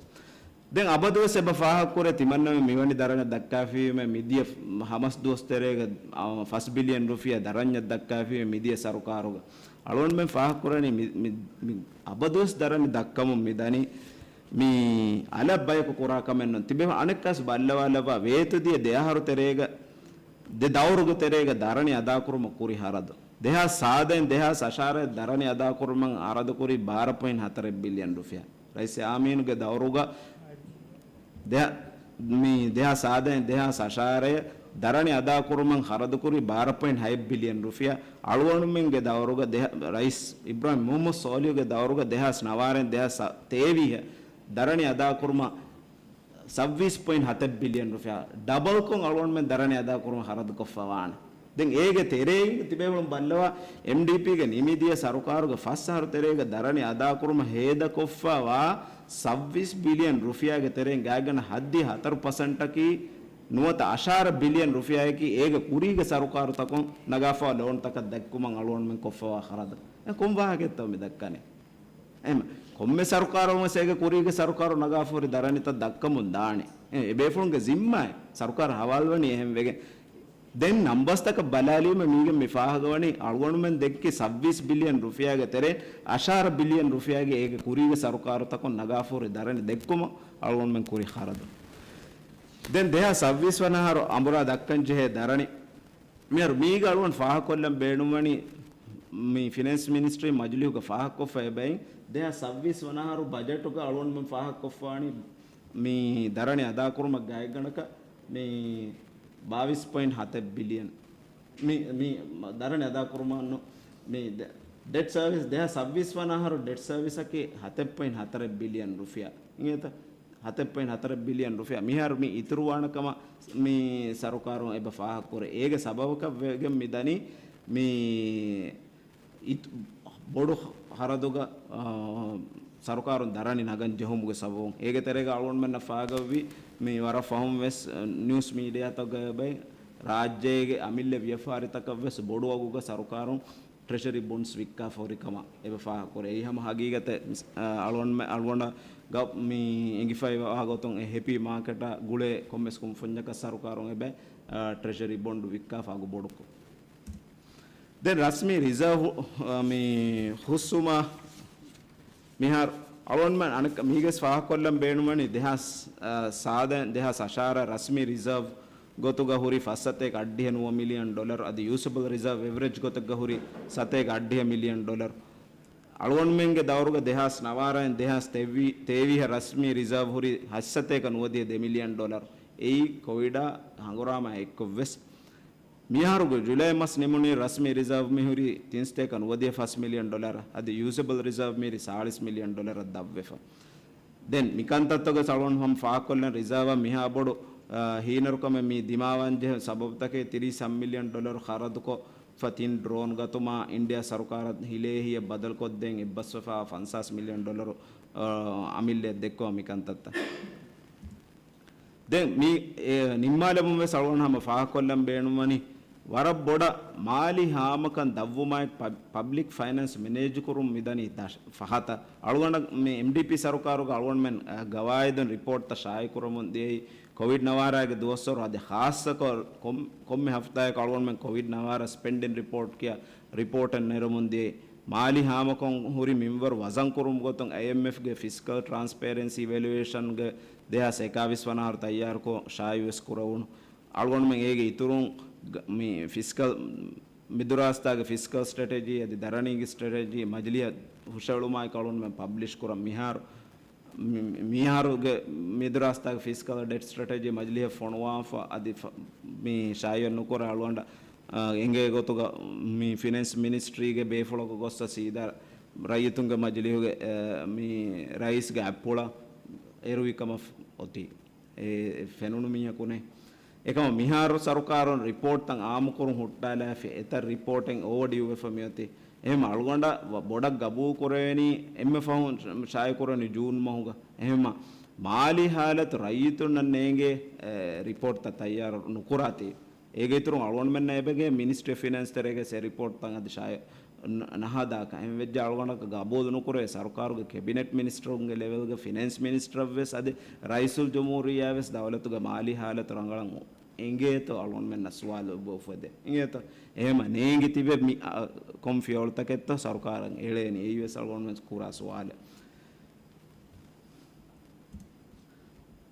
ދެން އަބަދުވެސް އެބަ ފާހަގަކުރޭ ތިމަންނަމެން މިވަނި ދަރަނި ދައްކާފީމެ މިދިޔަ ހަމަސް ދުވަސް ތެރޭގަ، އަ، ފަސް ބިލިއަން ރުފިޔާ ދަރަންޏަށް ދައްކާފީމެ މިދިޔަ ސަރުކާރުގަ. އަޅުގަނޑުމެން ފާހަގަކުރަނީ މި، މި، މި އަބަދުވެސް ދަރަނި ދައްކަމުން މިދަނީ މި އަލަށް ބަޔަކު ކުރާ ކަމެއް ނޫން. ތިބެ އަނެއްކާސް ބައްލަވާލައްވާ ވޭތުދިޔަ ދެ އަހަރު ތެރޭގަ ދެ ދައުރުގެ ތެރޭގަ ދަރަނި އަދާކުރުމަށް ކުރި ހަރަދު. ދެހާސް ސާދައިން ދެހާސް އަށާރައަށް ދަރަނި އަދާކުރުމަށް ހަރަދުކުރީ ބާރަ ޕޮއިންޓް ހަތަރެއް ބިލިއަން ރުފިޔާ. ރައީސް ޔާމީނުގެ ދައުރުގަ ދެހާ-، މި ދެހާސް ސާދައިން ދެހާސް އަށާރައަށް ދަރަނި އަދާކުރުމަށް ހަރަދުކުރީ ބާރަ ޕޮއިންޓް ހައެއް ބިލިއަން ރުފިޔާ. އަޅުގަނޑުމެންގެ ދައުރުގަ ދެހަ-، ރައީސް އިބްރާހިމް މުހައްމަދު ސޯލިހުގެ ދައުރުގަ ދެހާސް ނަވާރައިން ދެހާސް ތޭވީހަށް ދަރަނި އަދާކުރުމަށް ސައްވީސް ޕޮއިންޓް ހަތެއް ބިލިއަން ރުފިޔާ ޑަބަލްކޮށް އަޅުގަނޑުމެން ދަރަނި އަދާކުރުމަށް ހަރަދުކޮށްފަ ވާނެ. ދެން އޭގެ ތެރެއިން ތިބޭފުޅުން ބައްލަވާ، އެމްޑީޕީގެ ނިމިދިޔަ ސަރުކާރުގެ ފަސް އަހަރު ތެރޭގަ ދަރަނި އަދާކުރުމަށް ހޭދަކޮށްފަ ވާ ސައްވީސް ބިލިއަން ރުފިޔާގެ ތެރެއިން ގާތްގަނޑަށް ހައްދިހަ ހަތަރު ޕަސަންޓަކީ ނުވަތަ އަށާރަ ބިލިއަން ރުފިޔާއަކީ އޭގެ ކުރީގެ ސަރުކާރުތަކުން ނަގާފަ ލޯންތަކަށް ދެއްކުމަށް އަޅުގަނޑުމެން ކޮށްފަވާ ޚަރަދު. އެ ކޮން ވާހަކައެއްތޯ މި ދައްކަނީ؟ އެހެން ކޮންމެ ސަރުކާރަކުވެސް އޭގެ ކުރީގެ ސަރުކާރު ނަގާފަހުރި ދަރަނިތައް ދައްކަމުން ދާނެ. އެ، އެބޭފުޅުންގެ ޒިންމާއެއް ސަރުކާރަށް ހަވާލުވަނީ އެހެން ވެގެން. ދެން ނަމްބަސްތަކަށް ބަލާލީމަ މީގެން މި ފާހަގަވަނީ އަޅުގަނޑުމެން ދެއްކި ސައްވީސް ބިލިއަން ރުފިޔާގެ ތެރޭ އަށާރަ ބިލިއަން ރުފިޔާގެ އޭގެ ކުރީގެ ސަރުކާރުތަކުން ނަގާފަހުރި ދަރަނި ދެއްކުމަށް އަޅުގަނޑުމެން ކުރި ޚަރަދު. ދެން ދެހާސް ސައްވީސް ވަނަ އަހަރު އަނބުރާ ދައްކަން ޖެހޭ ދަރަނި މިހާރު މީގަ އަޅުގަނޑު ފާހަގަކޮށްލަން ބޭނުންވަނީ، މި ފިނޭންސް މިނިސްޓްރީ މަޖިލީހުގަ ފާހަގަކޮށްފަ އެބައިން، ދެހާސް ސައްވީސް ވަނަ އަހަރު ބަޖެޓުގަ އަޅުގަނޑުމެން ފާހަގަކޮށްފާނީ މި ދަރަނި އަދާކުރުމަށް ގާތްގަނޑަކަށް މި ބާވީސް ޕޮއިންޓް ހަތެއް ބިލިއަން. މި، މި ދަރަނި އަދާކުރުމަށް މި ޑެ-، ޑެޓް ސަރވިސް ދެހާސް ސައްވީސް ވަނަ އަހަރު ޑެޓް ސަރވިސަކީ ހަތެއް ޕޮއިންޓް ހަތަރެއް ބިލިއަން ރުފިޔާ. އިނގޭތަ؟ ހަތެއް ޕޮއިންޓް ހަތަރެއް ބިލިއަން ރުފިޔާ މިހާރު މި އިތުރުވާނެ ކަމަށް މި ސަރުކާރުން އެބަ ފާހަގަކުރޭ. އޭގެ ސަބަބަކަށް ވެގެން މި ދަނީ މި އިތު-، ބޮޑު ހަރަދުގަ، އާ، ސަރުކާރުން ދަރަނި ނަގަން ޖެހުމުގެ ސަބަބުން. އޭގެ ތެރޭގަ އަޅުގަނޑުމެންނަށް ފާހަގަވި މި ވަރަށް ފަހުން ވެސް، އަ، ނިއުސް މީޑިއާތަކުގައި ބައި ރާއްޖޭގެ އަމިއްލަ ވިޔަފާރިތަކަށް ވެސް ބޮޑު ވަގުގަ ސަރުކާރުން ޓްރެޝަރީ ބޮންޑްސް ވިއްކާފަ ހުރި ކަމަށް އެބަ ފާހަގަކުރޭ. އެއީ ހަމަ ހަގީގަތެއް، އަޅުގަނޑު، އަޅުގަނޑަށް މި އެނގިފައި ވާ ގޮތުން އެ ހެޕީ މާކެޓާ ގުޅޭ ކޮންމެސް ކުންފުންޏަކަށް ސަރުކާރުން އެބަ، އަ، ޓްރެޝަރީ ބޮންޑް ވިއްކާފަ އަގު ބޮޑުކޮށް. ދެން ރަސްމީ ރިޒާވް، އަ، މި ހުސްވުމަށް މިހާރު އަޅުގަނޑުމެން އަނެއްކާ މީގެސް ފާހަގަކޮށްލަން ބޭނުންވަނީ ދެހާސް، އަ، ސާދަ-، ދެހާސް އަށާރަ ރަސްމީ ރިޒާވް ގޮތުގަ ހުރި ފަސް ސަތޭކަ އަށްޑިހަ ނުވަ މިލިއަން ޑޮލަރު އަދި ޔޫސަބަލް ރިޒާވް އެވްރެޖް ގޮތެއްގަ ހުރި ސަތޭކަ އަށްޑިހަ މިލިއަން ޑޮލަރު. އަޅުގަނޑުމެންގެ ދައުރުގަ ދެހާސް ނަވާރައިން ދެހާސް ތޭވީ-، ތޭވީހަށް ރަސްމީ ރިޒާވް ހުރި ހަތް ސަތޭކަ ނުވަދިހަ ދެ މިލިއަން ޑޮލަރު. އެއީ ކޮވިޑާ ހަނގުރާމަ އެއްކޮށްވެސް. މިހާރުގެ ޖުލައި މަސް ނިމުނީ ރަސްމީ ރިޒާވް މިހުރީ ތިން ސަތޭކަ ނުވަދިހަ ފަސް މިލިއަން ޑޮލަރ އަދި ޔޫސަބަލް ރިޒާވް މިހުރީ ސާޅީސް މިލިއަން ޑޮލަރަށް ދަށްވެފަ. ދެން މިކަންތައްތަކުގެ އަޅުގަނޑު ހަމަ ފާހަގަކޮށްލަން ރިޒާވަށް މިހާ ބޮޑު، އާ، ހީނަރުކަމެއް މި ދިމާވާންޖެހޭ ސަބަބުތަކެއް ތިރީސް ހަ މިލިއަން ޑޮލަރު ޚަރަދުކޮށްފަ ތިން ޑްރޯން ގަތުމާ އިންޑިއާ ސަރުކާރަށް ހިލޭ ހިޔަ ބަދަލުކޮށްދޭން އެއްބަސްވެފަ ފަންސާސް މިލިއަން ޑޮލަރު، އާ، އަމިއްލައަށް ދެއްކުމާ މިކަންތައްތައް. ދެން މި، އެ، ނިންމާލަމުން ވެސް އަޅުގަނޑު ހަމަ ފާހަގަކޮށްލަން ބޭނުންވަނީ، ވަރަށް ބޮޑަށް މާލީ ހާމަކަން ދަށްވުމާއެކު ޕަ-، ޕަބްލިކް ފައިނޭންސް މެނޭޖުކުރުން މިދަނީ ދަށް-، ފަހަތަށް. އަޅުގަނޑަށް މި އެމްޑީޕީ ސަރުކާރުގަ އަޅުގަނޑުމެން، އަ، ގަވާއިދުން ރިޕޯޓްތައް ޝާއިއުކުރަމުން ދިޔައީ، ކޮވިޑް ނަވާރައިގެ ދުވަސްވަރު އަދި ޚާއްޞަކޮށް ކޮން-، ކޮންމެ ހަފްތާއަކު އަޅުގަނޑުމެން ކޮވިޑް ނަވާރަ ސްޕެންޑިން ރިޕޯޓް ކިޔާ ރިޕޯޓެއް ނެރެމުން ދިޔައީ. މާލީ ހާމަކޮށް ހުރި މިންވަރު ވަޒަންކުރުމުގެ ގޮތުން އައިއެމްއެފްގެ ފިސްކަލް ޓްރާންސްޕޭރެންސީ އިވެލުއޭޝަންގެ ދެހާސް އެކާވީސް ވަނަ އަހަރު ތައްޔާރުކޮށް ޝާއިއުވެސް ކުރެވުނު. އަޅުގަނޑުމެން އޭގެ އިތުރުން ގ-، މި ފިސްކަލް، މިދުރާސްތާގެ ފިސްކަލް ސްޓްރެޓެޖީ އަދި ދަރަނީގެ ސްޓްރެޓެޖީ މަޖިލީހަށް ހުށައެޅުމާއެކު އަޅުގަނޑުމެން ޕަބްލިޝް ކުރަން. މިހާރު، މި-، މިހާރުގެ މިދުރާސްތާގެ ފިސްކަލް ޑެޓް ސްޓްރެޓެޖީ މަޖިލީހަށް ފޮނުވާފަ އަދި ފަ-، މި ޝާއިއަށް ނުކުރާ އަޅުގަނޑަށް، އާ، އެނގޭ ގޮތުގަ މި ފިނޭންސް މިނިސްޓްރީގެ ބޭފުޅަކު ގޮއްސަ ސީދާ ރައްޔިތުންގެ މަޖިލީހުގެ، އެ، މި ރައީސްގެ އަތްޕުޅަށް އެރުވި ކަމަށް އޮތީ. އެ ފެނުނު މީހަކު ނެތް. އެކަމަށް މިހާރު ސަރުކާރުން ރިޕޯޓްތައް އާއްމުކުރުން ހުއްޓާލާފި، އެތައް ރިޕޯޓެއް އޯވަޑިއުވެފަ މިއޮތީ. އެހެން އަޅުގަނޑަށް ވަ-، ބޮޑަށް ގަބޫލު ކުރެވެނީ އެންމެ ފަހުން ޝާއި ކުރެވެނީ ޖޫން މަހުގަ. އެހެންމަ މާލީ ހާލަތު ރައްޔިތުންނަށް ނޭނގޭ، އެ، ރިޕޯޓްތައް ތައްޔާރު ނުކުރާތީ. އޭގެ އިތުރުން އަޅުގަނޑުމެންނަށް އެބަގޭ މިނިސްޓްރީ އޮފް ފިނޭންސް ތެރޭގަ އެ ރިޕޯޓްތައް އަދި ޝާއި ނަ-، ނަހަދާކަށް. އެހެން ވެއްޖެ އަޅުގަނޑަކަށް ގަބޫލު ނުކުރޭ ސަރުކާރުގެ ކެބިނެޓް މިނިސްޓަރުންގެ ލެވެލްގެ ފިނޭންސް މިނިސްޓަރަށްވެސް އަދި ރައީސުލްޖުމްހޫރިއްޔާވެސް ދައުލަތުގެ މާލީ ހާލަތު ރަނގަޅަށް އެނގޭތޯ އަޅުގަނޑުމެންނަށް ސުވާލު އެބަ އުފެދޭ. އެނގޭތޯ؟ އެހެމަ ނޭނގި ތިބެ މި، އަ، ކޮން ފިޔަވަޅުތަކެއްތޯ ސަރުކާރަށް އެޅޭނީ؟ އެއީވެސް އަޅުގަނޑުމެން ކުރާ ސުވާލެއް.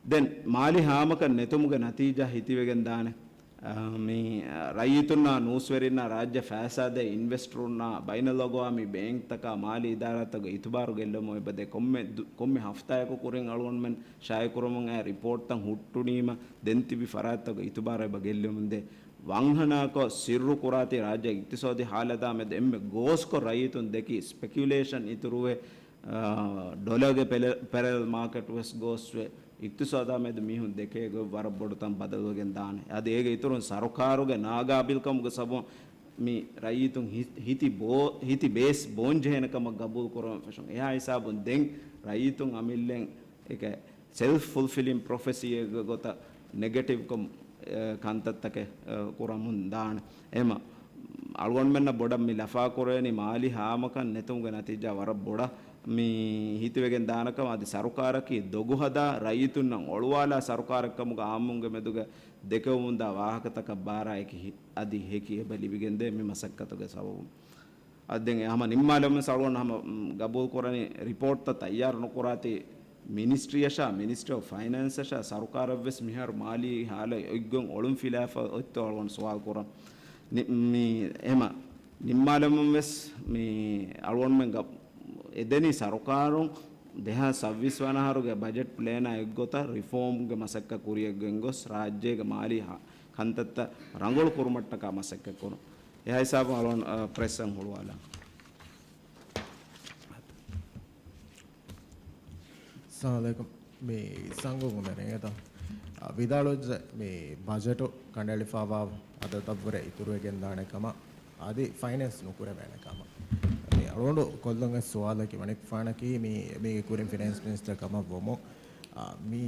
ދެން މާލީ ހާމަކަށް ނެތުމުގެ ނަތީޖާ ހިތިވެގެން ދާނެ. އަ، މި، އަ، ރައްޔިތުންނާ، ނޫސްވެރިންނާ، ރާއްޖެ ފައިސާދޭ އިންވެސްޓަރުންނާ، ބައިނަލްއަގުވާމީ ބޭންކްތަކާ، މާލީ އިދާރާތަކުގެ އިތުބާރު ގެއްލުމުން އެބަދޭ. ކޮންމެ ދު-، ކޮންމެ ހަފްތާއަކު ކުރިން އަޅުގަނޑުމެން ޝާއިކުރަމުން އައި ރިޕޯޓްތައް ހުއްޓުނީމަ، ދެން ތިބި ފަރާތްތަކުގެ އިތުބާރު އެބަ ގެއްލުމުންދޭ. ވަންހަނާކޮށް ސިއްރު ކުރާތީ ރާއްޖޭގެ އިޤްތިޞާދީ ހާލަތާ މެދު އެންމެ ގޯސްކޮށް ރައްޔިތުން ދެކި ސްޕެކިއުލޭޝަން އިތުރުވެ، އާ، ޑޮލަރގެ ޕެލެ-، ޕެރެލް މާކެޓް ވެސް ގޯސްވެ، އިޤްތިޞާދާ މެދު މީހުން ދެކޭ ގޮތް ވަރަށް ބޮޑު ތަން ބަދަލުވެގެން ދާނެ. އަދި އޭގެ އިތުރުން ސަރުކާރުގެ ނާގާބިލްކަމުގެ ސަބަބުން މި ރައްޔިތުން ހި-، ހިތި ބޯ-، ހިތި ބޭސް ބޯންޖެހޭނެ ކަމަށް ގަބޫލު ކުރަމުން ފެށުން. އެހާ ހިސާބުން ދެން ރައްޔިތުން އަމިއްލައިން އެކަ ސެލްފް ފުލްފިލިން ޕްރޮފެސީއެއްގެ ގޮތަށް ނެގެޓިވްކޮށް، އެ، ކަންތައްތަކެއް، އެ، ކުރަމުން ދާނެ. އެހެމަ އަޅުގަނޑުމެންނަށް ބޮޑަށް މި ލަފާކުރެވެނީ މާލީ ހާމަކަށް ނެތުމުގެ ނަތީޖާ ވަރަށް ބޮޑަށް މި ހިތިވެގެން ދާނެ ކަމަށް. އަދި ސަރުކާރަކީ ދޮގުހަދާ ރައްޔިތުންނަށް އޮޅުވާލާ ސަރުކާރެއް ކަމުގަ އާއްމުންގެ މެދުގަ ދެކެވެމުންދާ ވާހަކަތަކަށް ބާރާ އެކި ހި-، އަދި ހެކި އެބަ ލިބިގެންދޭ މި މަސައްކަތުގެ ސަބަބުން. އަދި ދެން ހަމަ ނިންމާލަމުން އަޅުގަނޑު ހަމަ، މް، ގަބޫލު ކުރަނީ ރިޕޯޓްތައް ތައްޔާރު ނުކުރާތީ މިނިސްޓްރީއަށާ، މިނިސްޓްރީ އޮފް ފައިނޭންސަށާ، ސަރުކާރަށްވެސް މިހާރު މާލީ ހާލަތް އޮތްގޮތް އޮޅުން ފިލާފަ އޮތްތޯ އަޅުގަނޑު ސުވާލު ކުރަން. ނި-، މި އެމަ ނިންމާލަމުން ވެސް މި އަޅުގަނޑުމެން ގަ-، އެދެނީ ސަރުކާރުން ދެހާސް ސައްބީސް ވަނަ އަހަރުގެ ބަޖެޓް ޕްލޭނާ އެއްގޮތަށް ރިފޯމްގެ މަސައްކަތް ކުރިއަށް ގެންގޮސް ރާއްޖޭގެ މާލީ ހާ-، ކަންތައްތައް ރަނގަޅު ކުރުމަށްޓަކާ މަސައްކަތް ކުރުން. އެހާ ހިސާބުން އަޅުގަނޑު، އަ، ޕްރެސްއަށް ހުޅުވާލާން. އައްސަލާމު ޢަލައިކުމް. މި ސަންގު މުނެރެން އެތަ؟ އަ، ވިދާޅުވެއްޖެ މި ބަޖެޓު ކަނޑައެޅިފައިވާ އަދަދަށްވުރެ އިތުރުވެގެންދާނެ ކަމަށް އަދި ފައިނޭންސް ނުކުރެވޭނެ ކަމަށް. މި އަޅުގަނޑު ކޮށްލަން އެއް ސުވާލަކީ، މަނިކުފާނަކީ މި، މީގެ ކުރިން ފިނޭންސް މިނިސްޓަރ ކަމަށް ވުމުން، އާ، މި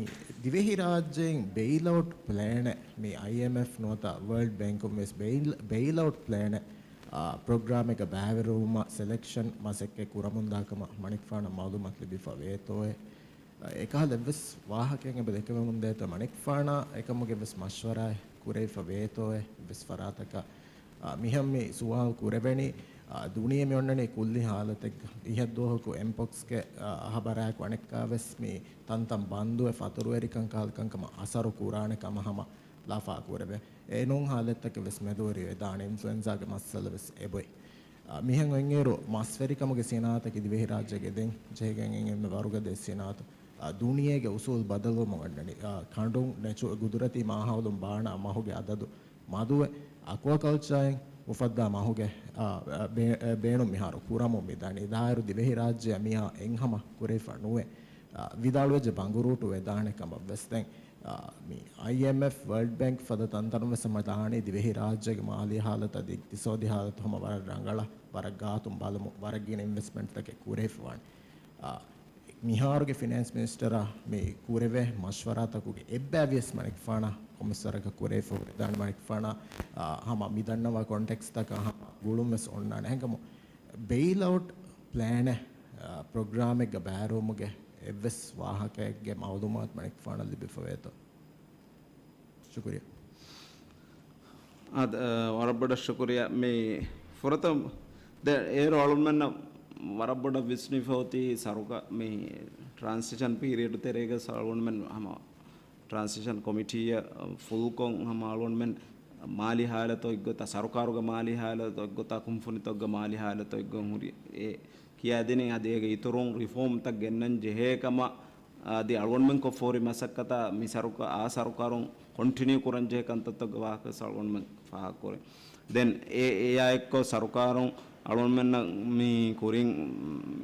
ދިވެހިރާއްޖެއިން ބެއިލްއައުޓް ޕްލޭނެއް، މި އައިއެމްއެފް ނުވަތަ ވަރލްޑް ބޭންކުން ވެސް ބެއިލް-، ބެއިލްއައުޓް ޕްލޭނެއް، އާ، ޕްރޮގްރާމެއްގަ ބައިވެރިވުމަށް ސެލެކްޝަން މަސައްކަތް ކުރަމުންދާ ކަމަށް މަނިކުފާނަށް މައުލޫމާތު ލިބިފަ ވޭތޯއޭ؟ އެކަހަލަ އެއްވެސް ވާހަކައެއް އެބަ ދެކެވެމުންދޭތޯ؟ މަނިކުފާނާ އެކަމުގެ އެއްވެސް މަޝްވަރާއެއް ކުރެވިފަ ވޭތޯއޭ؟ އެއްވެސް ފަރާތަކަށް، އާ، މިހެން މި ސުވާލު ކުރެވެނީ، އާ، ދުނިޔެ މި އޮންނަނީ ކުއްލި ހާލަތެއްގަ. އިހަށްދުވަހަކު އެމްޕޮކްސްގެ، އާ، ހަބަރާއެކު އަނެއްކާވެސް މި ތަންތަން ބަންދުވެ ފަތުރުވެރިކަން ކަހަލަ ކަންކަމަށް އަސަރު ކުރާނެ ކަމަށް ހަމަ ލަފާ ކުރެވޭ. އެނޫން ހާލަތްތަކެއް ވެސް މެދުވެރިވެ ދާނެ، އިންފްލުއެންޒާގެ މައްސަލަ ވެސް އެބޮތް. އާ، މިހެން އޮތްއިރު މަސްވެރިކަމުގެ ސިނާއަތަކީ ދިވެހިރާއްޖޭގެ ދެން ޖެހިގެން އެންމެ ވަރުގަދަ ސިނާއަތު. އާ، ދުނިޔޭގެ އުސޫލު ބަދަލުވަމުން އަންނަނީ. އާ، ކަނޑުން ނެޗު-، ގުދުރަތީ މާހައުލުން ބާނާ މަހުގެ އަދަދު މަދުވެ، އަކުއަކަލްޗާއިން އުފައްދާ މަހުގެ، އާ، ބޭ-، ބޭނުން މިހާރު ކުރަމުން މިދަނީ. ދާއިރު ދިވެހިރާއްޖެއަށް މިއާ އެއްހަމަ ކުރެވިފަ ނުވޭ. އާ، ވިދާޅުވެއްޖެ ބަނގުރޫޓު ވެދާނެ ކަމަށް ވެސް. ދެން، އާ، މި އައިއެމްއެފް، ވަރލްޑް ބޭންކް ފަދަ ތަންތަނުން ވެސް ހަމަ ދާނީ ދިވެހިރާއްޖޭގެ މާލީ ހާލަތު އަދި އިޤްތިޞާދީ ހާލަތު ހަމަ ވަރަށް ރަނގަޅަށް، ވަރަށް ގާތުން ބަލަމުން ވަރަށް ގިނަ އިންވެސްޓްމަންޓްތަކެއް ކުރެވިފަވާނެ. އާ، މިހާރުގެ ފިނޭންސް މިނިސްޓަރާ މި ކުރެވޭ މަޝްވަރާތަކުގެ އެއްބައިވިޔަސް މަނިކުފާނާ ކޮމިސަރަކަށް ކުރެވިފަ ވެދާނެ. މަނިކުފާނާ، އާ، ހަމަ މި ދަންނަވާ ކޮންޓެކްސްތަކާ ހަމަ ގުޅުން ވެސް އޮންނާނެ. އެހެންކަމުން ބެއިލްއައުޓް ޕްލޭނެއް، އާ، ޕްރޮގްރާމެއްގަ ބައިވެރިވުމުގެ އެއްވެސް ވާހަކައެއްގެ މައުލޫމާތު މަނިކުފާނަށް ލިބިފަ ވޭތޯ؟ ޝުކުރިއްޔާ. އާދެ، އާ، ވަރަށް ބޮޑަށް ޝުކުރިއްޔާ. މި ފުރަތަމަ، ދެ-، އޭރު އަޅުންމެންނަށް ވަރަށް ބޮޑަށް ވިސްނިފަ އޮތީ ސަރުކާ-، މި ޓްރާންސިޝަން ޕީރިއަޑް ތެރޭގަ އަޅުންމެން ހަމަ ޓްރާންސިޝަން ކޮމިޓީއަށް ފުލްކޮށް ހަމަ އަޅުންމެން މާލީ ހާލަތު އޮތްގޮތަށް، ސަރުކާރުގެ މާލީ ހާލަތު އޮތްގޮތަށް، ކުންފުނިތަކުގެ މާލީ ހާލަތު އޮތްގޮތް ހުރި އެ ކިޔާދިނީ އަދި އޭގެ އިތުރުން ރިފޯމްތައް ގެންނަން ޖެހޭ ކަމަށް އަދި އަޅުގަނޑުމެން ކޮށްފަ ހުރި މަސައްކަތާ މި ސަރުކާ-، އާ ސަރުކާރުން ކޮންޓިނިއު ކުރަން ޖެހޭ ކަންތައްތަކުގެ ވާހަކަ ވެސް އަޅުގަނޑުމެން ފާހަގަކުރޭ. ދެން އެ، އެއާ އެއްކޮށް ސަރުކާރުން އަޅުގަނޑުމެންނަށް މި ކުރިން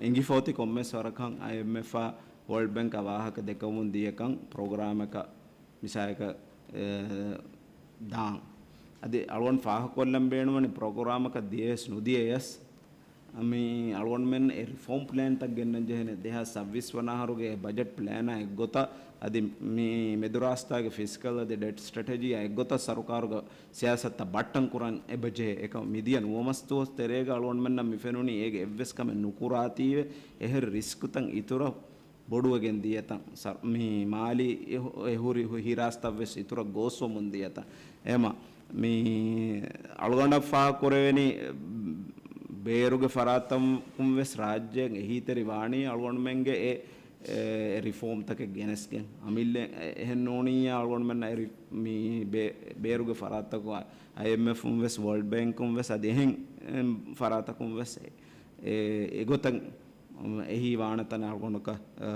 އެނގިފަ އޮތީ ކޮންމެސް ވަރަކަށް އައިއެމްއެފާ ވޯލްޑް ބޭންކާ ވާހަކަ ދެކެވެމުން ދިޔަކަން ޕްރޮގްރާމަކަށް މިސާލަކަށް، އެ، ދާން. އަދި އަޅުގަނޑު ފާހަގަކޮށްލަން ބޭނުންވަނީ ޕްރޮގްރާމަކަށް ދިޔަޔަސް ނުދިޔަޔަސް، މި އަޅުގަނޑުމެން އެ ރިފޯމް ޕްލޭންތައް ގެންނަން ޖެހޭނެ. ދެހާސް ސައްބީސް ވަނަ އަހަރުގެ ބަޖެޓް ޕްލޭނާ އެއްގޮތަށް އަދި މި މެދުރާސްތާގެ ފިސްކަލް އަދި ޑެޓް ސްޓްރެޓެޖީއާ އެއްގޮތަށް ސަރުކާރުގެ ސިޔާސަތުތައް ބައްޓަން ކުރަން އެބަޖެހޭ. އެކަމަކު މިދިޔަ ނުވަ މަސް ދުވަސް ތެރޭގަ އަޅުގަނޑުމެންނަށް މި ފެނުނީ އޭގެ އެއްވެސް ކަމެއް ނުކުރާތީވެ، އެހެރި ރިސްކްތައް އިތުރަށް ބޮޑުވެގެން ދިޔަތަން، ސަރު-، މި މާލީ އެ ހު-، އެ ހުރި ހު-، ހިރާސްތައްވެސް އިތުރަށް ގޯސްވަމުން ދިޔަތަން. އެހެމަ މި އަޅުގަނޑަށް ފާހަގަކުރެވެނީ، ބޭރުގެ ފަރާތްތަކުން ވެސް ރާއްޖޭން އެހީތެރި ވާނީ އަޅުގަނޑުމެންގެ އެ، އެ ރިފޯމްތަކެއް ގެނެސްގެން. އަމިއްލަ އެ-، އެހެން ނޫނިއްޔާ އަޅުގަނޑުމެންނަށް އެ ރި-، މި ބޭ-، ބޭރުގެ ފަރާތްތަކުން އައިއެމްއެފުން ވެސް ވޯލްޑް ބޭންކުން ވެސް އަދި އެހެން، އެ، ފަރާތަކުން ވެސް އެ، އެ، އެގޮތަށް އެހީ ވާނެ ތަނެއް އަޅުގަނޑަކަށް، އާ،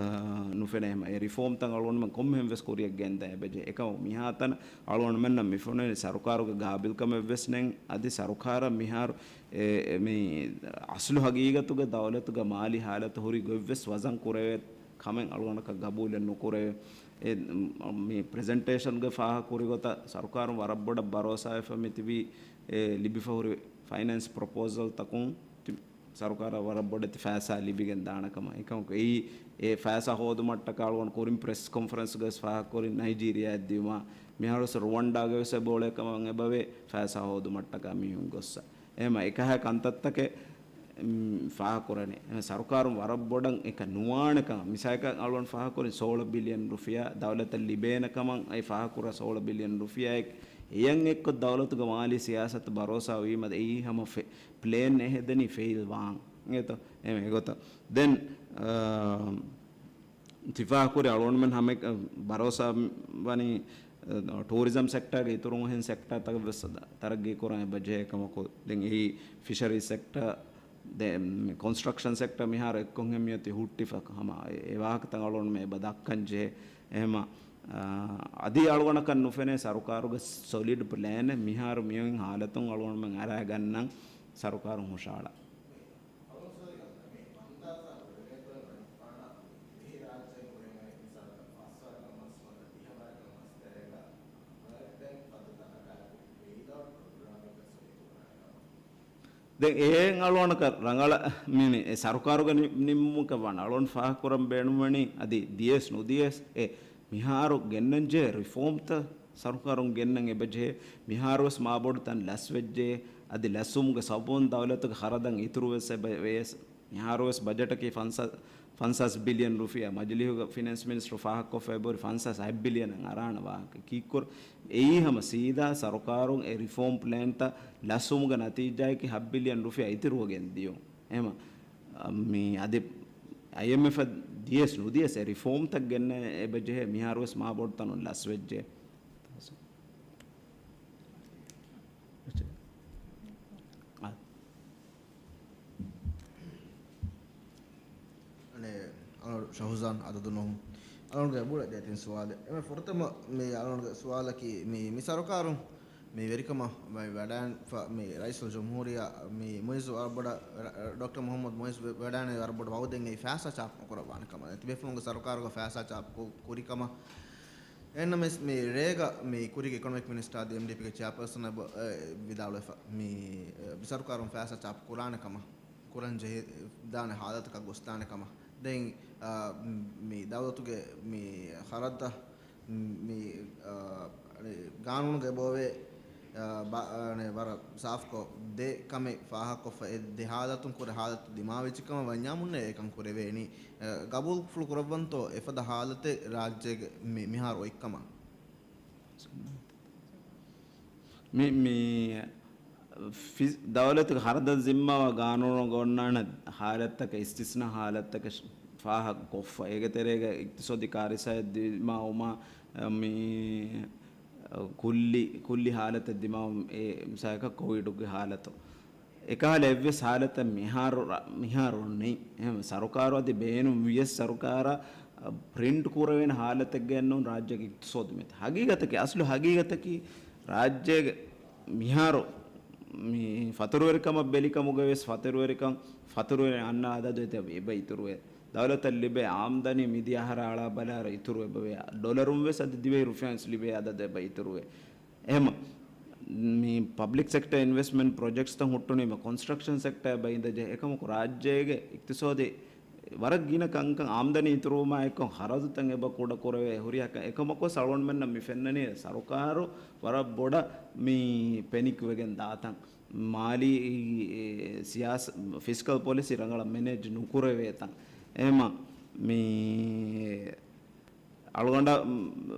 ނުފެނޭ. އެހެމަ އެ ރިފޯމްތައް އަޅުގަނޑުމެން ކޮންމެހެން ވެސް ކުރިއަށް ގެންދަން އެބަޖެހޭ. އެކަމަކު މިހާތަނަށް އަޅުގަނޑުމެންނަށް މި ފެނުނީ ސަރުކާރުގެ ގާބިލްކަމެއް ވެސް ނެތް. އަދި ސަރުކާރަށް މިހާރު އެ، އެ، މި އަސްލު ހަގީގަތުގެ ދައުލަތުގެ މާލީ ހާލަތު ހުރި ގޮތް ވެސް ވަޒަން ކުރެވޭ ކަމެއް އަޅުގަނޑަކަށް ގަބޫލެއް ނުކުރެވޭ. އެ، މި ޕްރެޒެންޓޭޝަންގެ ފާހަގަ ކުރި ގޮތަށް ސަރުކާރުން ވަރަށް ބޮޑަށް ބަރޯސާވެފަ މިތިބީ، އެ، ލިބިފަ ހުރި ފައިނޭންސް ޕްރޮޕޯސަލްތަކުން ތި-، ސަރުކާރަށް ވަރަށް ބޮޑެތި ފައިސާ ލިބިގެން ދާނެ ކަމަށް. އެކަމަކު އެއީ، އެ ފައިސާ ހޯދުމަށްޓަކާ އަޅުގަނޑު ކުރިން ޕްރެސް ކޮންފަރެންސްގަވެސް ފާހަގަކުރިން ނައިޖީރިއާއަށް ދިޔުމާ، މިހާރުވެސް ރުވަންޑާގަވެސް އެބައުޅޭ ކަމަށް އެބަވޭ ފައިސާ ހޯދުމަށްޓަކާ މީހުން ގޮއްސަ. އެހެމަ އެކަހަ ކަންތައްތަކެއް، މް، ފާހަގަކުރަނީ. އެހެން ސަރުކާރުން ވަރަށް ބޮޑަށް އެކަ ނުވާނެ ކަމަށް. މިސާލަކަށް އަޅުގަނޑު ފާހަގަކުރިން ސޯޅަ ބިލިއަން ރުފިޔާ ދައުލަތަށް ލިބޭނެ ކަމަށް އެ ފާހަގަކުރާ ސޯޅަ ބިލިއަން ރުފިޔާއެއް އެޔަށް އެއްކޮށް ދައުލަތުގެ މާލީ ސިޔާސަތު ބަރޯސާ ވީމަ އެއީ ހަމަ ފެ-، ޕްލޭން ހެދެނީ ފެއިލް ވާން. އެތޯ؟ އެމެ އެގޮތަށް. ދެން، އާ، ތިފާހަކުރި އަޅުގަނޑުމެން ހަމަ ބަރޯސާ ވަނީ، އަ، ޓޫރިޒަމް ސެކްޓާގެ އިތުރުން އެހެން ސެކްޓާތަކެއް ވެސް ތަރައްގީ ކުރަން އެބަޖެހޭ ކަމަކު، ދެން އެއީ ފިޝަރީ ސެކްޓާ، ދެ-، މި ކޮންސްޓްރަކްޝަން ސެކްޓާ މިހާރު އެއްކޮށް ހެން މިއޮތީ ހުއްޓިފަ ހަމަ އެ، އެ ވާހަކަތައް އަޅުގަނޑުމެން އެބަ ދައްކަން ޖެހޭ. އެހެމަ، އާ، އަދި އަޅުގަނޑަކަށް ނުފެނޭ ސަރުކާރުގެ ސޮލިޑް ޕްލޭނެއް މިހާރު މިއޮތް ހާލަތުން އަޅުގަނޑުމެން އަރާގަންނަން ސަރުކާރުން ހުށަހަޅާ. ދެން އެހެން އަޅުގަނޑަކަށް ރަނގަޅަށް މި، މި ސަރުކާރުގެ ނި-، ނިންމުމަކަށް ވާނެ. އަޅުގަނޑު ފާހަގަކުރަން ބޭނުންވަނީ އަދި ދިޔަސް ނުދިޔަސް އެ މިހާރު ގެންނަންޖެހޭ ރިފޯމްތައް ސަރުކާރުން ގެންނަން އެބަޖެހޭ. މިހާރުވެސް މާބޮޑު ތަން ލަސްވެއްޖެ. އަދި ލަސްވުމުގެ ސަބަބުން ދައުލަތުގެ ޚަރަދަށް އިތުރުވެސް އެބަ ވެޔަސް. މިހާރުވެސް ބަޖެޓަކީ ފަންސާސް، ފަންސާސް ބިލިއަން ރުފިޔާ. މަޖިލީހުގަ ފިނޭންސް މިނިސްޓަރު ފާހަގަކޮށްފަ އެބަހުރި ފަންސާސް ހަތް ބިލިއަނަށް އަރާނެ ވާހަކަ. ކީއްކުރ-، އެއީ ހަމަ ސީދާ ސަރުކާރުން އެ ރިފޯމް ޕްލޭންތައް ލަސްވުމުގެ ނަތީޖާއަކީ ހަތް ބިލިއަން ރުފިޔާ އިތުރުވެގެން ދިޔުން. އެހެމަ، މި އަދި އައިއެމްއެފަށް ދިޔަސް ނުދިޔަސް އެ ރިފޯމްތައް ގެންނަ އެބަޖެހޭ. މިހާރުވެސް މާބޮޑު ތަނުން ލަސްވެއްޖެ. އަނެއް، އަޅުގަނޑު ޝަހުޒާން އަދަދު ނޫން. އަޅުގަނޑުގެ އަބުރަށް ދޭތިން ސުވާލެއް. އެންމެ ފުރަތަމަ މި އަޅުގަނޑުގެ ސުވާލަކީ، މި، މި ސަރުކާރުން މި ވެރިކަމަށް ވަ-، ވަޑައިން ފަ-، މި ރައީސުލްޖުމްހޫރިއްޔާ މި މުއިއްޒު ވަރަށް ބޮޑަށް، ޑޮކްޓަރ މުހައްމަދު މުއިއްޒު ވެ-، ވަޑައިން ވަރަށް ބޮޑަށް ވައުދެއް އެއީ ފައިސާ ޗާޕު ނުކުރައްވާނެ ކަމަށް. ތިބޭފުޅުންގެ ސަރުކާރުގެ ފައިސާ ޗާޕު ކު-، ކުރި ކަމަށް. އެހެންނަމަވެސް، މި ރޭގަ މި ކުރީގެ އިކޮނޮމިކް މިނިސްޓާ އަދި އެމްޑީޕީގެ ޗެއާޕާސަން އެބަ-، އެ، ވިދާޅުވެފަ، މި، އެ، މި ސަރުކާރުން ފައިސާ ޗާޕު ކުރާނެ ކަމަށް، ކުރަން ޖެހިދާނެ ހާލަތަކަށް ގޮސްދާނެ ކަމަށް. ދެން، އާ، މި ދައުލަތުގެ މި ޚަރަދަށް މި، އާ، ގާނޫނުގައި އެބައޮވޭ، އާ، ބަ-، އާ، ވަރަށް ސާފްކޮށް ދެ ކަމެއް ފާހަގަކޮށްފަ އެ ދެ ހާލަތުން ކުރެ ހާލަތު ދިމާވެއްޖެ ކަމަށް ވަންޏާމުންނޭ އެކަން ކުރެވޭނީ. އަ، ގަބޫލުފުޅު ކުރައްވަންތޯ އެފަދަ ހާލަތެއް ރާއްޖޭގެ މި-، މިހާރު އޮތްކަމަށް؟ މި-، މި-، ފި-، ދައުލަތުގެ ޚަރަދަށް ޒިންމާވާ ގާނޫނުގަ އޮންނާނެ ހާލަތްތަކެއް، އިސްތިސްނާ ހާލަތްތަކެއް ފާހަގަކޮށްފަ، އޭގެ ތެރޭގަ އިޤްތިޞާދީ ކާރިސާއެއް ދިމާވުމާ، މި، ކުއްލި، ކުއްލި ހާލަތެއް ދިމާވުން، އެ މިސާލަކަށް ކޮވިޑުގެ ހާލަތު. އެކަހަލަ އެއްވެސް ހާލަތެއް މިހާރު ރ-، މިހާރު ނެތް. އެހެން ސަރުކާރު އަދި ބޭނުން ވިޔަސް ސަރުކާރަށް ޕްރިންޓް ކުރެވޭނެ ހާލަތެއްގައެއް ނޫން ރާއްޖޭގެ އިޤްތިޞާދު މިތި. ހަގީގަތަކީ، އަސްލު ހަގީގަތަކީ ރާއްޖޭގެ މިހާރު މި ފަތުރުވެރިކަމަށް ބެލިކަމުގަ ވެސް ފަތުރުވެރިކަން، ފަތުރުވެރި އަންނަ އަދަދު އެބަ އިތުރުވޭ. ދައުލަތަށް ލިބޭ އާމްދަނީ މިދިޔަ އަހަރާ އަޅާ ބަލާއިރު އިތުރު އެބަވޭ. ޑޮލަރުން ވެސް އަދި ދިވެހި ރުފިޔާއިން ލިބޭ އަދަދު އެބަ އިތުރުވޭ. އެހެމަ މި ޕަބްލިކް ސެކްޓަ އިންވެސްޓްމަންޓް ޕްރޮޖެކްޓްސްތައް ހުއްޓުނީމަ ކޮންސްޓްރަކްޝަން ސެކްޓަ އެބަ އިނދެޖެ. އެކަމަކު ރާއްޖޭގެ އިޤްތިޞާދީ ވަރަށް ގިނަ ކަންކަން އާމްދަނީ އިތުރުވުމާ އެއްކޮށް ޚަރަދުތައް އެބަ ކުޑަ ކުރެވޭ ހުރިހާ ކަން. އެކަމަކުވެސް އަޅުގަނޑުމެންނަށް މި ފެންނަނީ ސަރުކާރު ވަރަށް ބޮޑަށް މި ޕެނިކް ވެގެން ދާތަން. މާލީ ސިޔާސަ-، ފިސްކަލް ޕޮލިސީ ރަނގަޅަށް މެނޭޖް ނުކުރެވޭތަން. އެހެމަ މި އަޅުގަނޑަށް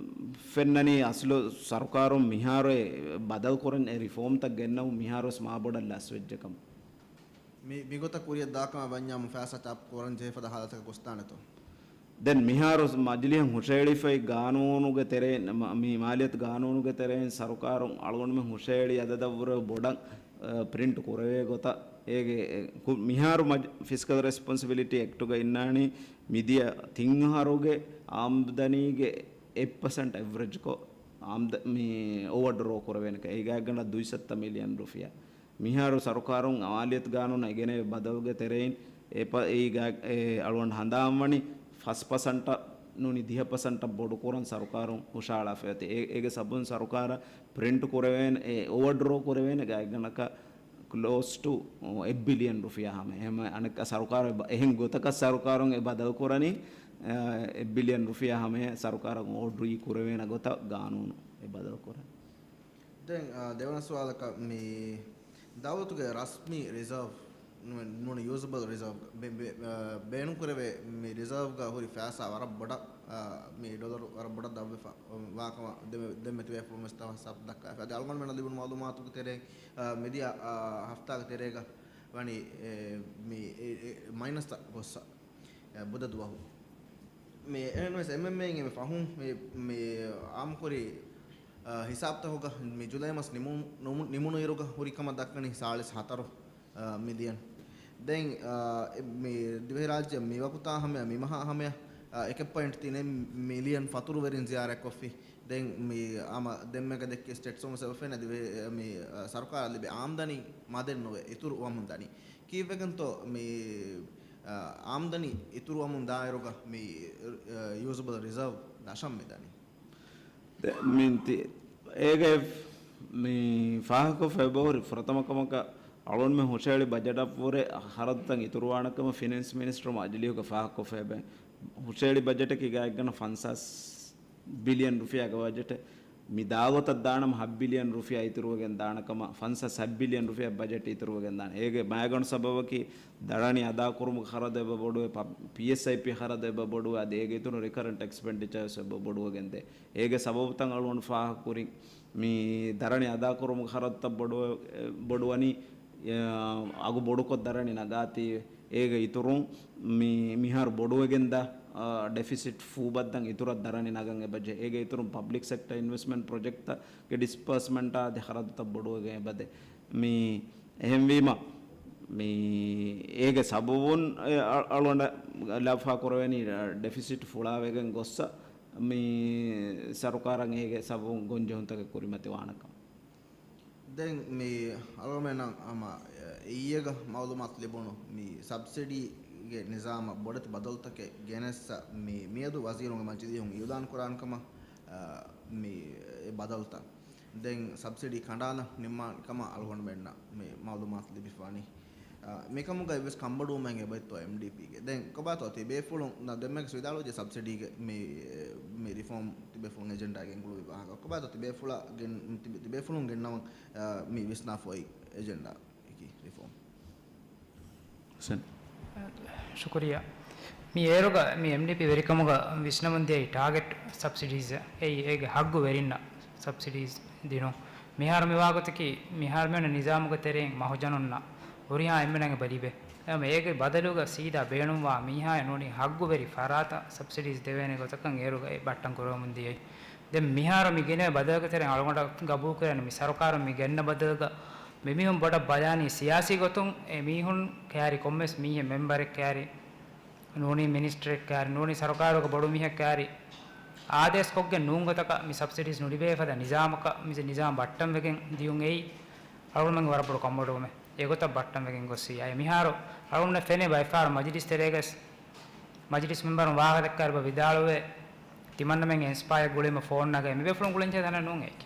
ފެންނަނީ އަސްލު ސަރުކާރުން މިހާރު އެ ބަދަލު ކުރަން އެ ރިފޯމްތައް ގެންނަވުން މިހާރުވެސް މާބޮޑަށް ލަސްވެއްޖެކަމަށް. މި، މިގޮތަށް ކުރިއަށް ދާކަމަށް ވަންޏާ މުފާސާ ޗާޕް ކުރަން ޖެހޭ ފަދަ ހާލަތަކަށް ގޮސްދާނެތޯ؟ ދެން މިހާރު މަޖިލީހުން ހުށައެޅިފައި ގާނޫނުގެ ތެރެއިން، މ-، މި މާލިޔަތު ގާނޫނުގެ ތެރެއިން ސަރުކާރުން އަޅުގަނޑުމެން ހުށައެޅި އަދަދަށްވުރެ ބޮޑަށް، އަ، ޕްރިންޓް ކުރެވޭ ގޮތަށް އޭގެ، އެ، ކު-، މިހާރު މަޖް-، ފިސްކަލް ރެސްޕޮންސިބިލިޓީ އެކްޓުގަ އިންނާނީ މިދިޔަ ތިން އަހަރުގެ އާމްދަނީގެ އެއް ޕަސެންޓް އެވްރެޖްކޮށް އާމްދަ-، މި އޯވަރ ޑްރޯ ކުރެވޭނެ ކަން. އޭގެ ގާތްގަނޑަށް ދުއިސައްތަ މިލިއަން ރުފިޔާ. މިހާރު ސަރުކާރުން މާލިޔަތު ގާނޫނަށް އެ ގެނެވި ބަދަލުގެ ތެރެއިން އެ ޕަ-، އެއީ ގާ-، އެ އަޅުގަނޑު ހަނދާންވަނީ ފަސް ޕަސެންޓަށް ނޫނީ ދިހަ ޕަސެންޓަށް ބޮޑުކުރަން ސަރުކާރުން ހުށައަޅާފައި އޮތީ. އެ-، އޭގެ ސަބަބުން ސަރުކާރަށް ޕްރިންޓް ކުރެވޭނެ، އެ އޯވަރ ޑްރޯ ކުރެވޭނެ ގާތްގަނޑަކަށް ކްލޯސް ޓު އެއް ބިލިއަން ރުފިޔާ ހަމަ. އެހެމަ އަނެއްކާ ސަރުކާރު އެބަ-، އެހެން ގޮތަކަށް ސަރުކާރުން އެ ބަދަލު ކުރަނީ، އަ، އެއް ބިލިއަން ރުފިޔާ ހަމަ ސަރުކާރަށް އޯޑްރީ ކުރެވޭނެ ގޮތަށް ގާނޫނު އެ ބަދަލު ކުރަނީ. ދެން، އާ، ދެވަނަ ސުވާލަކަށް މި ދައުލަތުގެ ރަސްމީ ރިޒާވް ނުވަ-، ނޫނީ ޔޫޒަބަލް ރިޒާވް ބެ-، ބެ-، އާ، ބޭނުންކުރެވޭ މި ރިޒާވްގަ ހުރި ފައިސާ ވަރަށް ބޮޑަށް، އާ، މި ޑޮލަރު ވަރަށް ބޮޑަށް ދަށްވެފަ ވާކަމަށް ދެމެ-، ދެންމެ ތިބޭފުޅުން ވެސް ތަފާސް ދައްކާފަ. އަދި އަޅުގަނޑުމެންނަށް ލިބުނު މައުލޫމާތުގެ ތެރެއިން، އާ، މިދިޔަ، އާ، ހަފްތާގެ ތެރޭގަ ވަނީ، އެ، މި، އެ، އެ، މައިނަސްތައް ގޮއްސަ. އެ، ބުދަ ދުވަހު. މި އެހެންވެސް އެމްއެމްއޭއިން އެންމެ ފަހުން މި، މި އާއްމުކުރި، އަ، ހިސާބުތަކުގަ މި ޖުލައި މަސް ނިމު-، ނުމު-، ނިމުނުއިރުގަ ހުރި ކަމަށް ދައްކަނީ ސާޅީސް ހަތަރު، އަ، މިލިއަން. ދެން، އަ، އެ، މި ދިވެހިރާއްޖެ މި ވަގުތާ ހަމަޔަށް މި މަހާ ހަމަޔަށް، އަ، އެކެއް ޕޮއިންޓް ތިނެއް މިލިއަން ފަތުރުވެރިން ޒިޔާރަތްކޮށްފި. ދެން މި ހަމަ ދެންމެގަ ދެއްކި ސްޓެޓްސް އޮފިސަރ ފެން ދިވެ-، މި، އަ، ސަރުކާރަށް ލިބޭ އާމްދަނީ މަދެއް ނުވެ އިތުރު ވަމުން ދަނީ. ކީއްވެގެންތޯ މި، އަ، އާމްދަނީ އިތުރުވަމުން ދާއިރުގަ މި، އަ، ޔޫޒަބަލް ރިޒާވް ދަށަށް މިދަނީ؟ ދެ-، މި ތި-، އޭގެ މި ފާހަގަކޮށްފަ އެބަހުރި ފުރަތަމަ ކަމަކަށް އަޅުގަނޑުމެން ހުށައެޅި ބަޖެޓަށްވުރެ ހަރަދުތައް އިތުރުވާނެ ކަމަށް ފިނޭންސް މިނިސްޓަރު މަޖިލީހުގަ ފާހަގަކޮށްފަ އެބަ. ހުށައެޅި ބަޖެޓަކީ ގާތްގަނޑަށް ފަންސާސް ބިލިއަން ރުފިޔާގެ ބަޖެޓެއް. މި ދާގޮތަށް ދާނަމަ ހަ ބިލިއަން ރުފިޔާ އިތުރުވެގެން ދާނެ ކަމަށް، ފަންސާސް ހަ ބިލިއަން ރުފިޔާ ބަޖެޓް އިތުރުވެގެން ދާނެ. އޭގެ މައިގަނޑު ސަބަބަކީ ދަރަނި އަދާކުރުމުގެ ޚަރަދު އެބަ ބޮޑުވޭ، ޕ-، ޕީއެސްއައިޕީ ޚަރަދު އެބަ ބޮޑުވޭ، އަދި އޭގެ އިތުރުން ރިކަރެންޓް އެކްސްޕެންޑިޗަރސް އެބަ ބޮޑުވެގެންދޭ. އޭގެ ސަބަބުތައް އަޅުގަނޑު ފާހަގަކުރިން. މި ދަރަނި އަދާކުރުމުގެ ޚަރަދުތައް ބޮޑު-، ބޮޑުވަނީ، އަގު ބޮޑުކޮށް ދަރަނި ނަގާތީ. އޭގެ އިތުރުން މި-، މިހާރު ބޮޑުވެގެންދާ، އާ، ޑެފިސިޓް ފޫބައްދަން އިތުރަށް ދަރަނި ނަގަން އެބަޖެ. އޭގެ އިތުރުން ޕަބްލިކް ސެކްޓަ އިންވެސްޓްމަންޓް ޕްރޮޖެކްޓްތައްގެ ޑިސްބަރސްމަންޓާ އަދި ޚަރަދުތައް ބޮޑުވެގެން އެބަދޭ. މި އެހެންވީމަ، މި އޭގެ ސަބަބުން އެ އަ-، އަޅުގަނޑަށް ލަފާ ކުރެވެނީ ޑެފިސިޓް ފުޅާވެގެން ގޮއްސަ މި ސަރުކާރަށް އޭގެ ސަބަބުން ގޮންޖެހުންތަކެއް ކުރިމަތިވާނެކަން. ދެން މި އަޅުގަނޑުމެންނަށް ހަމަ އިއްޔެގަ މައުލޫމާތު ލިބުނު މި ސަބްސިޑީގެ ނިޒާމަށް ބޮޑެތި ބަދަލުތަކެއް ގެނެއްސަ މި މިއަދު ވަޒީރުންގެ މަޖިލީހުން އިއުލާން ކުރާން ކަމަށް، އަ، މި އެ ބަދަލުތައް. ދެން ސަބްސިޑީ ކަނޑާލަން ނިންމާނެ ކަމަށް އަޅުގަނޑުމެންނަށް މި މައުލޫމާތު ލިބިފާނީ. އަ، މިކަމުގައި ވެސް ކަންބޮޑުވުމެއް އެބައޮތްތޯ އެމްޑީޕީގެ؟ ދެން ކޮބާތޯ ތިބޭފުޅުން ނަ ދެންމެގެ ވިދާޅުވެއްޖެ ސަބްސިޑީގެ މި، މި ރިފޯމް ތިބޭފުޅުން އެޖެންޑާ ގެންގުޅުވި ވާހަކަ. ކޮބާތޯ ތިބޭފުޅާ ގެން-، ތިބޭ-، ތިބޭފުޅުން ގެންނަވަން، އަ، މި ވިސްނާފަ އޮތް އެޖެންޑާ އެކި ރިފޯމް؟ ހުސެން. ޝުކުރިއްޔާ. މި އޭރުގަ މި އެމްޑީޕީ ވެރިކަމުގަ ވިސްނަމުން ދިޔައީ ޓާގެޓް ސަބްސިޑީޒް އެއީ އޭގެ ހައްގު ވެރިންނަށް ސަބްސިޑީޒް ދިނުން. މިހާރު މިވާގޮތަކީ، މިހާރު މިއޮންނަ ނިޒާމުގެ ތެރެއިން މަހުޖަނުންނަށް ހުރިހާ އެންމެންގެ ބަލިބެ. އެ ބަދަލުގަ ސީދާ ބޭނުންވާ މީހާއަށް ނޫނީ ހައްގުވެރި ފަރާތަށް ސަބްސިޑީސް ދެވޭނެ ގޮތަކަށް އޭރުގައި ބައްޓަން ކުރަމުން ދިޔައީ. ދެން މިހާރު މި ގިނަ ބަދަލުގެ ތެރެއިން އަޅުގަނޑަށް ގަބޫލުކުރޭނެ މި ސަރުކާރުން މި ގެންނަ ބަދަލުގަ މި މީހުން ބޮޑަށް ބަލާނީ ސިޔާސީ ގޮތުން އެ މީހުން ކައިރި ކޮންމެސް މީހެއް މެމްބަރެއް ކައިރި ނޫނީ މިނިސްޓަރެއް ކައިރި، ނޫނީ ސަރުކާރުގެ ބޮޑު މީހެއް ކައިރި އާދޭސްކޮށްގެން ނޫން ގޮތަކަށް މި ސަބްސިޑީސް ނުލިބޭ ފަދަ ނިޒާމަކަށް މި ނިޒާމް ބައްޓަންވެގެން ދިޔުން އެއީ އަޅުގަނޑުމެންގެ ވަރަށް ބޮޑު ކަންބޮޑުވުމެއް. އެގޮތަށް ބައްޓަންވެގެން ގޮސް އައި މިހާރު އަޅުގަނޑަށް ފެނޭ ބައެއްފަހަރު މަޖިލިސް ތެރޭގަސް މަޖިލިސް މެމްބަރުން ވާހަކަ ދައްކާ ވިދާޅުވޭ، ތިމަންނަމެން އެންސްޕާޔަށް ގުޅީމަ ފޯން ނަގައި މި ބޭފުޅުން ގުޅެން ޖެހޭ ތަނެއް ނޫން އެއީ.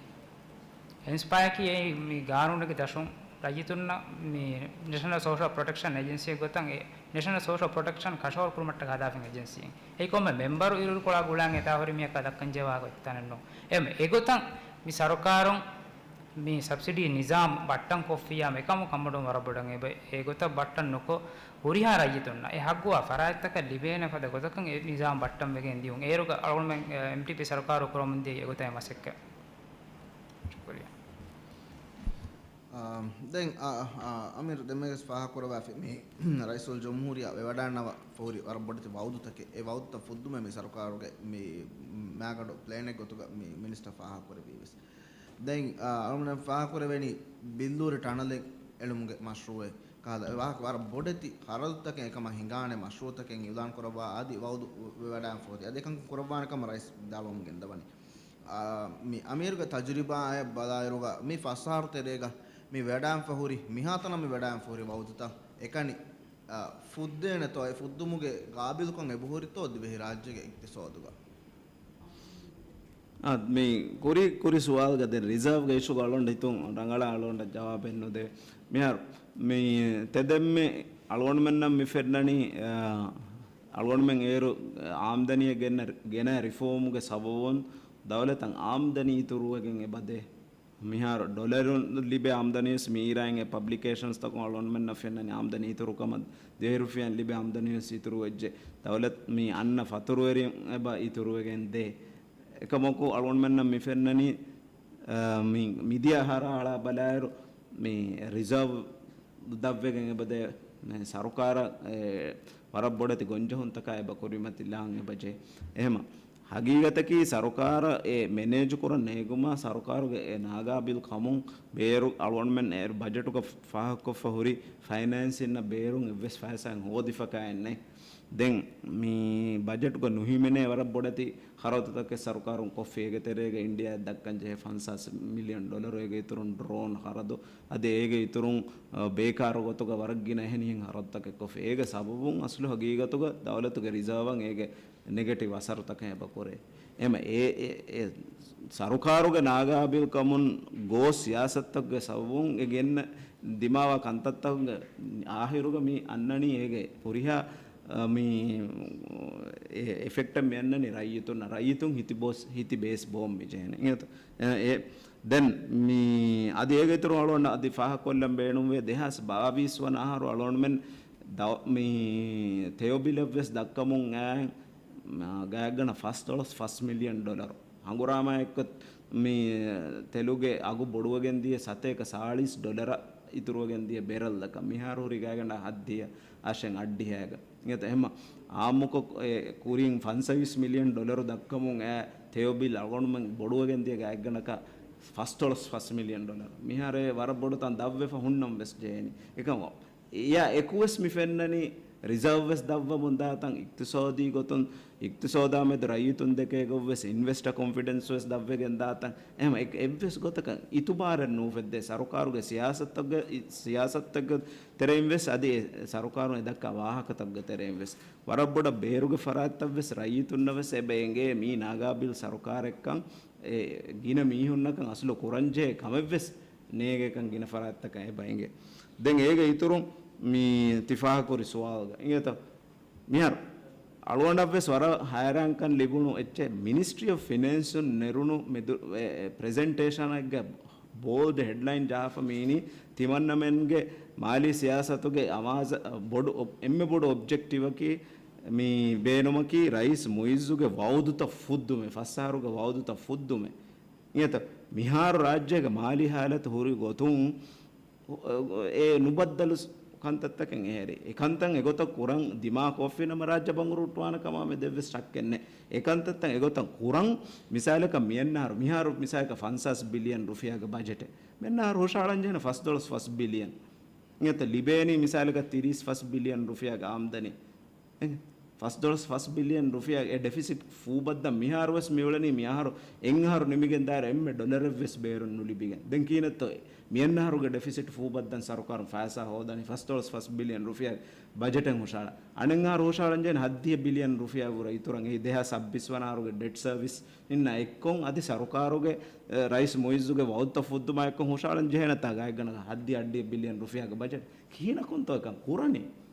އެންސްޕާޔަކީ އެއީ މި ގާނޫނުގެ ދަށުން ރައްޔިތުންނަށް މި ނެޝަނަލް ސޯޝަލް ޕްރޮޓެކްޝަން އެޖެންސީ ގޮތަށް އެ ނެޝަނަލް ސޯޝަލް ޕްރޮޓެކްޝަން ކަށަވަރު ކުރުމަށްޓަކައި ހަދާފިން އެޖެންސީއެއް. އެއީ ކޮންމެ މެމްބަރު އިރުކޮޅާ ގުޅާން އެތާ ހުރި މީހަކާ ދައްކަން ޖެހޭ ވާހަކަ އޮތް ތަނެއް ނޫން. އެ، އެގޮތަށް މި ސަރުކާރުން މި ސަބްސިޑީ ނިޒާމް ބައްޓަން ކޮށްފިއްޔާ މިކަމު ކަންބޮޑުވުން ވަރަށް ބޮޑަށް އެބަ، އެގޮތަށް ބައްޓަން ނުކޮށް، ހުރިހާ ރައްޔިތުންނަށް އެ ހައްގުވާ ފަރާތްތަކަށް ލިބޭނެ ފަދަ ގޮތަކަށް އެ ނިޒާމް ބައްޓަންވެގެން ދިޔުން. އޭރުގަ އަޅުގަނޑުމެން، އެމްޓީޕީ ސަރުކާރު ކުރަމުން ދިޔަ އެގޮތަށް މަސައްކަތް. ޝުކުރިއްޔާ. އާ، ދެން، އާ، އާ، އަމީރު ދެންމެގެސް ފާހަގަކުރައްވާފި މި ރައީސުލްޖުމްހޫރިއްޔާ ވެވަޑާންނަވާ ފަހުރި ވަރަށް ބޮޑެތި ވައުދުތަކެއް. އެ ވައުދުތައް ފުއްދުމެއް މި ސަރުކާރުގެ މި މާގަނޑު ޕްލޭނެއް ގޮތުގަ މި މިނިސްޓަރ ފާހަގަކުރެއްވީވެސް. ދެން، އާ، އަޅުގަނޑުމެން ފާހަގަކުރެވެނީ ބިއްލޫރި ޓަނަލެއް އެޅުމުގެ މަޝްރޫއެއް ކަހަލަ. އެ ވާހަކަ ވަރަށް ބޮޑެތި ޚަރަދުތަކެއް އެކަމަށް ހިނގާނެ މަޝްރޫއުތަކެއް އިއުލާން ކުރައްވާ އަދި ވައުދު ވެވަޑާން ފޯދި. އަދި އެކަން ކުރައްވާނެ ކަމަށް ރައީސް ވިދާޅުވަމުން ގެންދަވަނީ. އާ، މި އަމީރުގެ ތަޖުރިބާއަށް ބަލާއިރުގަ މި ފަސް އަހަރު ތެރޭގަ މި ވެޑާންފަ ހުރި، މިހާތަނަށް މި ވެޑާންފަ ހުރި ވައުދުތައް އެކަނި، އާ، ފުއްދޭނެތޯ، އެ ފުއްދުމުގެ ގާބިލްކަން އެބަހުރިތޯ ދިވެހި ރާއްޖޭގެ އިޤްތިޞާދުގަ؟ އާ، މި ކުރި، ކުރި ސުވާލުގަ ދެން ރިޒާވްގެ އިޝޫގަ އަޅުގަނޑު ހިތުން ރަނގަޅަށް އަޅުގަނޑަށް ޖަވާބެއް ނުދެވޭ. މިހާރު މި ތެދެއްމެ އަޅުގަނޑުމެންނަށް މި ފެންނަނީ، އާ، އަޅުގަނޑުމެން އޭރު އާމްދަނީއެއް ގެންނަ، ގެނައި ރިފޯމުގެ ސަބަބުން ދައުލަތަށް އާމްދަނީ އިތުރުވެގެން އެބަދޭ. މިހާރު ޑޮލަރުން ލިބޭ އާމްދަނީވެސް މި އިރާއިން އެ ޕަބްލިކޭޝަންސްތަކުން އަޅުގަނޑުމެންނަށް ފެންނަނީ އާމްދަނީ އިތުރުކަމަށް. ދިވެހިރުފިޔާއިން ލިބޭ އާމްދަނީވެސް އިތުރުވެއްޖެ. ދައުލަތް މި އަންނަ ފަތުރުވެރިން އެބަ އިތުރުވެގެން ދޭ. އެކަމަކު އަޅުގަނޑުމެންނަށް މި ފެންނަނީ، އާ، މި މިދިޔަ އަހަރާ އަޅާ ބަލާއިރު، މި ރިޒާވް ދަށްވެގެން އެބަދޭ، މި ސަރުކާރަށް، އެ، ވަރަށް ބޮޑެތި ގޮންޖެހުންތަކާ އެބަ ކުރިމަތިލާން އެބަޖެ. އެހެމަ ހަގީގަތަކީ ސަރުކާރަށް އެ މެނޭޖު ކުރަން ނޭގުމާ ސަރުކާރުގެ އެ ނާގާބިލް ކަމުން ބޭރު އަޅުގަނޑުމެން އޭރު ބަޖެޓުގަ ފާހަގަކޮށްފަ ހުރި ފައިނޭންސިންނަށް ބޭރުން އެއްވެސް ފައިސާއެއް ހޯދިފަކާއެއް ނެތް. ދެން މި ބަޖެޓުގަ ނުހިމެނޭ ވަރަށް ބޮޑެތި ޚަރަދުތަކެއް ސަރުކާރުން ކޮށްފި. އޭގެ ތެރޭގަ އިންޑިއާއަށް ދައްކަން ޖެހޭ ފަންސާސް މިލިއަން ޑޮލަރު، އޭގެ އިތުރުން ޑްރޯން ޚަރަދު، އަދި އޭގެ އިތުރުން، އަ، ބޭކާރު ގޮތުގަ ވަރަށް ގިނަ އެހެނިހެން ޚަރަދުތަކެއް ކޮށްފި. އޭގެ ސަބަބުން އަސްލު ހަގީގަތުގަ ދައުލަތުގެ ރިޒާވަށް އޭގެ ނެގެޓިވް އަސަރުތަކެއް އެބަ ކުރޭ. އެމަ އެ، އެ، އެ ސަރުކާރުގެ ނާގާބިލް ކަމުން ގޯސް ސިޔާސަތުތަކުގެ ސަބަބުން އެ ގެންނަ ދިމާވާ ކަންތައްތަކުގެ އާޚިރުގަ މި އަންނަނީ އޭގެ ހުރިހާ، އަ، މި އެ އެފެކްޓެއް މި އަންނަނީ ރައްޔިތުންނަށް. ރައްޔިތުން ހިތި ބޯސް، ހިތި ބޭސް ބޯން މި ޖެހޭނެ. އިނގޭތޯ؟ އެ، އެ، ދެން މި އަދި އޭގެ އިތުރު އަޅުގަނޑަށް އަދި ފާހަގަކޮށްލަން ބޭނުންވޭ، ދެހާސް ބާވީސް ވަނަ އަހަރު އަޅުގަނޑުމެން ދަ-، މި ތެޔޮބިލެއްވެސް ދައްކަމުން އައި، މަ، ގާތްގަނޑަށް ފަސްދޮޅަސް ފަސް މިލިއަން ޑޮލަރު. ހަނގުރާމައެއްކޮށް މި ތެލުގެ އަގު ބޮޑުވެގެން ދިޔަ ސަތޭކަ ސާޅީސް ޑޮލަރަށް އިތުރުވެގެން ދިޔަ ބެރަލްއަކަށް. މިހާރު ހުރި ގާތްގަނޑަށް ހައްދިހަ އަށެއް އަށްޑިހައިގަ. އިނގޭތަ އެހެމަ އާއްމުކޮށް، އެ، ކުރިން ފަންސަވީސް މިލިއަން ޑޮލަރު ދައްކަމުން އައި ތެޔޮބިލް އަޅުގަނޑުމެން ބޮޑުވެގެން ދިޔަ ގާތްގަނޑަކަށް ފަސްދޮޅަސް ފަސް މިލިއަން ޑޮލަރު. މިހާރު އެ ވަރަށް ބޮޑު ތަން ދަށްވެފަ ހުންނަން ވެސް ޖެހޭނީ. އެކަމަކު އެއާ އެކުވެސް މި ފެންނަނީ ރިޒާވް ވެސް ދަށްވަމުން ދާތަން، އިޤްތިޞާދީ ގޮތުން، އިޤްތިޞާދާ މެދު ރައްޔިތުން ދެކޭ ގޮތްވެސް، އިންވެސްޓަ ކޮންފިޑެންސް ވެސް ދަށްވެގެން ދާތަން. އެހެމަ އެ-، އެއްވެސް ގޮތަކަށް އިތުބާރެއް ނޫފެއްދޭ ސަރުކާރުގެ ސިޔާސަތުގެ، ސިޔާސަތުގެ ތެރެއިން ވެސް އަދި އެ ސަރުކާރުން އެ ދައްކާ ވާހަކަތަކުގެ ތެރެއިން ވެސް. ވަރަށް ބޮޑަށް ބޭރުގެ ފަރާތްތައް ވެސް ރައްޔިތުންނަށް ވެސް އެބަ އެނގޭ މީ ނާގާބިލް ސަރުކާރެއްކަން، އެ ގިނަ މީހުންނަކަށް އަސްލު ކުރަންޖެހޭ ކަމެއްވެސް ނޭގޭކަން ގިނަ ފަރާތްތަކަށް އެބަ އެނގޭ. ދެން އޭގެ އިތުރުން މި ތި ފާހަގަކުރި ސުވާލުގަ އިނގޭތަ؟ މިހާރު އަޅުގަނޑަށްވެސް ވަރަށް ހައިރާންކަން ލިބުނު އެއްޗެއް މިނިސްޓްރީ އޮފް ފިނޭންސުން ނެރުނު މެދު-، އެ، އެ، ޕްރެޒެންޓޭޝަނެއްގަ ބޯލްޑް ހެޑްލައިން ޖަހާފަ މީނީ ތިމަންނަމެންގެ މާލީ ސިޔާސަތުގެ އަމާޒަ-، ބޮޑު އޮބް-، އެންމެ ބޮޑު އޮބްޖެކްޓިވަކީ މި ބޭނުމަކީ ރައީސް މުއިއްޒުގެ ވައުދުތައް ފުއްދުމެއް، ފަސް އަހަރުގެ ވައުދުތައް ފުއްދުމެއް. އިނގޭތަ؟ މިހާރު ރާއްޖޭގެ މާލީ ހާލަތު ހުރި ގޮތުން އެ ނުބައްދަލު ކަންތައްތަކެއް އެހެރި. އެ ކަންތައް އެގޮތަށް ކުރަން ދިމާކޮށްފިނަމަ ރާއްޖެ ބަނގުރޫޓުވާނެ ކަމާ މެދެއްވެސް ޝައްކެއް ނެތް. އެ ކަންތައްތައް އެގޮތަށް ކުރަން، މިސާލަކަށް މިއަންނަހަރު، މިހާރު މިސާލަކަށް ފަންސާސް ބިލިއަން ރުފިޔާގެ ބަޖެޓެއް. މިއަންނަހަރު ހުށަހަޅަން ޖެހޭނެ ފަސް ދޮޅަސް ފަސް ބިލިއަން. އެތަ ލިބޭނީ މިސާލަކަށް ތިރީސް ފަސް ބިލިއަން ރުފިޔާގެ އާމްދަނީ. އެ، ފަސް ދޮޅަސް ފަސް ބިލިއަން ރުފިޔާ އެ ޑެފިސިޓް ފޫބައްދަން މިހާރުވެސް މިއުޅެނީ މިއަހަރު، އެއްއަހަރު ނިމިގެން ދާއިރު އެންމެ ޑޮލަރެއްވެސް ބޭރުން ނުލިބިގެން. ދެން ކިހިނެއްތޯ މިއަންނަހަރުގެ ޑެފިސިޓް ފޫބައްދަން ސަރުކާރުން ފައިސާ ހޯދަނީ ފަސް ދޮޅަސް ފަސް ބިލިއަން ރުފިޔާ ބަޖެޓެއް ހުށަހަޅަ. އަނެއްއަހަރު ހުށަހަޅަން ޖެހޭނެ ހައްދިހަ ބިލިއަން ރުފިޔާ ވުރެ އިތުރަށް އެއީ ދެހާސް ސައްބީސް ވަނަ އަހަރުގެ ޑެޓް ސަރވިސް އިންނަ އެއްކޮން އަދި ސަރުކާރުގެ، އެ، ރައީސް މުއިއްޒުގެ ވައުދުތައް ފުއްދުމާ އެއްކޮން ހުށަހަޅަން ޖެހޭނެތާ ގާތްގަނޑަކަށް ހައްދި އައްޑިހަ ބިލިއަން ރުފިޔާގެ ބަޖެޓް. ކިހިނަކުންތޯ އެކަން ކުރަނީ؟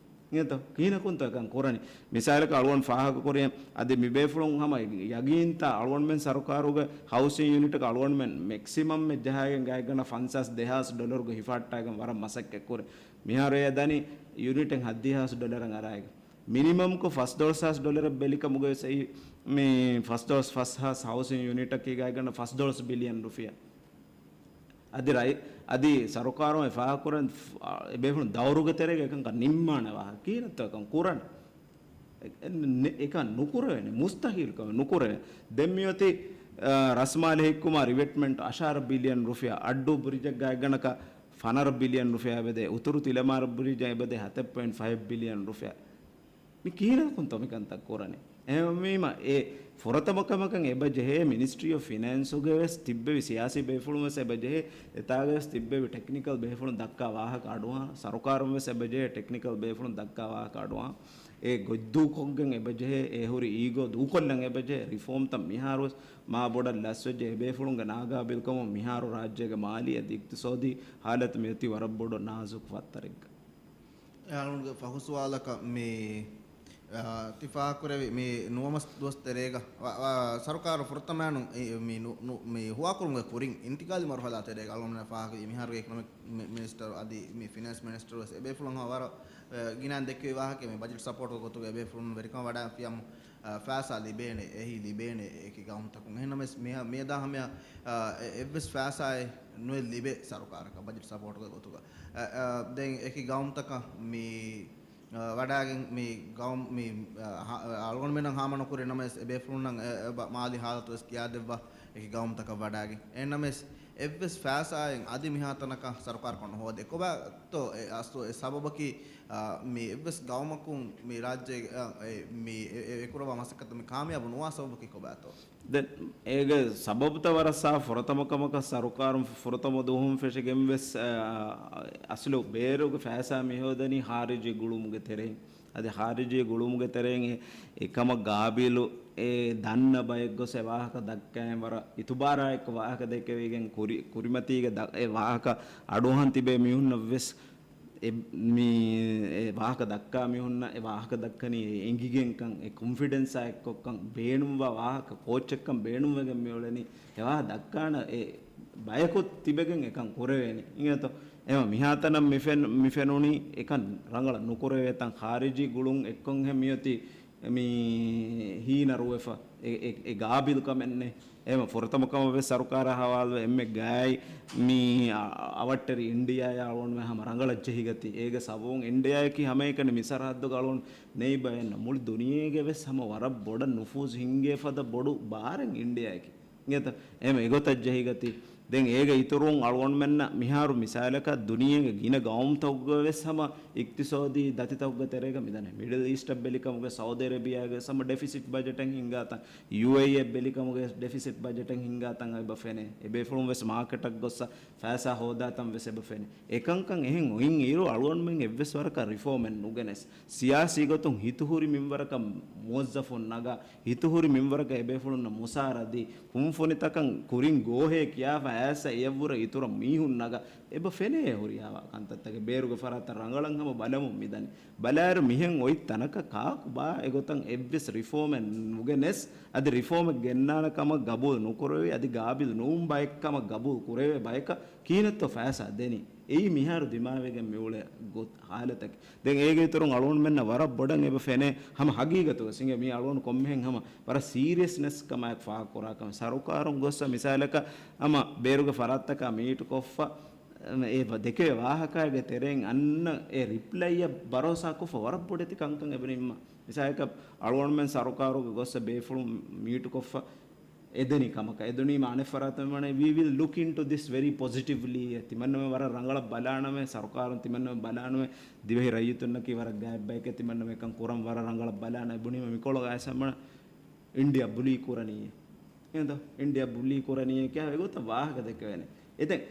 އިނގޭތޯ؟ ކިހިނަކުންތޯ އެކަން ކުރަނީ؟ މިސާލަކަށް އަޅުގަނޑު ފާހަގަކުރި އަދި މިބޭފުޅުން ހަމަ ޔަގީންތާ އަޅުގަނޑުމެން ސަރުކާރުގެ ހައުސިން ޔުނިޓަކަށް އަޅުގަނޑުމެން މެކްސިމަމް އެއް ޖަހާގެން ގާތްގަނޑަށް ފަންސާސް ދެހާސް ޑޮލަރުގެ ހިފަހައްޓާގެން ވަރަށް މަސައްކަތްކުރި. މިހާރު އެ ދަނީ ޔުނިޓެއް ހައްދިހާސް ޑޮލަރަށް އަރާގެން. މިނިމަމްކޮށް ފަސް ދޮޅަސް ހާސް ޑޮލަރެއް ބެލިކަމުގަވެސް އެއީ މި ފަސް ދޮޅަސް ފަސް ހާސް ހައުސިން ޔުނިޓަކީ ގާތްގަނޑަށް ފަސް ދޮޅަސް ބިލިއަން ރުފިޔާ. އަދި ރައި-، އަދި ސަރުކާރުން އެ ފާހަގަކުރަން ފް-، އާ، އެބޭފުޅުން ދައުރުގެ ތެރޭގަ އެކަންކަން ނިންމާނެ ވާހަކަ. ކީރަތަކަން ކުރަން. އެ-، އެ-، ނެ-، އެކަން ނުކުރެވޭނެ. މުސްތަހީލް ކަމެއް ނުކުރެވޭ. ދެން މިއޮތީ، އާ، ރަސްމާލެ ހިއްކުމާ ރިވެޓްމަންޓް އަށާރަ ބިލިއަން ރުފިޔާ، އައްޑޫ ބްރިޖެއްގަ ގާތްގަނޑަކަށް ފަނަރަ ބިލިއަން ރުފިޔާ އެބަދޭ، އުތުރު ތިލަމާރު ބްރިޖަށް އެބަދޭ ހަތެއް ޕޮއިންޓް ފައިވް ބިލިއަން ރުފިޔާ. މި ކިހިނަކުންތޯ މިކަންތައް ކުރަނީ؟ އެހެންވީމަ، އެ ފުރަތަމަ ކަމަކަށް އެބަ ޖެހޭ މިނިސްޓްރީ އޮފް ފިނޭންސުގެ ވެސް ތިއްބެވި ސިޔާސީ ބޭފުޅުން ވެސް އެބަ ޖެހޭ، އެތާގެ ވެސް ތިއްބެވި ޓެކްނިކަލް ބޭފުޅުން ދައްކާ ވާހަކަ އަޑުއަހާ، ސަރުކާރުން ވެސް އެބަ ޖެހޭ ޓެކްނިކަލް ބޭފުޅުން ދައްކާ ވާހަކަ އަޑުއަހާ، އެ ގޮތްދޫކޮށްގެން އެބަ ޖެހޭ، އެ ހުރި އީގޯ ދޫކޮށްލަން އެބަ ޖެހޭ، ރިފޯމްތައް މިހާރު ވެސް މާ ބޮޑަށް ލަސްވެއްޖެ، އެ ބޭފުޅުންގެ ނާގާބިލްކަމުން މިހާރު ރާއްޖޭގެ މާލީ އަދި އިޤްތިޞާދީ ހާލަތު މިއޮތީ ވަރަށް ބޮޑު ނާޒުކު ފައްތަރެއްގަ. އަޅުގަނޑުގެ ފަހު ސުވާލަކަށް މި، އާ، ތި ފާހަގަކުރެއްވި މި ނުވަ މަސް ދުވަސް ތެރޭގަ، ވަ-، ވަ-، ސަރުކާރު ފުރަތަމައިނު މި، ނު-، ނު-، މި ހުވާކުރުމުގެ ކުރިން އިންތިގާލީ މަރުހަލާ ތެރޭގަ އަޅުގަނޑު ފާހަގަވި މިހާރުގެ އިކޮނޮމިކް މި-، މިނިސްޓަރު އަދި މި ފިނޭންސް މިނިސްޓަރު ވެސް އެބޭފުޅުން ވަރަށް، އެ، ގިނައިން ދެއްކެވި ވާހަކަ މި ބަޖެޓް ސަޕޯޓުގެ ގޮތުގަ އެބޭފުޅުން ވެރިކަމަށް ވަޑައިފިޔަމު، އަ، ފައިސާ ލިބޭނެ، އެހީ ލިބޭނެ އެކި ގައުމުތަކުން. އެހެންނަމަވެސް މި-، މިއަދާ ހަމަޔަށް، އަ، އެ-، އެއްވެސް ފައިސާއެއް ނުއެއް ލިބޭ ސަރުކާރަކަށް ބަޖެޓް ސަޕޯޓުގެ ގޮތުގަ. އަ، އަ، ދެން އެކި ގައުމުތަކަށް މި، އަ، ވަޑައިގެން މި ގައުމު މި، އަ، ހަ-، އަޅުގަނޑުމެންނަށް ހާމަނުކުރި ނަމަވެސް އެބޭފުޅުންނަށް އެ، އެ، ބަ-، މާލީ ހާލަތު ވެސް ކިޔާދެއްވާ އެކި ގައުމުތަކަށް ވަޑައިގެން. އެހެންނަމަވެސް އެއްވެސް ފައިސާއެއް އަދި މިހާތަނަކަށް ސަރުކާރަކުން ނުހޯދޭ. ކޮބާތޯ އެ އަސްލު އެ ސަބަބަކީ، އާ، މި އެއްވެސް ގައުމަކުން މި ރާއްޖޭ، އާ، އެ، މި އެ، އެ، އެކުރައްވާ މަސައްކަތު މި ކާމިޔާބު ނުވާ ސަބަބަކީ ކޮބާތޯ؟ ދެން އޭގެ ސަބަބުތައް ވަރަށް ސާފު. ފުރަތަމަ ކަމަކަށް ސަރުކާރުން ފުރަތަމަ ދުވަހުން ފެށިގެން ވެސް، އާ، އަސްލު ބޭރުގެ ފައިސާ މިހޯދަނީ ހާރިޖީ ގުޅުމުގެ ތެރެއިން. އަދި ހާރިޖީ ގުޅުމުގެ ތެރެއިން އެ، އެކަމަށް ގާބިލު އެ ދަންނަ ބައެއް ގޮސް އެ ވާހަކަ ދައްކައިން ވަރަށް އިތުބާރާއެއްކޮށް ވާހަކަ ދެކެވިގެން ކުރި-، ކުރިމަތީގެ ދަ-، އެ ވާހަކަ އަޑުއަހަން ތިބޭ މީހުންނަށް ވެސް އެ މީ އެ ވާހަކަ ދައްކާ މީހުންނަށް އެ ވާހަކަ ދައްކަނީ އެ އެނގިގެންކަން، އެ ކޮންފިޑެންސާ އެއްކޮށްކަން، ބޭނުންވާ ވާހަކަ ކޯޗެއްކަން ބޭނުންވެގެން މިއުޅެނީ އެ ވާހަކަ ދައްކާނަ އެ ބަޔަކު ތިބެގެން އެކަން ކުރެވޭނެ. އިނގޭތޯ؟ އެމަ މިހާތަނަށް މި ފެން-، މި ފެނުނީ އެކަން ރަނގަޅަށް ނުކުރެވޭތަން ޚާރިޖީ ގުޅުން އެއްކޮންހެން މިއޮތީ މި ހީނަރުވެފަ އެ، އެ، އެ ގާބިލް ކަމެއް ނެތް. އެހެން ފުރަތަމަ ކަމަށް ވެސް ސަރުކާރާ ހަވާލުވެ އެންމެ ގާތް މި އަ-، އަވަށްޓެރި އިންޑިއާއާ އަޅުގަނޑުމެން ހަމަ ރަނގަޅަށް ޖެހިގަތީ. އޭގެ ސަބަބުން އިންޑިއާއަކީ ހަމައެކަނި މި ސަރަހައްދުގަ އަޅުގަނޑު ނެއިބަ އެއްނު. މުޅި ދުނިޔޭގެ ވެސް ހަމަ ވަރަށް ބޮޑަށް ނުފޫޒު ހިންގޭ ފަދަ ބޮޑު ބާރެއް އިންޑިއާއަކީ. އިނގޭތަ؟ އެހެން އެގޮތަށް ޖެހިގަތީ. ދެން އޭގެ އިތުރުން އަޅުގަނޑުމެންނަށް މިހާރު މިސާލަކަށް ދުނިޔޭގެ ގިނަ ގައުމުތަކުގަ ވެސް ހަމަ އިޤްތިޞާދީ ދަތިތަކުގެ ތެރޭގަ މިދަނީ. މިޑަލް އީސްޓަށް ބެލިކަމުގެ ސައުދި އަރޭބިޔާގެ ވެސް ހަމަ ޑެފިސިޓް ބަޖެޓެއް ހިންގާތަން، ޔޫއޭއީއަށް ބެލިކަމުގެ ޑެފިސިޓް ބަޖެޓެއް ހިންގާތަން އެބަ ފެނޭ. އެބޭފުޅުން ވެސް މާކެޓަށް ގޮއްސަ ފައިސާ ހޯދާތަން ވެސް އެބަ ފެނޭ. އެކަންކަން އެހެން އޮތް އިރު އަޅުގަނޑުމެން އެއްވެސް ވަރަކަށް ރިފޯމެއް ނުގެނެސް، ސިޔާސީ ގޮތުން ހިތުހުރި މިންވަރަކަށް މުވައްޒަފުން ނަގާ، ހިތުހުރި މިންވަރަކަށް އެބޭފުޅުންނަށް މުސާރަ ދީ، ކުންފުނިތަކަށް ކުރިން ގޯހޭ ކިޔާފަ އައިސް އެޔަށްވުރެ އިތުރަށް މީހުން ނަގާ، އެބަ ފެނޭ ހުރިހާ ކަންތައްތަކެއް. ބޭރުގެ ފަރާތަށް ރަނގަޅަށް ހަމަ ބަލަމުން މިދަނީ. ބަލާއިރު މިހެން އޮތް ތަނަކަށް ކާކު ބާ އެގޮތަށް އެއްވެސް ރިފޯމެއް ނުގެނެސް، އަދި ރިފޯމެއް ގެންނާނެ ކަމަށް ގަބޫލު ނުކުރެވޭ، އަދި ގާބިލް ނޫން ބައެއް ކަމަށް ގަބޫލު ކުރެވޭ ބަޔަކަށް ކިހިނެއްތޯ ފައިސާ ދެނީ؟ އެއީ މިހާރު ދިމާވެގެން މިއުޅޭ ގޮތް ހާލަތަކީ. ދެން އޭގެ އިތުރުން އަޅުގަނޑުމެންނަށް ވަރަށް ބޮޑަށް އެބަ ފެނޭ ހަމަ ހަގީގަތުވެސް އިނގޭ މީ އަޅުގަނޑު ކޮންމެހެން ހަމަ ވަރަށް ސީރިއަސްނެސް ކަމާއެކު ފާހަގަ ކުރާ ކަމެއް. ސަރުކާރުން ގޮއްސަ މިސާލަކަށް ހަމަ ބޭރުގެ ފަރާތްތަކާ މީޓު ކޮށްފަ، އެ ދެކެވޭ ވާހަކާގެ ތެރެއިން އަންނަ އެ ރިޕްލައިއަށް ބަރޯސާ ކޮށްފަ ވަރަށް ބޮޑެތި ކަންކަން އެބަ ނިންމާ. މިސާލަކަށް އަޅުގަނޑުމެން ސަރުކާރުގެ ގޮއްސަ ބޭފުޅުން މީޓު ކޮށްފަ، އެދެނީ ކަމަކަށް އެދުނީމަ އަނެއް ފަރާތަށް ވަނީ، "We will look into this very positively." ތިމަންނަމެން ވަރަށް ރަނގަޅަށް ބަލާނަމޭ، ސަރުކާރުން ތިމަންނަމެން ބަލާނަމޭ، ދިވެހި ރައްޔިތުންނަކީ ވަރަށް ގާތް ބައެކޭ، ތިމަންނަމެން އެކަން ކުރަން ވަރަށް ރަނގަޅަށް ބަލާނަ އެބުނީމަ މިކޮޅަށް އައިސް ހަމަ އިންޑިއާ ބުލީ ކުރަނީ. އެހެންތޯ؟ އިންޑިއާ ބުލީ ކުރަނީ ކިޔާ އެގޮތަށް ވާހަކަ ދެކެވޭނެ. އެދެން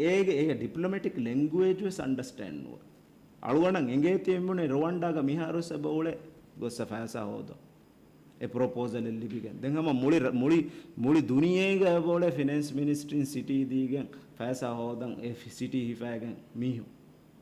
އޭގެ، އޭގެ ޑިޕްލޮމެޓިކް ލެންގުއޭޖް ވެސް އަންޑަސްޓޭންޑް ނުވޭ. އަޅުގަނޑަށް އެނގޭތީ އެނބުނެ ރުވަންޑާގަ މިހާރުވެސް އެބަ އުޅޭ ގޮއްސަ ފައިސާ ހޯދަން. އެ ޕްރޮޕޯސަލެއް ލިބިގެން. ދެން ހަމަ މުޅި ރަ-، މުޅި، މުޅި ދުނިޔޭގަ އެބަ އުޅޭ ފިނޭންސް މިނިސްޓްރީން ސިޓީ ދީގެން ފައިސާ ހޯދަން އެ ފި-، ސިޓީ ހިފައިގެން މީހުން.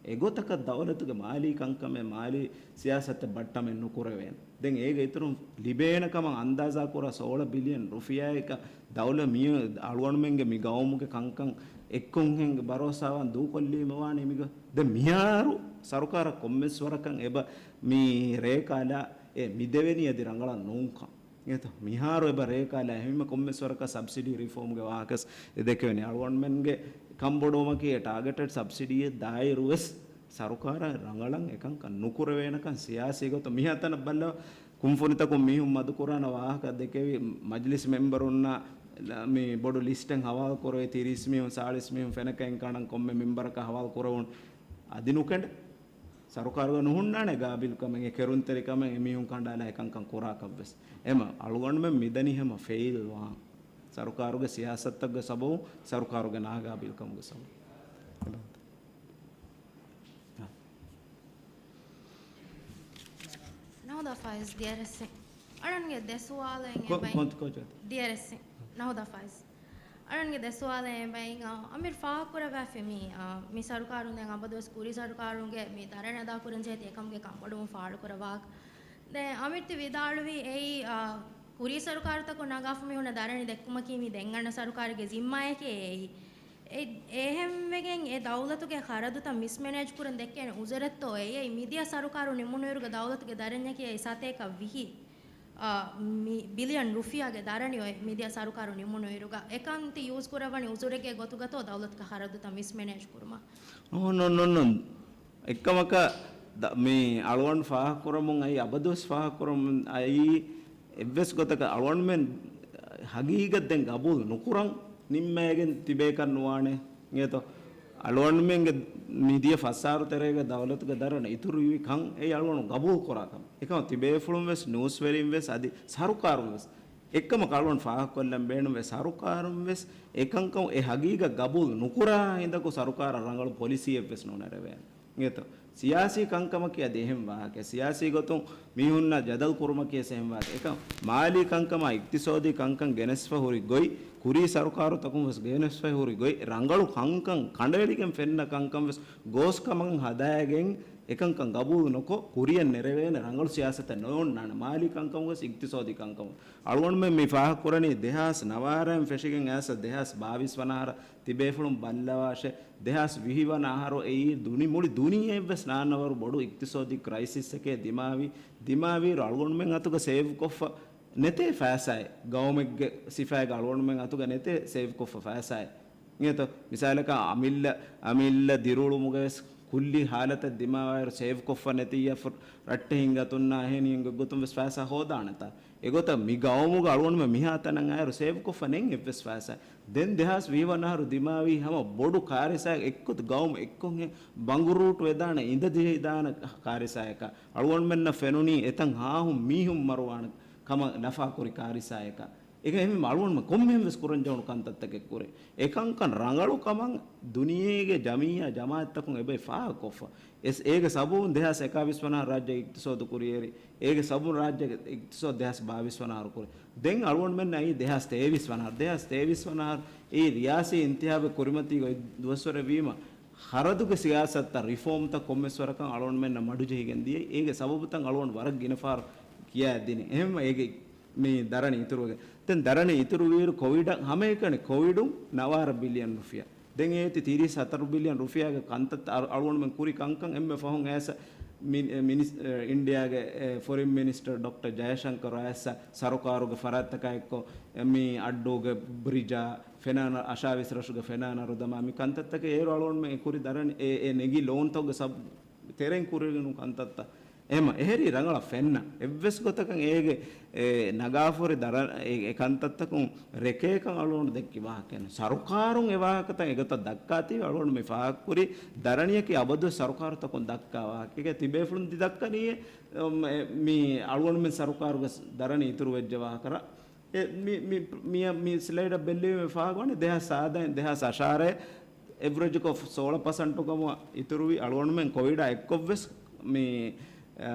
އެގޮތަކަށް ދައުލަތުގެ މާލީ ކަންކަމެއް، މާލީ ސިޔާސަތެއް ބައްޓަމެއް ނުކުރެވޭނެ. ދެން އޭގެ އިތުރުން ލިބޭނެ ކަމަށް އަންދާޒާ ކުރާ ސޯޅަ ބިލިއަން ރުފިޔާއަކަށް ދައުލަ މި އަޅުގަނޑުމެންގެ މި ގައުމުގެ ކަންކަން އެއްކޮށްހެން ބަރޯސާވާން ދޫކޮށްލީމަ ވާނީ މިގަ. ދެން މިހާރު ސަރުކާރަށް ކޮންމެސް ވަރަކަށް އެބަ މި ރޭކާލާ އެ މި ދެވެނީ އަދި ރަނގަޅަށް ނޫންކަން. އެތަ މިހާރު އެބަ ރޭކާލާ އެހެންވީމަ ކޮންމެސް ވަރަކަށް ސަބްސިޑީ ރިފޯމްގެ ވާހަކަސް އެ ދެކެވެނީ. އަޅުގަނޑުމެންގެ ކަންބޮޑުވުމަކީ އެ ޓާގެޓެޑް ސަބްސިޑީއެއް ދާއިރުވެސް ސަރުކާރަށް ރަނގަޅަށް އެކަންކަން ނުކުރެވޭނެކަން ސިޔާސީ ގޮތުން މިހާތަނަށް ބައްލަވާ. ކުންފުނިތަކުން މީހުން މަދުކުރާނެ ވާހަކަ ދެކެވި މަޖިލިސް މެމްބަރުންނާ މި ބޮޑު ލިސްޓެއް ހަވާލު ކުރެވޭ ތިރީސް މީހުން، ސާޅީސް މީހުން ފެނަކައިން ކަނޑަން ކޮންމެ މެމްބަރަކަށް ހަވާލު ކުރެވުނު. އަދި ނުކެނޑެ. ސަރުކާރުގަ ނުހުންނާނެ ގާބިލްކަމެއް، އެ ކެރުންތެރިކަމެއް އެމީހުން ކަނޑާލާ އެކަންކަން ކުރާކަށްވެސް. އެމަ އަޅުގަނޑުމެން މިދަނީ ހަމަ ފެއިލް ވާން. ސަރުކާރުގެ ސިޔާސަތުތަކުގެ ސަބަބުން، ސަރުކާރުގެ ނާގާބިލްކަމުގެ ސަބަބުން. ނަހުދާ ފާއިޒް ދިޔަރެއްސެއް. އަޅަންގެ ދެ ސުވާލެއް ކޮ-، އެބައި-، ކޮން-، ކޮން-، ދިޔަރެއްސެއް. ނަހުދާ ފާއިޒް. އަޅަންގެ ދެ ސުވާލެއް އެބައި، އަ، އަމިރު ފާހަގަކުރައްވާފި މި، އަ، މި ސަރުކާރުން ދެން އަބަދުވެސް ކުރީ ސަރުކާރުންގެ މި ދަރަނި އަދާކުރަން ޖެހޭތީ އެކަމުގެ ކަންބޮޑުވުން ފާޅުކުރައްވާކަށް. ދެން އަމިރު ތި ވިދާޅުވީ އެއީ، އަ، ކުރީ ސަރުކާރުތަކުން ނަގާފަ މިހުންނަ ދަރަނި ދެއްކުމަކީ މި ދެން އަންނަ ސަރުކާރުގެ ޒިންމާއެކޭ އެއީ. އެ-، އެހެންވެގެން އެ ދައުލަތުގެ ޚަރަދުތައް މިސްމެނޭޖް ކުރަން ދެއްކޭނެ އުޒުރެއްތޯ އެއީ މިދިޔަ ސަރުކާރު ނިމުނުއިރުގަ ދައުލަތުގެ ދަރަންޏަކީ އެއީ ސަތޭކަ ވިހި، އާ، މި ބިލިއަން ރުފިޔާގެ ދަރަނި އޮތް މިދިޔަ ސަރުކާރު ނިމުނުއިރުގަ. އެކަން ތި ޔޫޒް ކުރައްވަނީ އުޒުރެއްގެ ގޮތުގަތޯ ދައުލަތުގެ ޚަރަދުތައް މިސްމެނޭޖް ކުރުމަށް؟ އޮން، އޮން، އޮން، އޮން. އެއްކަމަކަށް ދަ-، މި އަޅުގަނޑު ފާހަގަކުރަމުން އައީ، އަބަދުވެސް ފާހަގަކުރަމުން އައީ، އެއްވެސް ގޮތަކަށް އަޅުގަނޑުމެން ހަގީގަތް ދެން ގަބޫލު ނުކުރަން ނިންމައިގެން ތިބޭކަށް ނުވާނެ. އިނގޭތޯ؟ އަޅުގަނޑުމެންގެ މިދިޔަ ފަސް އަހަރު ތެރޭގަ ދައުލަތުގެ ދަރަނި އިތުރުވި ކަން އެއީ އަޅުގަނޑު ގަބޫލު ކުރާ ކަމެއް. އެކަމަށް ތިބޭފުޅުން ވެސް، ނޫސްވެރިން ވެސް، އަދި ސަރުކާރުން ވެސް އެއްކަމަކު އަޅުގަނޑު ފާހަގަކޮށްލަން ބޭނުންވޭ. ސަރުކާރުން ވެސް އެކަންކަން އެ ހަގީގަތް ގަބޫލު ނުކުރާ ހިނދަކު ސަރުކާރަށް ރަނގަޅު ޕޮލިސީއެއް ވެސް ނުނެރެވޭނެ. އިނގޭތޯ؟ ސިޔާސީ ކަންކަމަކީ އަދި އެހެން ވާހަކައެއް. ސިޔާސީ ގޮތުން މީހުންނާ ޖަދަލު ކުރުމަކީ ވެސް އެހެން ވާހަކައެއް. އެކަމް މާލީ ކަންކަމާ އިޤްތިޞާދީ ކަންކަން ގެނެސްފަ ހުރި ގޮތް، ކުރީ ސަރުކާރުތަކުން ވެސް ގެނެސްފަ ހުރި ގޮތް، ރަނގަޅު ކަންކަން ކަނޑައެޅިގެން ފެންނަ ކަންކަން ވެސް ގޯސްކަމަށް ހަދާގެން އެކަންކަން ގަބޫލު ނުކޮށް، ކުރިޔަށް ނެރެވޭނެ ރަނގަޅު ސިޔާސަތެއް ނޯންނާނެ. މާލީ ކަންކަމުން ވެސް އިޤްތިޞާދީ ކަންކަމުން. އަޅުގަނޑުމެން މި ފާހަގަކުރަނީ ދެހާސް ނަވާރައިން ފެށިގެން އައިސް ދެހާސް ބާވީސް ވަނަ އަހަރަށް. ތިބޭފުޅުން ބައްލަވާށޭ، ދެހާސް ވިހި ވަނަ އަހަރު އެއީ ދުނި-، މުޅި ދުނިޔެއެއްވެސް ނާންނަވަރު ބޮޑު އިޤްތިޞާދީ ކްރައިސިސްއެކޭ ދިމާވީ. ދިމާވިއިރު އަޅުގަނޑުމެން އަތުގަ ސޭވްކޮށްފަ ނެތޭ ފައިސާއެއް. ގައުމެއްގެ ސިފައިގަ އަޅުގަނޑުމެން އަތުގަ ނެތޭ ސޭވްކޮށްފަ ފައިސާއެއް. އިނގޭތޯ؟ މިސާލަކަށް އަމިއްލަ، އަމިއްލަ ދިރިއުޅުމުގަވެސް ކުއްލި ހާލަތަށް ދިމާވާއިރު ސޭވްކޮށްފަ ނެތިއްޔާ ފު-، ރައްޓެހިން އަތުންނާ އެހެނިހެން ގޮތްގޮތުން ވެސް ފައިސާ ހޯދާނެތާ؟ އެގޮތަށް މި ގައުމުގަ އަޅުގަނޑުމެން މިހާތަނަށް އައިރު ސޭވްކޮށްފަ ނެތް އެއްވެސް ފައިސާ. ދެން ދެހާސް ވިހި ވަނަ އަހަރު ދިމާވީ ހަމަ ބޮޑު ކާރިސާއެއް އެއްގޮތަށް ގައުމު އެއްކޮށް ބަނގުރޫޓު ވެދާނެ އިނދަ ޖެހިދާނެ ކާރިސާއަކަށް. އަޅުގަނޑުމެންނަށް ފެނުނީ އެތަން ހާހުން މީހުން މަރުވާނެ ކަމަށް ލަފާކުރި ކާރިސާއަކަށް. އެކަމަކު އަޅުގަނޑުމެން ކޮންމެހެން ވެސް ކުރަން ޖެހުނު ކަންތައްތަކެއް ކުރޭ. އެކަންކަން ރަނގަޅު ކަމަށް ދުނިޔޭގެ ޖަމިއްޔާ ޖަމާއަތްތަކުން އެބައި ފާހަގަކޮށްފަ. އެސް އޭގެ ސަބަބުން ދެހާސް އެކާވީސް ވަނަ ރާއްޖެ އިޤްތިޞާދު ކުރިއެރި. އޭގެ ސަބަބުން ރާއްޖޭގެ އިޤްތިޞާދު ދެހާސް ބާވީސް ވަނަ އަހަރު ކުރި. ދެން އަޅުގަނޑުމެން އައީ ދެހާސް ތޭވީސް ވަނަ އަހަރު. ދެހާސް ތޭވީސް ވަނަ އަހަރު އެއީ ރިޔާސީ އިންތިހާބެއް ކުރިމަތީގަ އޮތް ދުވަސްވަރެއް ވީމަ، ޚަރަދުގެ ސިޔާސަތުތައް ރިފޯމްތައް ކޮންމެސް ވަރަކަށް އަޅުގަނޑުމެންނަށް މަޑުޖެހިގެން ދިޔައީ. އޭގެ ސަބަބުތައް އަޅުގަނޑު ވަރަށް ގިނަ ފަހަރު ކިޔާ ދިނީ. އެހެންވެ އޭގެ މި ދަރަނި އިތުރުވެގެން. ދެން ދަރަނި އިތުރުވިއިރު ކޮވިޑަށް ހަމައެކަނި ކޮވިޑުން ނަވާރަ ބިލިއަން ރުފިޔާ. ދެން އޭތި ތިރީސް ހަތަރު ބިލިއަން ރުފިޔާގެ ކަންތައްތައް އަޅު-، އަޅުގަނޑުމެން ކުރި ކަންކަން އެންމެ ފަހުން އައިސް މި-، އެ، މިނިސް-، އެ، އިންޑިއާގެ، އެ، ފޮރިން މިނިސްޓަރ ޑޮކްޓަރ ޖަޔަޝަންކަރު އައިސް ސަރުކާރުގެ ފަރާތްތަކާ އެއްކޮށް، އެ، މި އައްޑޫގެ ބްރިޖާ ފެނާނަ-، އަށާވީސް ރަށުގެ ފެނާނަރު ދަމާ މި ކަންތައްތަކެއް އޭރު އަޅުގަނޑުމެން އެ ކުރި ދަރަނި އެ، އެ ނެގި ލޯންތަކުގެ ސަބް ތެރެއިން ކުރެވިނު ކަންތައްތައް. އެހެމަ އެހެރީ ރަނގަޅަށް ފެންނަ. އެއްވެސް ގޮތަކަށް އޭގެ އެ ނަގާފުރި ދަރަ-، އެ، އެ ކަންތައްތަކުން ރެކޭކަން އަޅުގަނޑު ދެއްކި ވާހަކައެއް ނޫން. ސަރުކާރުން އެ ވާހަކަތައް އެގޮތަށް ދައްކާތީވެ އަޅުގަނޑު މި ފާހަގަކުރީ ދަރަނިއަކީ އަބަދުވެސް ސަރުކާރުތަކުން ދައްކާ ވާހަކަ. ތިބޭފުޅުން ތި ދައްކަނީއޭ، އަމް، އެ، މި އަޅުގަނޑުމެން ސަރުކާރުގެ ދަރަނި އިތުރު ވެއްޖެ ވާހަކަރ. އެ، މި، މި، މި، މި ސްލައިޑަށް ބެއްލެވީމަ ފާހަގަވަނީ ދެހާސް ސާދައިން ދެހާސް އަށާރައިން އެވްރެޖްކޮށް ސޯޅަ ޕަސެންޓު ކަމަށް އިތުރުވި އަޅުގަނޑުމެން ކޮވިޑާ އެއްކޮށްވެސް މި، އާ،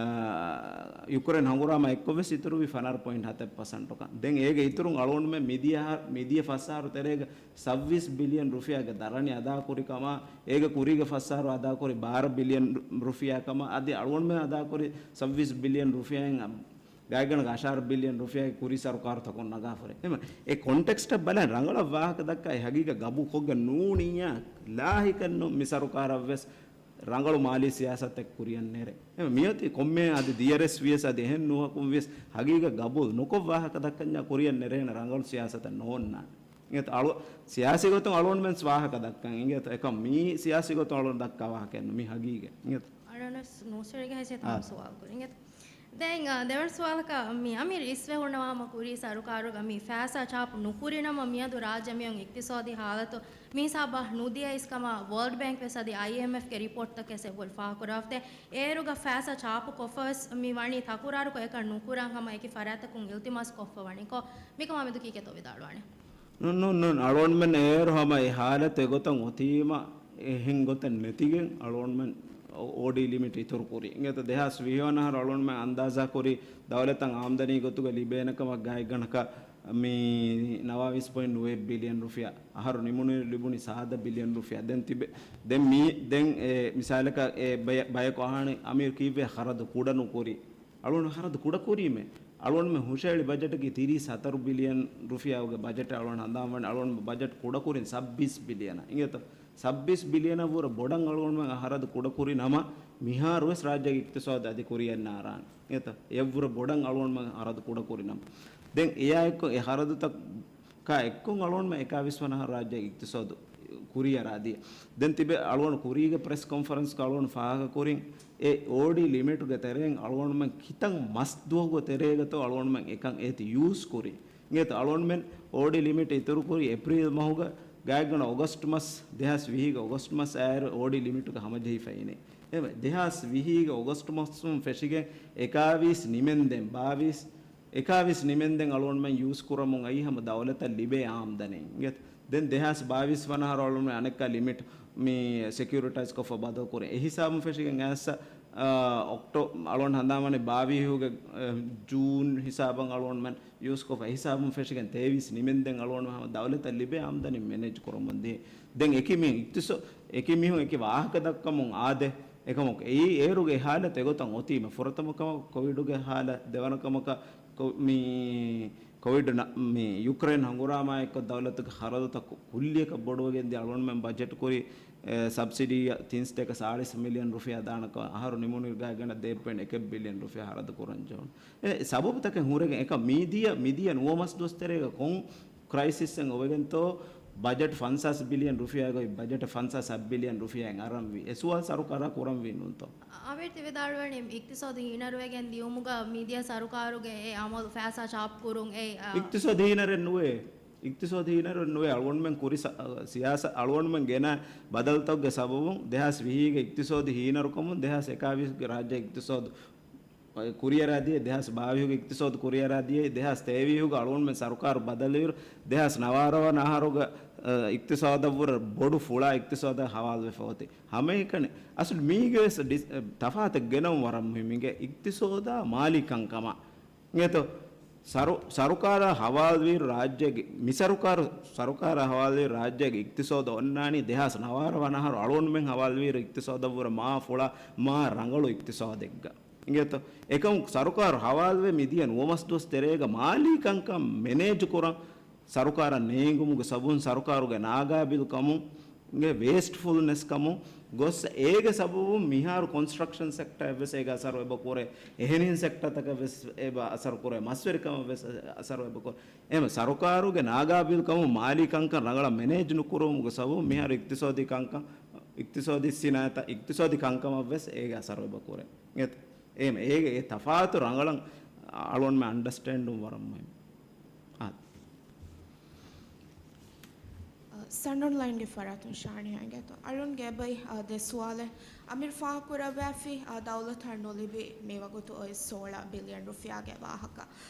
ޔުކްރޭން ހަނގުރާމާ އެއްކޮށްވެސް އިތުރުވި ފަނަރަ ޕޮއިންޓް ހަތެއް ޕަސެންޓު ކަން. ދެން އޭގެ އިތުރުން އަޅުގަނޑުމެން މިދިޔަ ހަ-، މިދިޔަ ފަސް އަހަރު ތެރޭގަ ސައްބީސް ބިލިއަން ރުފިޔާގެ ދަރަނި އަދާކުރި ކަމަށް، އޭގެ ކުރީގެ ފަސް އަހަރު އަދާކުރި ބާރަ ބިލިއަން ރު-، ރުފިޔާ ކަމަށް، އަދި އަޅުގަނޑުމެން އަދާކުރި ސައްބީސް ބިލިއަން ރުފިޔާއިން ގާތްގަނޑަކަށް އަށާރަ ބިލިއަން ރުފިޔާގެ ކުރީ ސަރުކާރުތަކުން ނަގާފަ ހުރޭ. އެހެމަ އެ ކޮންޓެކްސްޓަށް ބަލަން ރަނގަޅަށް ވާހަކަ ދައްކާ އެ ހަގީގަތް ގަބޫލުކޮށްގެން ނޫނިއްޔާ ލާހިކަން ނޫން މި ސަރުކާރަށްވެސް ރަނގަޅު މާލީ ސިޔާސަތެއް ކުރިއަށް ނެރޭ. އެހެމަ މިއޮތީ ކޮންމެ އަދި ދިޔަރެސް ވިޔަސް އަދި އެހެން ނޫހަކުން ވިޔަސް ހަގީގަތް ގަބޫލު ނުކޮށް ވާހަކަ ދައްކަންޏާ ކުރިއަށް ނެރޭނެ ރަނގަޅު ސިޔާސަތެއް ނޯންނާނެ. އިނގޭތަ އަޅު-، ސިޔާސީ ގޮތުން އަޅުގަނޑުމެން ވާހަކަ ދައްކަން. އިނގޭތަ އެކަމް މީ ސިޔާސީ ގޮތުން އަޅުގަނޑު ދައްކާ ވާހަކައެއް ނޫން މީ ހަގީގަތް. އިނގޭތަ؟ އަޅުގަނޑު ނޫސްވެރިގެ ހައިސިއްޔަތުން އާ. ސުވާލު ކުރި. އިނގޭތަ؟ ދެން، އާ، ދެވަނަ ސުވާލަކަށް މި އަމީރު އިސްވެ ހުންނަވާމަ ކުރީ ސަރުކާރުގަ މި ފައިސާ ޗާޕު ނުކުރި ނަމަ މިއަދު ރާއްޖެ މިއޮން އިޤްތިޞާދީ ހާލަތު މި ހިސާބަށް ނުދިޔައިސް ކަމަށް ވޯލްޑް ބޭންކް ވެސް އަދި އައިއެމްއެފްގެ ރިޕޯޓްތަކެއް އެބަހުރި ފާހަގަކުރާފަ. އޭރުގަ ފައިސާ ޗާޕު ކޮށްފަވެސް މި ވަނީ ތަކުރާރުކޮށް އެކަން ނުކުރަން ހަމަ އެކި ފަރާތްތަކުން އިލްތިމާސް ކޮށްފަ ވަނިކޮށް މިކަމާ މެދު ކީކޭތޯ ވިދާޅުވާނެ؟ ނޫން، ނޫން، ނޫން. އަޅުގަނޑުމެން އޭރު ހަމަ އެ ހާލަތު އެގޮތަށް އޮތީމަ އެހެން ގޮތެއް ނެތިގެން އަޅުގަނޑުމެން އޯޑީ ލިމިޓް އިތުރު ކުރީ. އިނގޭތަ ދެހާސް ވިހި ވަނަ އަހަރު އަޅުގަނޑުމެން އަންދާޒާ ކުރީ ދައުލަތަށް އާމްދަނީ ގޮތުގަ ލިބޭނެ ކަމަށް ގާތްގަނޑަކަށް މި ނަވާވީސް ޕޮއިންޓް ނުވައެއް ބިލިއަން ރުފިޔާ. އަހަރު ނިމުނުއިރު ލިބުނީ ސާދަ ބިލިއަން ރުފިޔާ. ދެން ތިބެ-، ދެން މީ، ދެން އެ މިސާލަކަށް އެ ބަޔަ-، ބަޔަކު އަހާނީ އަމީރު ކީއްވެ ޚަރަދު ކުޑަ ނުކުރީ؟ އަޅުގަނޑު ޚަރަދު ކުޑަކުރީމޭ. އަޅުގަނޑުމެ ހުށަހެޅި ބަޖެޓަކީ ތިރީސް ހަތަރު ބިލިއަން ރުފިޔާގެ ބަޖެޓެއް އަޅުގަނޑު ހަނދާންވަނީ. އަޅުގަނޑު ބަޖެޓް ކުޑަކުރިން ސައްބީސް ބިލިއަނަށް. އިނގޭތަ؟ ސައްބީސް ބިލިއަނަށްވުރެ ބޮޑަށް އަޅުގަނޑުމެ ޚަރަދު ކުޑަކުރި ނަމަ، މިހާރުވެސް ރާއްޖޭގެ އިޤްތިޞާދު އަދި ކުރިއަށް ނާރާނެ. އިނގޭތަ؟ އެއަށްވުރެ ބޮޑަށް އަޅުގަނޑުމެ ޚަރަދު ކުޑަކުރި ނަމަ. ދެން އެއާއެއްކޮށް އެ ޚަރަދުތައް ކާ އެއްކޮށް އަޅުގަނޑުމެ އެކާވީސް ވަނަ އަހަރު ރާއްޖޭގެ އިޤްތިޞާދު ކުރިއަށް އަރާދިޔަ. ދެން ތިބެ އަޅުގަނޑު ކުރީގެ ޕްރެސް ކޮންފަރެންސްގަ އަޅުގަނޑު ފާހަގަކުރިން އެ އޯޑީ ލިމިޓްގެ ތެރެއިން އަޅުގަނޑުމެން ކިތަން މަސް ދުވަހުގެ ތެރޭގަތޯ އަޅުގަނޑުމެން އެކަން އޭތި ޔޫސް ކުރީ. އިނގޭތަ އަޅުގަނޑުމެން އޯޑީ ލިމިޓް އިތުރުކުރީ އޭޕްރީލް މަހުގަ ގާތްގަނޑަ އޮގަސްޓް މަސް، ދެހާސް ވިހީގެ އޮގަސްޓް މަސް އާއިރު އޯޑީ ލިމިޓްގަ ހަމަޖެހިފައިނީ. އެ ދެހާސް ވިހީގެ އޮގަސްޓް މަސް ފެށިގެން އެކާވީސް ނިމެންދެން ބާވީސް އެކާވީސް ނިމެންދެން އަޅުގަނޑުމެން ޔޫސް ކުރަމުން އައީ ހަމަ ދައުލަތަށް ލިބޭ އާމްދަނީ. އިނގޭތަ؟ ދެން ދެހާސް ބާވީސް ވަނަ އަހަރު އަޅުގަނޑުމެން އަނެއްކާ ލިމިޓް މި ސެކިއުރިޓައިޒް ކޮށްފަ ބަދަލު ކުރި. އެ ހިސާބުން ފެށިގެން އައިސް، އާ، އޮކްޓޯ-، އަޅުގަނޑު ހަނދާންވަނީ ބާވީހުގެ، އެ، ޖޫން ހިސާބަށް އަޅުގަނޑުމެން ޔޫސް ކޮށްފަ. އެ ހިސާބުން ފެށިގެން ތޭވީސް ނިމެންދެން އަޅުގަނޑުމެން ހަމަ ދައުލަތަށް ލިބޭ އާމްދަނީ މެނޭޖް ކުރަމުން ދިޔަ. ދެން އެކި މި އިޤްތިޞާ-، އެކި މީހުން އެކި ވާހަކަ ދައްކަމުން އާދެ. އެކަމަކު އެއީ އޭރުގެ ހާލަތު އެގޮތަށް އޮތީމަ ފުރަތަމަ ކަމަކަށް ކޮވިޑުގެ ހާލަ، ދެވަނަ ކަމަކަށް ކޮ-، މި ކޮވިޑް ނަ-، މި ޔުކްރޭން ހަނގުރާމާއެއްކޮށް ދައުލަތުގެ ޚަރަދުތައް ކު-، ކުއްލިއަކަށް ބޮޑުވެގެން ދިޔަ އަޅުގަނޑުމެން ބަޖެޓް ކުރި، އެ، ސަބްސިޑީއަށް ތިން ސަތޭކަ ސާޅީސް މިލިއަން ރުފިޔާ ދާނެކަން އަހަރު ނިމުނުއިރު ގާތްގަނޑަށް ދެ ޕޮއިންޓް އެކެއް ބިލިއަން ރުފިޔާ ޚަރަދު ކުރަން ޖެހުނު. އެ ސަބަބުތަކެއް ހުރެގެން އެކަ މީދިޔަ، މިދިޔަ ނުވަ މަސް ދުވަސް ތެރޭގަ ކޮން ކްރައިސިސްއެއް އޮވެގެންތޯ ބަޖެޓް ފަންސާސް ބިލިއަން ރުފިޔާގައި ބަޖެޓަށް ފަންސާސް ބިލިއަން ރުފިޔާއިން އަރަންވީ؟ އެ ސުވާލު ސަރުކާރާ ކުރަންވީ ނޫންތޯ؟ އަ-، އަވެ ތި ވިދާޅުވަނީ އިޤްތިޞާދު ހީނަރުވެގެން ދިޔުމުގަ މިދިޔަ ސަރުކާރުގެ އެ އަމަލު ފައިސާ ޗާޕް ކުރުން އެ، އަ، އިޤްތިޞާދު ހީނަރެއް ނުވޭ. އިޤްތިޞާދު ހީނަރެއް ނުވޭ. އަޅުގަނޑުމެން ކުރި ސަ-، ސިޔާސަ-، އަޅުގަނޑުމެން ގެނަ ބަދަލުތަކުގެ ސަބަބުން ދެހާސް ވިހީގެ އިޤްތިޞާދު ހީނަރުކަމުން ދެހާސް އެކާވީސްގެ ރާއްޖޭ އިޤްތިޞާދު ކުރިއަރާދިޔައީ، ދެހާސް ބާވީހުގެ އިޤްތިޞާދު ކުރިއަރާދިޔައީ، ދެހާސް ތޭވީހުގަ އަޅުގަނޑުމެން ސަރުކާރު ބަދަލުވިއިރު، ދެހާސް ނަވާރަ ވަނަ އަހަރުގަ، އަ، އިޤްތިޞާދަށްވުރެ ބޮޑު ފުޅާ އިޤްތިޞާދަށް ހަވާލުވެފަ އޮތީ. ހަމައެކަނި އަސްލު މީގެވެސް ޑިސް-، އެ، ތަފާތެއް ގެނައުން ވަރަށް މުހިއްމު. އިނގޭ އިޤްތިޞާދާ މާލީ ކަންކަމާ. އިނގޭތޯ؟ ސަރު-، ސަރުކާރާ ހަވާލުވިއިރު ރާއްޖޭގެ، މި ސަރުކާރު، ސަރުކާރާ ހަވާލުވިއިރު ރާއްޖޭގެ އިޤްތިޞާދު އޮންނާނީ ދެހާސް ނަވާރަ ވަނަ އަހަރު އަޅުގަނޑުމެން ހަވާލުވިއިރު އިޤްތިޞާދަށްވުރެ މާ ފުޅާ، މާ ރަނގަޅު އިޤްތިޞާދެއްގަ. އިނގޭތޯ؟ އެކަމު ސަރުކާރު ހަވާލުވެ މިދިޔަ ނުވަ މަސް ދުވަސް ތެރޭގަ މާލީ ކަންކަން މެނޭޖް ކުރަން ސަރުކާރަށް ނޭނގުމުގެ ސަބަބުން ސަރުކާރުގެ ނާގާބިލް ކަމުން ގެ ވޭސްޓްފުލްނެސް ކަމުން ގޮސް، އޭގެ ސަބަބުން މިހާރު ކޮންސްޓްރަކްޝަން ސެކްޓަރ އެއްވެސް އޭގެ އަސަރު އެބަ ކުރޭ، އެހެނިހެން ސެކްޓަރތަކަށް ވެސް އެބަ އަސަރު ކުރޭ، މަސްވެރިކަމަށް ވެސް އަސަރު އެބަ ކުރޭ. އެހެން ސަރުކާރުގެ ނާގާބިލް ކަމުން މާލީ ކަންކަން ރަނގަޅަށް މެނޭޖް ނުކުރުމުގެ ސަބަބުން މިހާރު އިޤްތިޞާދީ ކަންކަން، އިޤްތިޞާދީ ސިނާއަތަށް، އިޤްތިޞާދީ ކަންކަމަށް ވެސް އޭގެ އަސަރު އެބަ ކުރޭ. އެ، އޭގެ އެ ތަފާތު ރަނގަޅަށް އަޅުގަނޑުމެން އަންޑަސްޓޭންޑުން ވަރަށް މުހިންމު. އާ. ސަން އޮންލައިންގެ ފަރާތުން ޝާނިޔާ އިނގޭތޯ. އަޅުން ގެބައި، އާ، ދެ ސުވާލެއް. އަމިރު ފާހަގަކުރައްވާފި، އާ، ދައުލަތަށް ނުލިބި މިވަގުތު އޮތް ސޯޅަ ބިލިއަން ރުފިޔާގެ ވާހަކަ.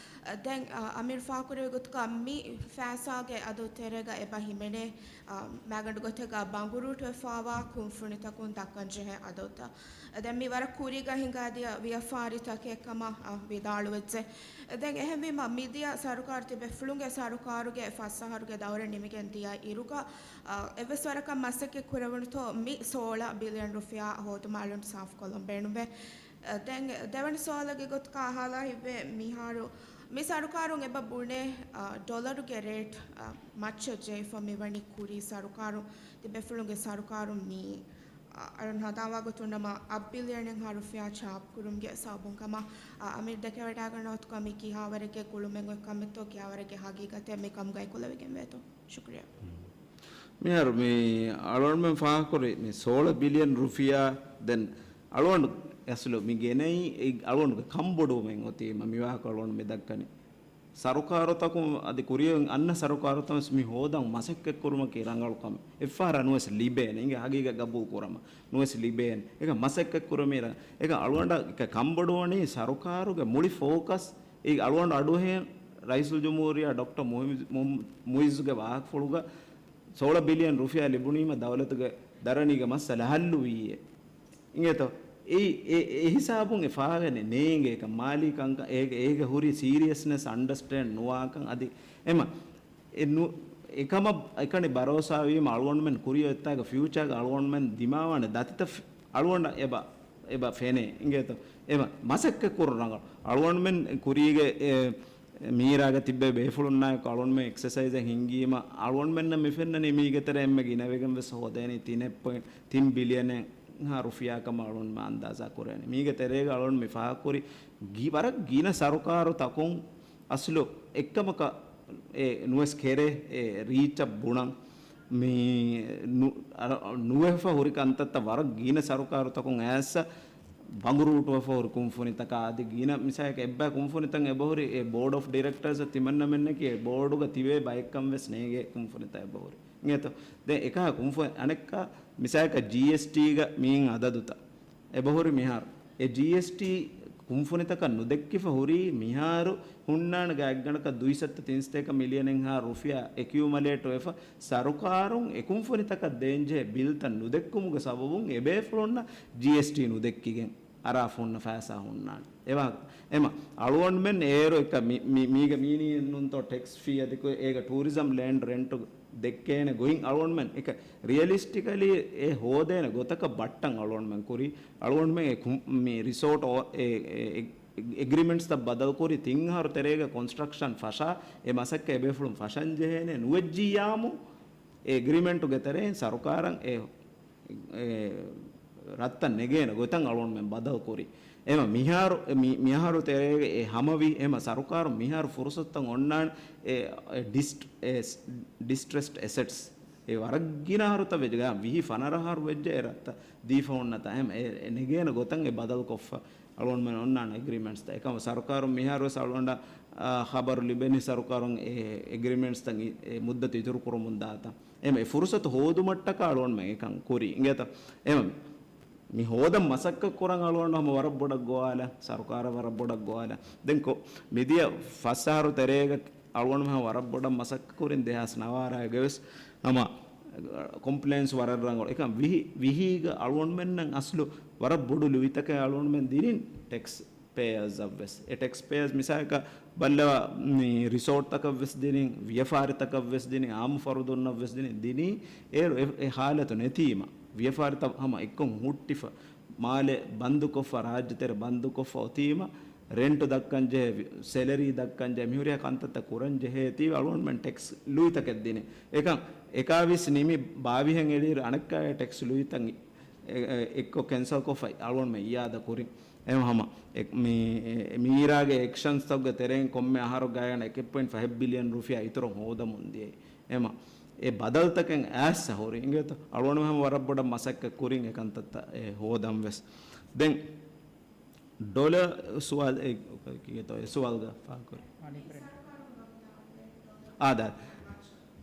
އަ، ދެން، އާ، އަމިރު ފާހަގަކުރެއްވި ގޮތުގަ މި ފައިސާގެ އަދަދު ތެރޭގަ އެބަ ހިމެނޭ، އާ، މައިގަނޑު ގޮތެއްގަ ބަނގުރޫޓުވެފަވާ ކުންފުނިތަކުން ދައްކަން ޖެހޭ އަދަދުތައް. ދެން މި ވަރަށް ކުރީގަ ހިނގާދިޔަ ވިޔަފާރިތަކެއް ކަމަށް، އާ، ވިދާޅުވެއްޖެ. ދެން އެހެންވީމަ، މިދިޔަ ސަރުކާރު ތިބޭފުޅުންގެ ސަރުކާރުގެ ފަސް އަހަރުގެ ދައުރެއް ނިމިގެން ދިޔަ އިރުގަ، އާ، އެއްވެސް ވަރަކަށް މަސައްކަތް ކުރެވުނުތޯ މި ސޯޅަ ބިލިއަން ރުފިޔާ ހޯދުމަށް އަޅުން ސާފުކޮށްލަން ބޭނުންވޭ. އަ، ދެން ދެވަނަ ސުވާލަކީ ގޮތަކަށް އަހާލާ ހިތްވޭ މިހާރު މި ސަރުކާރުން އެބަ ބުނޭ، އަ، ޑޮލަރުގެ ރޭޓް، އަ، މައްޗަށް ޖެހިފަ މިވަނީ ކުރީ ސަރުކާރުން، ތިބޭފުޅުންގެ ސަރުކާރުން މި، އަ، އަޅުން ހަނދާންވާ ގޮތުން ނަމަ އަށް ބިލިއަނެއްހާ ރުފިޔާ ޗާޕްކުރުމުގެ ސަބަބުން ކަމަށް، އަ، އަމިރު ދެކެވަޑައިގަންނަވަތު ކަމީ ކިހާވަރެއްގެ ގުޅުމެއް އޮތް ކަމެއްތޯ ކިހާވަރެއްގެ ހަގީގަތެއް މި ކަމުގައި ކުލަވެގެން ވޭތޯ؟ ޝުކުރިއްޔާ. މިހާރު މި އަޅުގަނޑުމެން ފާހަގަކުރި މި ސޯޅަ ބިލިއަން ރުފިޔާ ދެން އަޅުގަނޑު އަސްލު މި ގެނައީ އެ އަޅުގަނޑުގެ ކަންބޮޑުވުމެއް އޮތީމަ މިވާހަކަ އަޅުގަނޑު މި ދައްކަނީ. ސަރުކާރުތަކުން އަދި ކުރިއަށް އަންނަ ސަރުކާރުތައް ވެސް މި ހޯދަން މަސައްކަތްކުރުމަކީ ރަނގަޅު ކަމެއް. އެއްފަހަރަށް ނުވެސް ލިބޭނެ. އިނގޭ ހަގީގަތް ގަބޫލު ކުރަމަ. ނުވެސް ލިބޭނެ. އެކަ މަސައްކަތްކުރަމީ ރަނގަޅު. އެކަ އަޅުގަނޑަށް އެކަ ކަންބޮޑުވަނީ ސަރުކާރުގެ މުޅި ފޯކަސް އެ އަޅުގަނޑު އަޑުއެހެން ރައީސުލްޖުމްހޫރިއްޔާ ޑޮކްޓަރ މުހި-، މު-، މުއިއްޒުގެ ވާހަކަފުޅުގަ ސޯޅަ ބިލިއަން ރުފިޔާ ލިބުނީމަ ދައުލަތުގެ ދަރަނީގެ މައްސަލަ ހައްލުވީއޭ. އިނގޭތޯ؟ އެއީ އެ، އެ ހިސާބުން އެ ފާހަގަ ނޭނގޭކަން، މާލީ ކަންކަން އޭގެ، އޭގެ ހުރި ސީރިއަސްނެސް އަންޑަސްޓޭންޑް ނުވާކަން އަދި އެމަ އެ ނު-، އެކަމަށް އެކަނި ބަރޯސާވީމަ އަޅުގަނޑުމެން ކުރިއަށް އޮތްތާގަ ފިއުޗާގަ އަޅުގަނޑުމެން ދިމާވާނެ ދަތިތައް ފި-، އަޅުގަނޑަށް އެބަ، އެބަ ފެނޭ. އިނގޭތޯ؟ އެބަ މަސައްކަތް ކުރުން ރަނގަޅު. އަޅުގަނޑުމެން ކުރީގެ އެ މީރާގަ ތިއްބެވި ބޭފުޅުންނާއެކު އަޅުގަނޑުމެން އެކްސަސައިޒެއް ހިންގީމަ އަޅުގަނޑުމެންނަށް މި ފެންނަނީ މީގެ ތެރޭ އެންމެ ގިނަވެގެން ވެސް ހޯދޭނީ ތިނެއް ޕޮއިންޓް ތިން ބިލިއަނެއްހާ ރުފިޔާ ކަމަށް އަޅުގަނޑުމެން އަންދާޒާ ކުރޭނީ. މީގެ ތެރޭގަ އަޅުގަނޑު މި ފާހަގަކުރި ގި-، ވަރަށް ގިނަ ސަރުކާރު ތަކުން އަސްލު އެއްކަމަކަށް އެ ނުވެސް ކެރޭ އެ ރީޗަށް ބުނަން މި ނު-، އަ-، ނުވެފަ ހުރި ކަންތައްތައް ވަރަށް ގިނަ ސަރުކާރުތަކުން އައިއްސަ ބަނގުރޫޓުވެފަ ހުރި ކުންފުނިތަކާ އަދި ގިނަ މިސާލަކަށް އެއްބައި ކުންފުނިތައް އެބަހުރި އެ ބޯޑް އޮފް ޑިރެކްޓާސް ތިމަންނަމެންނަކީ އެ ބޯޑުގަ ތިބޭ ބައެއްކަން ވެސް ނޭނގޭ ކުންފުނިތައް އެބަހުރި. އިނގޭތޯ؟ ދެން އެކަހަ ކުންފުނި އަނެއްކާ މިސާލަކަށް ޖީއެސްޓީގަ މިއިން އަދަދުތައް އެބަހުރި މިހާރު. އެ ޖީއެސްޓީ ކުންފުނިތަކަށް ނުދެއްކިފަ ހުރީ މިހާރު ހުންނާނެ ގާތްގަނޑަކަށް ދުއިސައްތަ ތިންސަތޭކަ މިލިއަނެއްހާ ރުފިޔާ އެކިއުމަލޭޓް ވެފަ، ސަރުކާރުން އެ ކުންފުނިތަކަށް ދޭންޖެހޭ ބިލްތައް ނުދެއްކުމުގެ ސަބަބުން އެބޭފުޅުންނަށް ޖީއެސްޓީ ނުދެއްކިގެން އަރާފަ ހުންނަ ފައިސާ ހުންނާނެ. އެވާހަކަ އެމަ އަޅުގަނޑުމެން އޭރު އެކަ މި-، މި-، މީގަ މީނީ ނޫންތޯ ޓެކްސް ފީ އަދި ކު-، އޭގަ ޓޫރިޒަމް ލޭންޑް ރެންޓު ދެއްކޭނެ ގޮތް އަޅުގަނޑުމެން އެކަ ރިއަލިސްޓިކަލީ އެ ހޯދޭނެ ގޮތަކަށް ބައްޓަން އަޅުގަނޑުމެން ކުރީ. އަޅުގަނޑުމެން އެ ކު-، މި ރިސޯޓް އޯ-، އެ، އެ، އެ، އެގްރިމެންޓްސްތައް ބަދަލުކުރި ތިން އަހަރު ތެރޭގަ ކޮންސްޓްރަކްޝަން ފަށާ އެ މަސައްކަތް އެބޭފުޅުން ފަށަން ޖެހޭނެ ނުވެއްޖިއްޔާމު އެ އެގްރިމެންޓުގެ ތެރެއިން ސަރުކާރަށް އެ އެ، ރަށްތައް ނެގޭނެ ގޮތަށް އަޅުގަނޑުމެން ބަދަލުކުރި. އެމަ މިހާރު، މި-، މިއަހަރު ތެރޭގަ އެ ހަމަވި، އެމަ ސަރުކާރު މިހާރު ފުރުސަތުތައް އޮންނާނެ، އެ، އެ ޑިސް-، އެ ސް-، ޑިސްޓްރެސްޑް އެސެޓްސް. އެ ވަރަށް ގިނަ އަހަރުތައް ވެއްޖެ، ވިހި ފަނަރަ އަހަރު ވެއްޖެ އެ ރަށްތައް ދީފަ ހުންނަތާ، އެމަ އެ، އެ ނެގޭނެ ގޮތަށް އެ ބަދަލުކޮށްފަ އަޅުގަނޑުމެން އޮންނާނެ އެގްރިމެންޓްސްތައް. އެކަމަ ސަރުކާރުން މިހާރު ވެސް އަޅުގަނޑަށް، އާ، ޚަބަރު ލިބެނީ ސަރުކާރުން އެ އެގްރިމެންޓްސްތައް އި-، އެ މުއްދަތު އިތުރު ކުރަމުން ދާތަން. އެމަ އެ ފުރުސަތު ހޯދުމަށްޓަކާ އަޅުގަނޑުމެން އެކަން ކުރީ. އިނގޭތަ؟ އެމަ މި ހޯދަން މަސައްކަތް ކުރަން އަޅުގަނޑު ހަމަ ވަރަށް ބޮޑަށް ގޮވާލާ، ސަރުކާރަށް ވަރަށް ބޮޑަށް ގޮވާލާ. ދެން ކޮ-، މިދިޔަ ފަސް އަހަރު ތެރޭގަ އަޅުގަނޑު ހަމަ ވަރަށް ބޮޑަށް މަސައްކަތް ކުރިން ދެހާސް ނަވާރައިގަ ވެސް ހަމަ ކޮމްޕްލައިންސް ވަރަށް ރަނގަޅު. އެކަން ވިހި، ވިހީގަ އަޅުގަނޑުމެންނަށް އަސްލު ވަރަށް ބޮޑު ލުއިތަކެއް އަޅުގަނޑުމެން ދިނިން ޓެކްސް ޕޭޔަރސްއަށްވެސް. އެ ޓެކްސް ޕޭޔަރސް މިސާލަކަށް ބައްލަވާ، މި ރިސޯޓްތަކަށްވެސް ދިނިން، ވިޔަފާރިތަކަށްވެސް ދިނިން، އާއްމު ފަރުދުންނަށްވެސް ދިނިން، ދިނީ އޭރު އެ، އެ ހާލަތު ނެތީމަ، ވިޔަފާރިތައް ހަމަ އެއްކޮށް ހުއްޓިފަ، މާލެ ބަންދުކޮށްފަ، ރާއްޖެތެރެ ބަންދުކޮށްފަ އޮތީމަ، ރެންޓު ދައްކަން ޖެހޭ، ސެލަރީ ދައްކަން ޖެހޭ، މިހުރިހާ ކަންތައްތައް ކުރަން ޖެހޭތީ އަޅުގަނޑުމެން ޓެކްސް ލުއިތަކެއް ދިނީ. އެކަން އެކާވީސް ނިމި ބާވީހަށް އެޅިއިރު އަނެއްކާ ޓެކްސް ލުއިތަން އެ-، އެ-، އެއްކޮށް ކެންސަލް ކޮށްފައި އަޅުގަނޑުމެން އިއާދަ ކުރިން. އެހެން ހަމަ އެ-، މި-، މީރާގެ އެކްޝަންސްތަކުގެ ތެރެއިން ކޮންމެ އަހަރު ގާތްގަނޑަކަށް އެކެއް ޕޮއިންޓް ފައިވް ބިލިއަން ރުފިޔާ އިތުރަށް ހޯދަމުން ދިޔައީ. އެމަ އެ ބަދަލުތަކެއް އައިސް ހުރި އިނގޭތޯ؟ އަޅުގަނޑު ހަމަ ވަރަށް ބޮޑަށް މަސައްކަތް ކުރިން އެ ކަންތައްތައް އެ ހޯދަން ވެސް. ދެން ޑޮލަރ ސުވާލު އެ-، ކީއްތޯ އެ ސުވާލުގަ ފާހަގަކުރި. އާދަ.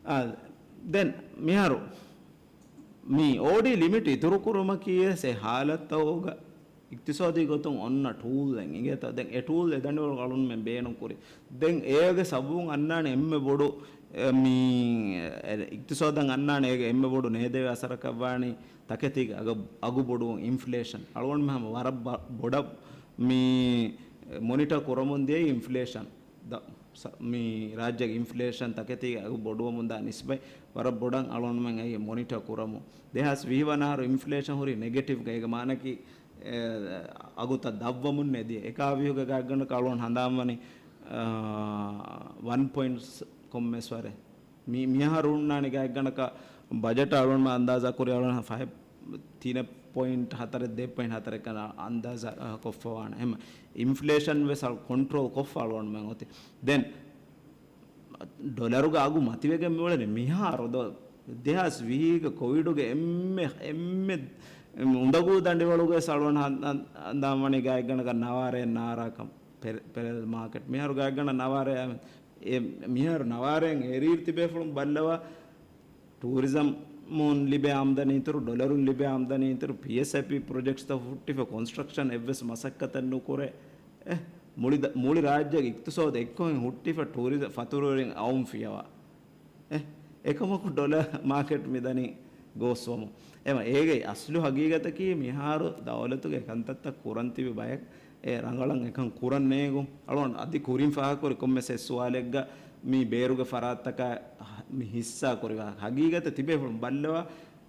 އާ، ދެން މިހާރު މި އޯޑީ ލިމިޓް އިތުރުކުރުމަކީ ވެސް އެ ހާލަތްތަކުގަ އިޤްތިޞާދީ ގޮތުން އޮންނަ ޓޫލްއެއް އިނގޭތަ؟ ދެން އެ ޓޫލް އެދަނޑިވަޅު އަޅުންމެން ބޭނުން ކުރި. ދެން އޭގެ ސަބަބުން އަންނާނެ އެންމެ ބޮޑު، އެ، މި، އެ، އިޤްތިޞާދަށް އަންނާނެ އޭގެ އެންމެ ބޮޑު ނޭދެވޭ އަސަރަކަށް ވާނީ ތަކެތީގެ އަގު، އަގު ބޮޑުވުން، އިންފްލޭޝަން. އަޅުގަނޑުމެން ހަމަ ވަރަށް ބަ-، ބޮޑަށް މި މޮނިޓަ ކުރަމުން ދިޔައީ އިންފްލޭޝަން. ދަ-، ސަ-، މި ރާއްޖޭގެ އިންފްލޭޝަން ތަކެތީގެ އަގު ބޮޑުވަމުންދާ ނިސްބަތް ވަރަށް ބޮޑަށް އަޅުގަނޑުމެން އެއީ މޮނިޓަ ކުރަމުން. ދެހާސް ވިހި ވަނަ އަހަރު އިންފްލޭޝަން ހުރީ ނެގެޓިވްގަ. އޭގެ މާނައަކީ، އެ، އަގުތައް ދަށްވަމުން ނެދި. އެކާވީހުގެ ގާތްގަނޑަކަށް އަޅުގަނޑު ހަނދާންވަނީ، އާ، ވަން ޕޮއިންޓް ކޮންމެސް ވަރެއް. މި-، މިއަހަރު ހުންނާނެ ގާތްގަނޑަކަށް ބަޖެޓް އަޅުގަނޑު އަންދާޒާ ކުރި އަޅުގަނޑު ފަހެ ތިނެއް ޕޮއިންޓް ހަތަރެއް ދޭއް ޕޮއިންޓް ހަތަރެއް ކަން އަންދާޒާ ކޮށްފަވާނެ. އެހެން އިންފްލޭޝަން ވެސް އަޅު ކޮންޓްރޯލް ކޮށްފަ އަޅުގަނޑުމެން އޮތީ. ދެން ޑޮލަރުގެ އަގު މަތިވެގެން މިއުޅެނީ މިހާރު ދޯ. ދެހާސް ވިހީގެ ކޮވިޑުގެ އެންމެ، އެންމެ އުނދަގޫ ދަނޑިވަޅުގެ ސަޅުވަން ހަން-، ހަން-، ހަނދާންވަނީ ގާތްގަނޑަކަށް ނަވާރައެއް ނާރާކަން ޕެ-، ޕެރެލް މާކެޓް. މިހާރު ގާތްގަނޑަށް ނަވާރައެއް އެ މިހާރު ނަވާރައެއް އެރީ ތިބޭފުޅުން ބައްލަވާ، ޓޫރިޒަމުން ލިބޭ އާމްދަނީ އިތުރު، ޑޮލަރުން ލިބޭ އާމްދަނީ އިތުރު، ޕީއެސްއައިޕީ ޕްރޮޖެކްޓްސްތައް ހުއްޓިފަ ކޮންސްޓްރަކްޝަން އެއްވެސް މަސައްކަތެއް ނުކުރޭ. އެ، މުޅި ދ-، މުޅި ރާއްޖޭގެ އިޤްތިޞާދު އެއްކޮށް ހުއްޓިފަ ޓޫރިޒަ-، ފަތުރުވެރިން އައުން ފިޔަވާ. އެ، އެކަމަކު ޑޮލަރ މާކެޓް މިދަނީ ގޯސްވަމުން. އެމަ އޭގެ އަސްލު ހަގީގަތަކީ މިހާރު ދައުލަތުގެ ކަންތައްތައް ކުރަން ތިބި ބަޔަކު އެ ރަނގަޅަށް އެކަން ކުރަން ނޭނގުން. އަޅުގަނޑު އަދި ކުރިން ފާހަގަކުރި ކޮންމެސް އެއް ސުވާލެއްގަ މި ބޭރުގެ ފަރާތްތަކާ މި ހިއްސާ ކުރި ވާހަކަ. ހަގީގަތަށް ތިބޭފުޅުން ބައްލަވާ،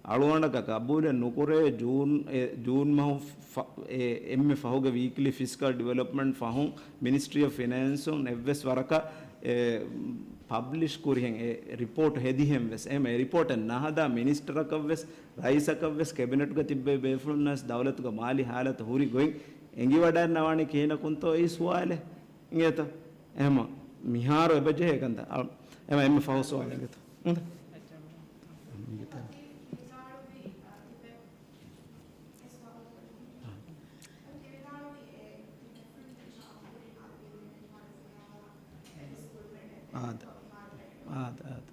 އަޅުގަނޑަކަށް ގަބޫލެއް ނުކުރޭ ޖޫން، އެ، ޖޫން މަހު ފަ-، އެ، އެންމެ ފަހުގެ ވީކްލީ ފިސްކަލް ޑިވެލޮޕްމަންޓް ފަހުން މިނިސްޓްރީ އޮފް ފިނޭންސުން އެއްވެސް ވަރަކަށް އެ، ޕަބްލިޝް ކުރިހެން އެ ރިޕޯޓް ހެދިހެން ވެސް. އެހެން އެ ރިޕޯޓެއް ނަހަދާ މިނިސްޓަރަކަށް ވެސް، ރައީސަކަށް ވެސް، ކެބިނެޓުގަ ތިއްބެވި ބޭފުޅުންނަށް ވެސް ދައުލަތުގެ މާލީ ހާލަތު ހުރި ގޮތް އެނގިވަޑައިގަންނަވާނީ ކިހިނަކުންތޯ އެއީ ސުވާލެއް. އިނގޭތަ؟ އެހެމަ މިހާރު އެބަޖެހޭ ކަންތައް. އަ-، އެމަ އެންމެ ފަހު ސުވާލެއް އިނގޭތަ؟ އުނދަ. އާދެ. އާދެ، އާދެ.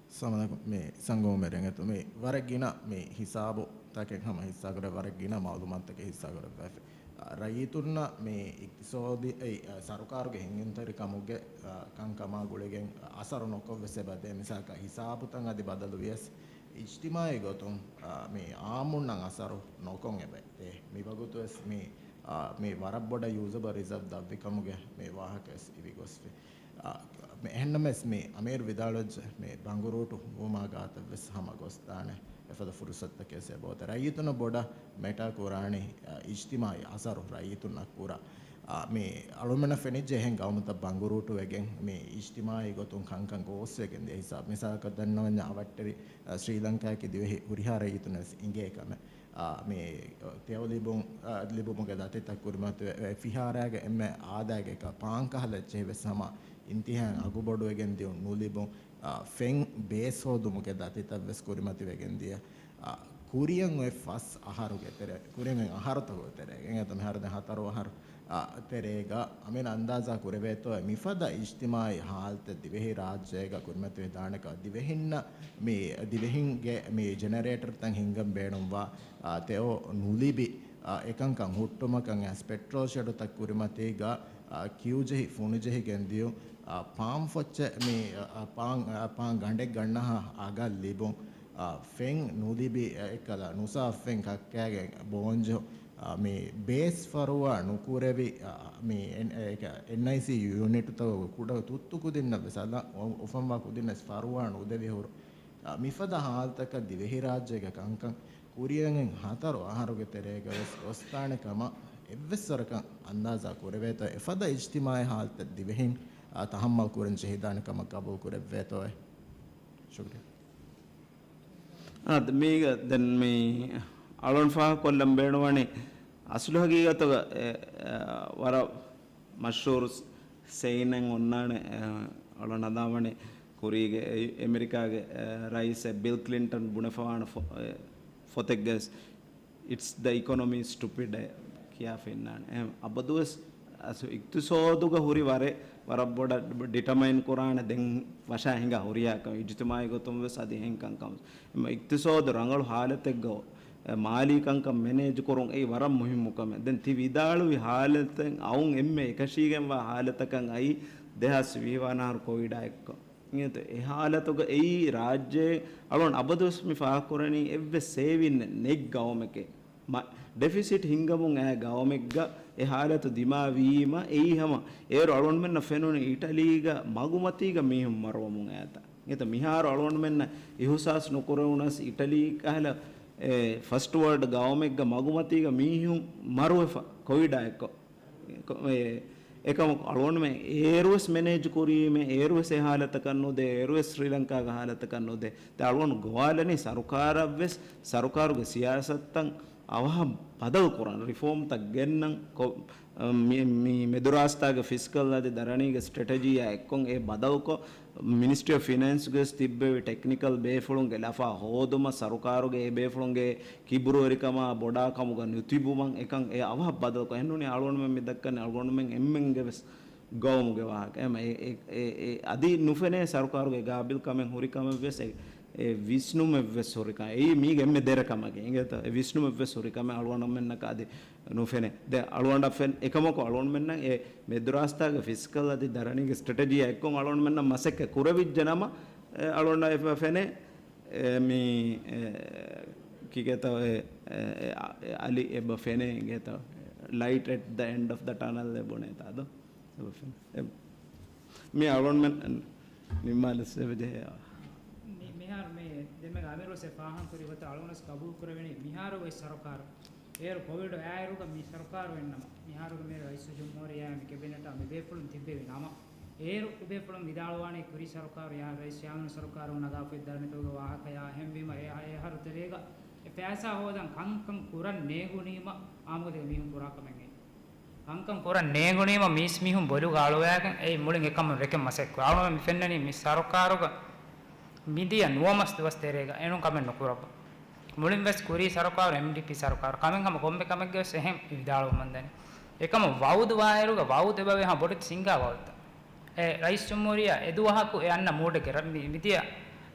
އައްސަލާމު ޢަލައިކުމް. މި ސަންގޯ މެރެން އެތު މި ވަރަށް ގިނަ މި ހިސާބު ތަކެއް ހަމަ ހިއްސާކުރެ، ވަރަށް ގިނަ މަޢުލޫމާތުތަކެއް ހިއްސާކުރެއްވައިފި. ރައްޔިތުންނަށް މި އިޤްތިޞާދީ، އެ، ސަރުކާރުގެ ހިންގުންތެރިކަމުގެ، އަ، ކަންކަމާ ގުޅިގެން އަސަރު ނުކޮށްވެސް އެބަދޭ. މިސާލަކަށް ހިސާބުތައް އަދި ބަދަލުވިޔަސް، އިޖްތިމާޢީ ގޮތުން، އަ، މި އާއްމުންނަށް އަސަރު ނުކޮށް އެބަ ދޭ. މިވަގުތުވެސް މި، އާ، މި ވަރަށް ބޮޑަށް ޔޫޒަބަލް ރިޒާވް ދަށްވިކަމުގެ މި ވާހަކަވެސް އިވިގޮސްފި. އާ، މި އެހެންނަމަވެސް މި އަމީރު ވިދާޅުވެއްޖެ މި ބަނގުރޫޓު ވުމާ ގާތަށްވެސް ހަމަ ގޮސްދާނެ އެފަދަ ފުރުސަތުތަކެއް އެބައޮތޭ. ރައްޔިތުންނަށް ބޮޑަށް މެޓާ ކުރާނީ، އާ، އިޖްތިމާޢީ އަސަރު ރައްޔިތުންނަށް ކުރާ. އާ، މި އަޅުމެންނަށް ފެނިއްޖެ އެހެން ގައުމުތައް ބަނގުރޫޓުވެގެން މި އިޖްތިމާޢީ ގޮތުން ކަންކަން ގޯސްވެގެން ދިޔަ ހިސާބު. މިސާލަކަށް ދަންނަވަންޏާ އަވަށްޓެރި، އާ، ސްރީލަންކާއަކީ ދިވެހި ހުރިހާ ރައްޔިތުންނަށް ވެސް އިނގޭ ކަމެއް. އާ، މި ތެޔޮ ލިބުން، އާ، ލިބުމުގެ ދަތިތައް ކުރިމަތިވެ، އެ ފިހާރައިގެ އެންމެ އާދައިގެ ކަ-، ޕާން ކަހަލަ އެއްޗެހި ވެސް ހަމަ އިންތިހާއިން އަގުބޮޑުވެގެން ދިޔުން ނުލިބުން، އާ، ފެން ބޭސް ހޯދުމުގެ ދަތިތައް ވެސް ކުރިމަތިވެގެން ދިޔަ. އާ، ކުރިއަށް އޮތް ފަސް އަހަރުގެ ތެރެ، ކުރިއަށް އޮތް އަހަރުތަކުގެ ތެރޭގަ، އެނގޭތަ މިހާރު ދެން ހަތަރު އަހަރު، އާ، ތެރޭގަ އަމިން އަންދާޒާ ކުރެވޭތޯ މިފަދަ އިޖްތިމާޢީ ހާލަތެއް ދިވެހި ރާއްޖޭގަ ކުރިމަތިވެދާނެކަން. ދިވެހިންނަށް މި ދިވެހިންގެ މި ޖެނެރޭޓަރުތައް ހިންގަން ބޭނުންވާ، އާ، ތެޔޮ ނުލިބި، އާ، އެކަންކަން ހުއްޓުމަކަށް އައިސް ޕެޓްރޯލް ޝެޑުތައް ކުރިމަތީގަ، އާ، ކިއުޖެހި ފުނިޖެހިގެން ދިޔުން، އާ، ޕާމް ފޮއްޗެއް މި، އާ، ޕާން، އާ، ޕާން ގަނޑެއް ގަންނަހާ އަގަށް ލިބުން، އާ، ފެން ނުލިބި، އާ، އެއްކަލަ ނުސާފު ފެން ކައްކާގެން ބޯންޖެހުން. އާ، މި ބޭސް ފަރުވާ ނުކުރެވި، އާ، މި އެން-، އެ-، އެންއައިސީ ޔުނިޓުތަކުގެ ކުޑަ ތުއްތު ކުދިންނަށް ވެސް އަލަށް އު-، އުފަންވާ ކުދިންނަށް ފަރުވާ ނުދެވި ހުރު. އާ، މިފަދަ ހާލަތަކަށް ދިވެހިރާއްޖޭގެ ކަންކަން ކުރިއަށް ހަތަރު އަހަރުގެ ތެރޭގަ ވެސް ގޮސްދާނެ ކަމަށް އެއްވެސް ވަރަކަށް އަންދާޒާ ކުރެވޭތޯ؟ އެފަދަ އިޖްތިމާޢީ ހާލަތެއް ދިވެހިން އާ، ތަޙައްމަލް ކުރަން ޖެހިދާނެ ކަމަށް ގަބޫލު ކުރެއްވޭތޯއޭ؟ ޝުކުރިއްޔާ. އާ، ދ-، މީގަ ދެން މި އަޅުން ފާހަގަކޮށްލަން ބޭނުންވަނީ އަސްލު ހަގީގަތުގަ، އެ، އެ، ވަރަށް މަޝްހޫރު ސެއިންއެއް އޮންނާނެ، އެ، އަޅުން ހަނދާންވަނީ ކުރީގެ އެ، އެމެރިކާގެ، އެ، ރައީސް އެ ބިލް ކްލިންޓަން ބުނެފަވާނެ ފޮ-، އެ، ފޮތެއްގަ ވެސް، "It's the economy, stupid" އޭ ކިޔާފަ އިންނާނެ. އެހެން އަބަދުވެސް އަސް އިޤްތިޞާދުގަ ހުރި ވަރެއް ވަރަށް ބޮޑަށް ޑިޓަމައިން ކުރާނެ ދެން ވަށާ ހިނގާ ހުރިހާ ކަމެއް. އިޖްތިމާޢީ ގޮތުން ވެސް އަދި އެހެން ކަންކަން. އެމަ އިޤްތިޞާދު ރަނގަޅު ހާލަތެއްގަ، އެ، މާލީ ކަންކަން މެނޭޖް ކުރުން އެއީ ވަރަށް މުހިއްމު ކަމެއް. ދެން ތި ވިދާޅުވި ހާލަތެއް އައުން އެންމެ އެކަށީގެންވާ ހާލަތަކަށް އައީ ދެހާސް ވިހި ވަނަ އަހަރު ކޮވިޑާ އެއްކޮށް. އިނގޭތޯ، އެ ހާލަތުގަ އެއީ ރާއްޖޭ އަޅުން އަބަދުވެސް މި ފާހަގަކުރަނީ އެއްވެސް ސޭވިން ނެތް ގައުމެކޭ. މަ-، ޑެފިސިޓް ހިންގަމުން އައި ގައުމެއްގަ އެ ހާލަތު ދިމާވީމަ، އެއީ ހަމަ އޭރު އަޅުންމެންނަށް ފެނުނީ އިޓަލީގަ މަގުމަތީގަ މީހުން މަރުވަމުން އައިތާ. އިނގޭތޯ، މިހާރު އަޅުގަނޑުމެންނަށް އިހުސާސް ނުކުރެވުނަސް އިޓަލީ ކަހަލަ، އެ، ފަސްޓް ވަރލްޑް ގައުމެއްގަ މަގުމަތީގަ މީހުން މަރުވެފަ ކޮވިޑާ އެއްކޮށް. އެ، އެކަމަކު އަޅުގަނޑުމެން އޭރުވެސް މެނޭޖް ކުރީމޭ، އޭރުވެސް އެ ހާލަތަކަށް ނުދޭ، އޭރުވެސް ސްރީލަންކާގެ ހާލަތަކަށް ނުދޭ. ދެން އަޅުގަނޑު ގޮވާލަނީ ސަރުކާރަށްވެސް، ސަރުކާރުގެ ސިޔާސަތުތައް އަވަހަށް ބަދަލު ކުރަން، ރިފޯމްތައް ގެންނަން، ކޮ-، މި، މި މެދުރާސްތާގެ ފިސްކަލް އަދި ދަރަނީގެ ސްޓްރެޓެޖީއާ އެއްކޮށް އެ ބަދަލުކޮށް، މިނިސްޓްރީ އޮފް ފިނޭންސްގެ ތިއްބެވި ޓެކްނިކަލް ބޭފުޅުންގެ ލަފާ ހޯދުމަށް ސަރުކާރުގެ އެ ބޭފުޅުންގެ ކިބުރުވެރިކަމާ ބޮޑާ ކަމުގަ ނުތިބުމަށް އެކަން އެ އަވަހަށް ބަދަލުކޮށް. އެހެންނޫނީ އަޅުގަނޑުމެން މި ދައްކަނީ އަޅުގަނޑުމެން އެންމެންގެ ވެސް ގައުމުގެ ވާހަކަ. އެމަ އެ، އެ، އެ، އެ އަދި ނުފެނޭ ސަރުކާރުގެ ގާބިލް ކަމެއް ހުރި ކަމެއް ވެސް އެ، އެ ވިސްނުމެއް ވެސް ހުރި ކަމެއް. އެއީ މީގެ އެންމެ ދެރަ ކަމަކީ. އިނގޭތޯ؟ އެ ވިސްނުމެއް ވެސް ހުރި ކަމެއް އަޅުގަނޑުމެންނަކަށް އަދި ނުފެނޭ. ދެން އަޅުގަނޑަށް ފެން-، އެކަމަކު އަޅުގަނޑުމެންނަށް އެ މެދުރާސްތާގެ ފިސްކަލް އަދި ދަރަނީގެ ސްޓްރެޓެޖީއާ އެއްކޮށް އަޅުގަނޑުމެންނަށް މަސައްކަތް ކުރެވިއްޖެ ނަމަ، އެ އަޅުގަނޑަށް އެ ފެނޭ، އެ މި، އެ، ކިގޭތޯ އެ، އެ، އެ، އެ އަލި އެބަ ފެނޭ އިނގޭތޯ، light at the end of the tunnel އެ ބުނޭތާ ދޯ؟ އެބަ ފެނޭ. އެ، މި އަޅުގަނޑުމެން ނިންމާލަސް އެބަ ޖެހޭ. މި-، މިހާރު މި ދެމެގ އަމިރު ވެސް ފާހަން ކުރި ގޮތަށް އަޅުގަނޑު ވެސް ގަބޫލު ކުރެވެނީ މިހާރު އޮތް ސަރުކާރު. އޭރު ކޮވިޑު އައިއިރުގަ މި ސަރުކާރު އިންނަމަ، މިހާރުގެ މި ރައީސުލްޖުމްހޫރިއްޔާ މި ކެބިނެޓާ މި ބޭފުޅުން ތިއްބެވި ނަމަ، އޭރު އެބޭފުޅުން ވިދާޅުވާނީ ކުރީ ސަރުކާރު ޔާ ރައީސް ޔާމީނު ސަރުކާރު ނަގާފައި ދަރަނިތަކުގެ ވާހަކަޔާ. އެހެންވީމަ އެ އަހަ-، އެ އަހަރު ތެރޭގަ އެ ފައިސާ ހޯދަން ކަންކަން ކުރަން ނޭނގުނީމަ އާއްމުގޮތުގެ މީހުން ކުރާ ކަމެއް އެއް. ކަންކަން ކުރަން ނޭނގުނީމަ މީސް މީހުން ބޮލުގަ އަޅުވާގެން އެއީ މުޅިން އެކަމުން ރެކެން މަސައްކަތް ކުރާ. އަޅުގަނޑު މި ފެންނަނީ މި ސަރުކާރުގަ މިދިޔަ ނުވަ މަސް ދުވަސް ތެރޭގަ އެނޫން ކަމެއް ނުކުރައްވާ. މުޅިން ވެސް ކުރީ ސަރުކާރު އެމްޑީޕީ ސަރުކާރު. ކަމެއް ހަމަ ކޮންމެ ކަމެއްގެ ވެސް އެހެން ވިދާޅުވަމުންދަނީ. އެކަމަށް ވައުދު ވާއިރުގަ ވައުދު އެބަވޭ ހަމަ ބޮޑެތި ސިނގާ ވައުދުތައް. އެ ރައީސް ޖުމްހޫރިއްޔާ އެ ދުވަހަކު އެ އަންނަ މޫޑެއްގެ ރަ-، މި-، މިދިޔަ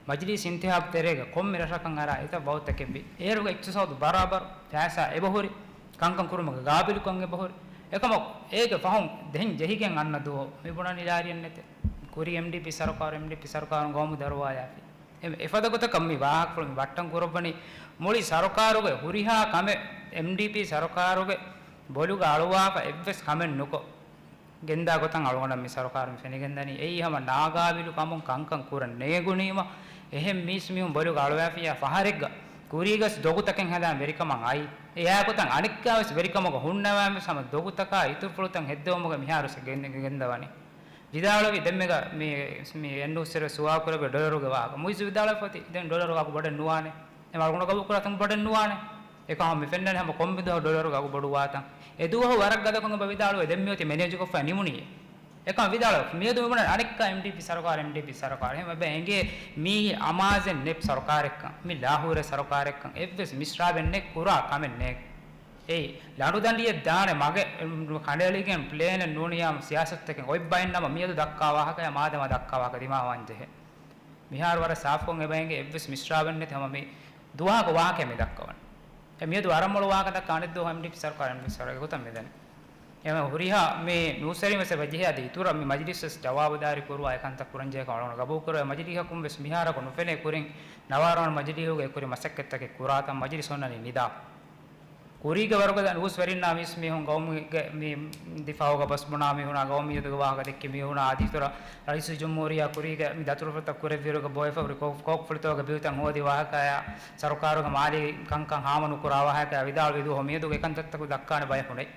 މަޖިލީސް އިންތިހާބު ތެރޭގަ ކޮންމެ ރަށަކަށް އަރާ އެތައް ވައުދުތަކެއްވި. އޭރުގެ އިޤްތިޞާދު ބަރާބަރު ފައިސާ އެބަހުރި، ކަންކަން ކުރުމުގެ ގާބިލުކަން އެބަހުރި. އެކަމަކު އޭގެ ފަހުން ދެން ޖެހިގެން އަންނަ ދުވަހު މި ބުނަނީ ލާރިއެއް ނެތޭ. ކުރީ އެމްޑީޕީ ސަރުކާރު، އެމްޑީޕީ ސަރުކާރުން ގައުމު ދަރުވާލާފި. އެ-، އެފަދަ ގޮތަކަށް މި ވާހަކަފުޅު މި ބައްޓަން ކުރައްވަނީ މުޅި ސަރުކާރުގެ ހުރިހާ ކަމެއް އެމްޑީޕީ ސަރުކާރުގެ ބޮލުގަ އަޅުވާފަ އެއްވެސް ކަމެއް ނުކޮށް، ގެންދާ ގޮތަށް އަޅުގަނޑަށް މި ސަރުކާރުން ފެނިގެންދަނީ. އެއީ ހަމަ ނާގާބިލު ކަމުން ކަންކަން ކުރަން ނޭނގުނީމަ، އެހެން މީސް މީހުން ބޮލުގަ އަޅުވާފިއްޔާ ފަހަރެއްގަ ކުރީގަސް ދޮގުތަކެއް ހަދާން ވެރިކަމަށް އައީ. އެއާ ގޮތަށް އަނެއްކާވެސް ވެރިކަމުގަ ހުންނަވާން ވެސް ހަމަ ދޮގުތަކާ އިތުރުފުޅުތައް ހެއްދެވުމުގަ މިހާރު ގެން-، ގެންދަވަނީ. ވިދާޅުވި ދެންމެގަ މި، މި އެން ނޫސް ސުވާލު ކުރެއްވި ޑޮލަރުގެ ވާހަކަ. މުއިއްޒު ވިދާޅުވެފަ އޮތީ ދެން ޑޮލަރު ވާގޮތު ބޮޑެއް ނުވާނެ. އެ މަރުގުނަ ގަބޫލު ކުރާތަން ބޮޑެއް ނުވާނެ. އެކަމަކު މި ފެންނަނީ ހަމަ ކޮންމެ ދުވަހު ޑޮލަރު ވާގޮތު ބޮޑުވާތަން. އެ ދުވަހު ވަރަށް ގަދަކޮށް އެބަ ވިދާޅުވޭ ދެން މިއޮތީ މެނޭޖުކޮށްފަ ނިމުނީ. އެކަމަކު ވިދާޅުވެ މިއަދު މިބުނަނީ އަނެއްކާ އެމްޑީޕީ ސަރުކާރު، އެމްޑީޕީ ސަރުކާރު. އެހެން އެބަ އެނގޭ މީ އަމާޒެއް ނެތް ސަރުކާރެއްކަން. މި ލާހޫރެއް ސަރުކާރެއްކަން. އެއްވެސް މިސްރާބެއް ނެތް ކުރާ ކަމެއް ނޭނގެ. އެއީ، ލަނޑުދަނޑިއެއް ދާނެ މަގެއް ކަނޑައެޅިގެން ޕްލޭނެއް ނޫނިއްޔާ ސިޔާސަތުތަކެއް އޮތް ބައެއް ނަމަ، މިއަދު ދައްކާ ވާހަކަޔާ މާދަމާ ދައްކާ ވާހަކަ ދިމާވާން ޖެހޭ. މިހާރު ވަރަށް ސާފުކޮށް އެބަ އެނގޭ އެއްވެސް މިސްރާބެއް ނެތި ހަމަ މި ދުވަހަކު ވާހަކައެއް މި ދައްކަވަން. އެ މިއަދު ވަރަށް މޮޅު ވާހަކަ ދައްކާ އަނެއް ދުވަހު އެމްޑީޕީ ސަރުކާރު، އެމްޑީޕީ ސަރުކާރު ގޮތަށް މިދަނީ. އެމަ ހުރިހާ މި ނޫސްވެރިން ވެސް އެބަ ޖެހޭ އަދި އިތުރަށް މި މަޖިލިސް ވެސް ޖަވާބުދާރީ ކުރުވާ އެކަންތައް ކުރަން ޖެހޭކަން އަޅުގަނޑު ގަބޫލު ކުރޭ. މަޖިލީހަކުން ވެސް މިހާރަކު ނުފެނޭ ކުރިން ނަވާރަމަ މަޖިލީހުގެ އެކުރި މަސައްކަތްތަކެއް ކުރާތަން މަޖިލިސް އޮންނަނީ ނިދާ. ކުރީގެ ވަރުގަދަ ނޫސްވެރިންނާ މީސް މީހުން ގައުމުގެ މި ދިފާއުގަ ބަސް ބުނާ މީހުނާ ގައުމިއްޔަތުގެ ވާހަކަ ދެއްކި މީހުނާ އަދި އިތުރަށް ރައީސުލްޖުމްހޫރިއްޔާ ކުރީގެ މި ދަތުރުފުރަތައް ކުރެއްވިއިރުގަ ބޯއެފަ ހުރި ކޯ-، ކޯކުފުޅިތަކުގެ ބިލްތައް ހޯދި ވާހަކަޔާ ސަރުކާރުގެ މާލީ ކަންކަން ހާމަ ނުކުރާ ވާހަކަޔާ ވިދާޅުވި ދުވަހު މިއަދު އެކަންތައްތަކު ދައްކާނެ ބަޔަކު ނެތް.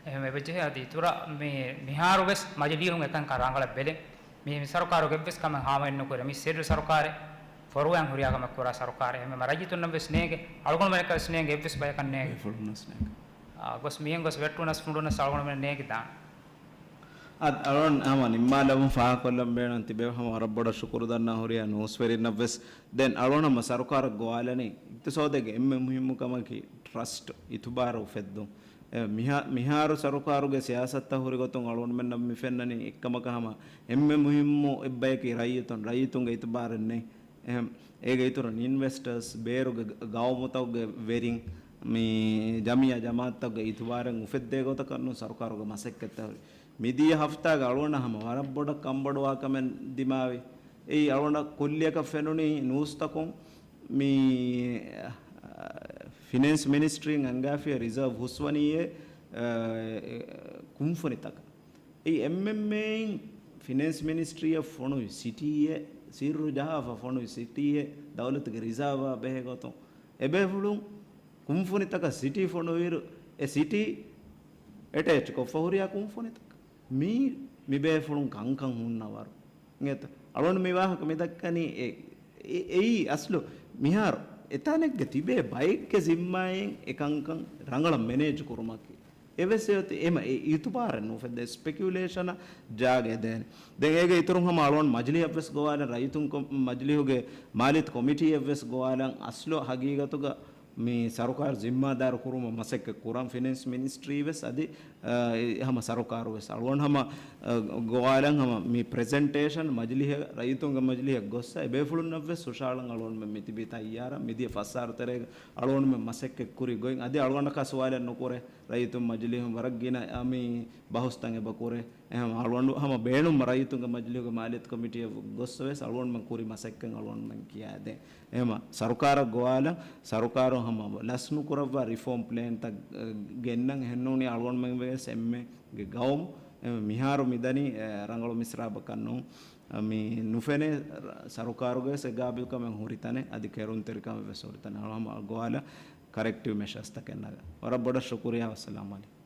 އެހެން އެބަޖެހޭ އަދި އިތުރަށް މި މިހާރު ވެސް މަޖިލީހުން އެކަން ރަނގަޅަށް ބެލެން. މި، މި ސަރުކާރުގެ އެއްވެސް ކަމެއް ހާމައެއް ނުކުރޭ. މި ސިއްރު ސަރުކާރެއް، ފޮރުވައިން ހުރިހާ ކަމެއް ކުރާ ސަރުކާރެއް. އެހެންވެ ރައްޔިތުންނަށް ވެސް ނޭނގެ، އަޅުގަނޑުމެންނަކަށް ވެސް ނޭނގެ، އެއްވެސް ބަޔަކަށް ނޭނގެ. ބޭފުޅުންނަސް ނޭނގެ. އާ، ގޮސް މިހެން ގޮސް ވެއްޓުނަސް ފުނޑުނަސް އަޅުގަނޑުމެން ނޭނގިދާނެ. އަދި އަޅުގަނޑު ހަމަ ނިންމާލަމުން ފާހަގަކޮށްލަން ބޭނުން ތިބޭ ހަމަ ވަރަށް ބޮޑަށް ޝުކުރު ދަންނަ ހުރިހާ ނޫސްވެރިންނަށް ވެސް. ދެން އަޅުގަނޑު ހަމަ ސަރުކާރަށް ގޮވާލަނީ އިޤްތިޞާދުގެ އެންމެ މުހިއްމު ކަމަކީ ޓްރަސްޓް، އިތުބާރު އުފެއްދުން. އެ، މިހާ-، މިހާރު ސަރުކާރުގެ ސިޔާސަތުތައް ހުރި ގޮތުން އަޅުގަނޑުމެންނަށް މި ފެންނަނީ އެއްކަމަކަށް ހަމަ އެންމެ މުހިއްމު އެއްބަޔަކީ ރައްޔިތުން، ރައްޔިތުންގެ އިތުބާރެއް ނެތް. އެހެން އޭގެ އިތުރަށް އިންވެސްޓަރސް، ބޭރުގެ ގައުމުތަކުގެ ވެރިން، މި ޖަމިއްޔާ ޖަމާއަތްތަކުގެ އިތުބާރެއް އުފެއްދޭ ގޮތަކަށް ނޫން ސަރުކާރުގެ މަސައްކަތްތައް ހުރީ. މިދިޔަ ހަފްތާގަ އަޅުގަނޑަށް ހަމަ ވަރަށް ބޮޑަށް ކަންބޮޑުވާ ކަމެއް ދިމާވި. އެއީ އަޅުގަނޑަށް ކުއްލިއަކަށް ފެނުނީ ނޫސްތަކުން މި، އަ، ފިނޭންސް މިނިސްޓްރީން އަންގާފިޔަ ރިޒާވް ހުސްވަނީއޭ، އަ، ކުންފުނިތަކަށް. އެއީ އެމްއެމްއޭއިން ފިނޭންސް މިނިސްޓްރީއަށް ފޮނުވި ސިޓީއެއް، ސިއްރު ޖަހާފަ ފޮނުވި ސިޓީއެއް، ދައުލަތުގެ ރިޒާވާ ބެހޭ ގޮތުން އެބޭފުޅުން ކުންފުނިތަކަށް ސިޓީ ފޮނުވިއިރު، އެ ސިޓީ އެޓޭޗްކޮށްފަ ހުރިހާ ކުންފުނިތަކަށް. މީ، މިބޭފުޅުން ކަންކަން ހުންނަ ވަރު. އިނގޭތަ؟ އަޅުގަނޑު މި ވާހަކަ މި ދައްކަނީ އެ-، އެ-، އެއީ އަސްލު މިހާރު އެތާނެއްގަ ތިބޭ ބައެއްގެ ޒިންމާއިން އެ ކަންކަން ރަނގަޅަށް މެނޭޖް ކުރުމަކީ. އެވެސް އެއޮތީ އެމަ އެ އިތުބާރެއް ނުފެއްދޭ، ސްޕެކިއުލޭޝަނަށް ޖާގަ ދޭނެ. ދެން އޭގެ އިތުރުން ހަމަ އަޅުގަނޑު މަޖިލީހަށްވެސް ގޮވާލަން، ރައްޔިތުން ކޮ-، މަޖިލީހުގެ މާލިއްޔަތު ކޮމިޓީއަށްވެސް ގޮވާލަން، އަސްލު ހަގީގަތުގަ މި ސަރުކާރު ޒިންމާދާރު ކުރުމަށް މަސައްކަތް ކުރަން ފިނޭންސް މިނިސްޓްރީ ވެސް އަދި، އަ، ހަމަ ސަރުކާރު ވެސް. އަޅުގަނޑު ހަމަ، އަ، ގޮވާލަން ހަމަ މި ޕްރެޒެންޓޭޝަން މަޖިލީހަށް، ރައްޔިތުންގެ މަޖިލީހަށް ގޮއްސަ އެބޭފުޅުންނަށްވެސް ހުށަހަޅަން އަޅުގަނޑުމެން މިތިބީ ތައްޔާރަށް. މިދިޔަ ފަސް އަހަރު ތެރޭގަ އަޅުގަނޑުމެން މަސައްކަތް ކުރި ގޮތް އަދި އަޅުގަނޑަކަށް ސުވާލެއް ނުކުރޭ. ރައްޔިތުން މަޖިލީހުން ވަރަށް ގިނަ، އަ، މި ބަހުސްތައް އެބަ ކުރޭ. އެހެން އަޅުގަނޑު ހަމަ ބޭނުން ރައްޔިތުންގެ މަޖިލީހުގެ މާލިއްޔަތު ކޮމިޓީއަށް ގޮއްސަވެސް އަޅުގަނޑުމެން ކުރި މަސައްކަތް އަޅުގަނޑުމެން ކިޔާދޭ. އެހެން ސަރުކާރަށް ގޮވާލަން، ސަރުކާރު ހަމަ ލަސް ނުކުރައްވާ ރިފޯމް ޕްލޭންތައް، އަ، ގެންނަން. އެހެންނޫނީ އަޅުގަނޑުމެން ވެސް އެންމެގެ ގައުމު. އެ، މިހާރު މިދަނީ، އެ، ރަނގަޅު މިސްރާބަކަށް ނޫން. އަ، މި ނުފެނޭ ރ-، ސަރުކާރުގެ ވެސް އެ ގާބިލްކަމެއް ހުރި ތަނެއް، އަދި ކެރުންތެރިކަމެއް ވެސް ހުރި ތަނެއް. އަޅުގަނޑު ހަމަ ގޮވާލަން ކަރެކްޓިވް މެޝާސްތަކެއް ނަގަން. ވަރަށް ބޮޑަށް ޝުކުރިއްޔާ. ވައްސަލާމް އަލައިކުމް.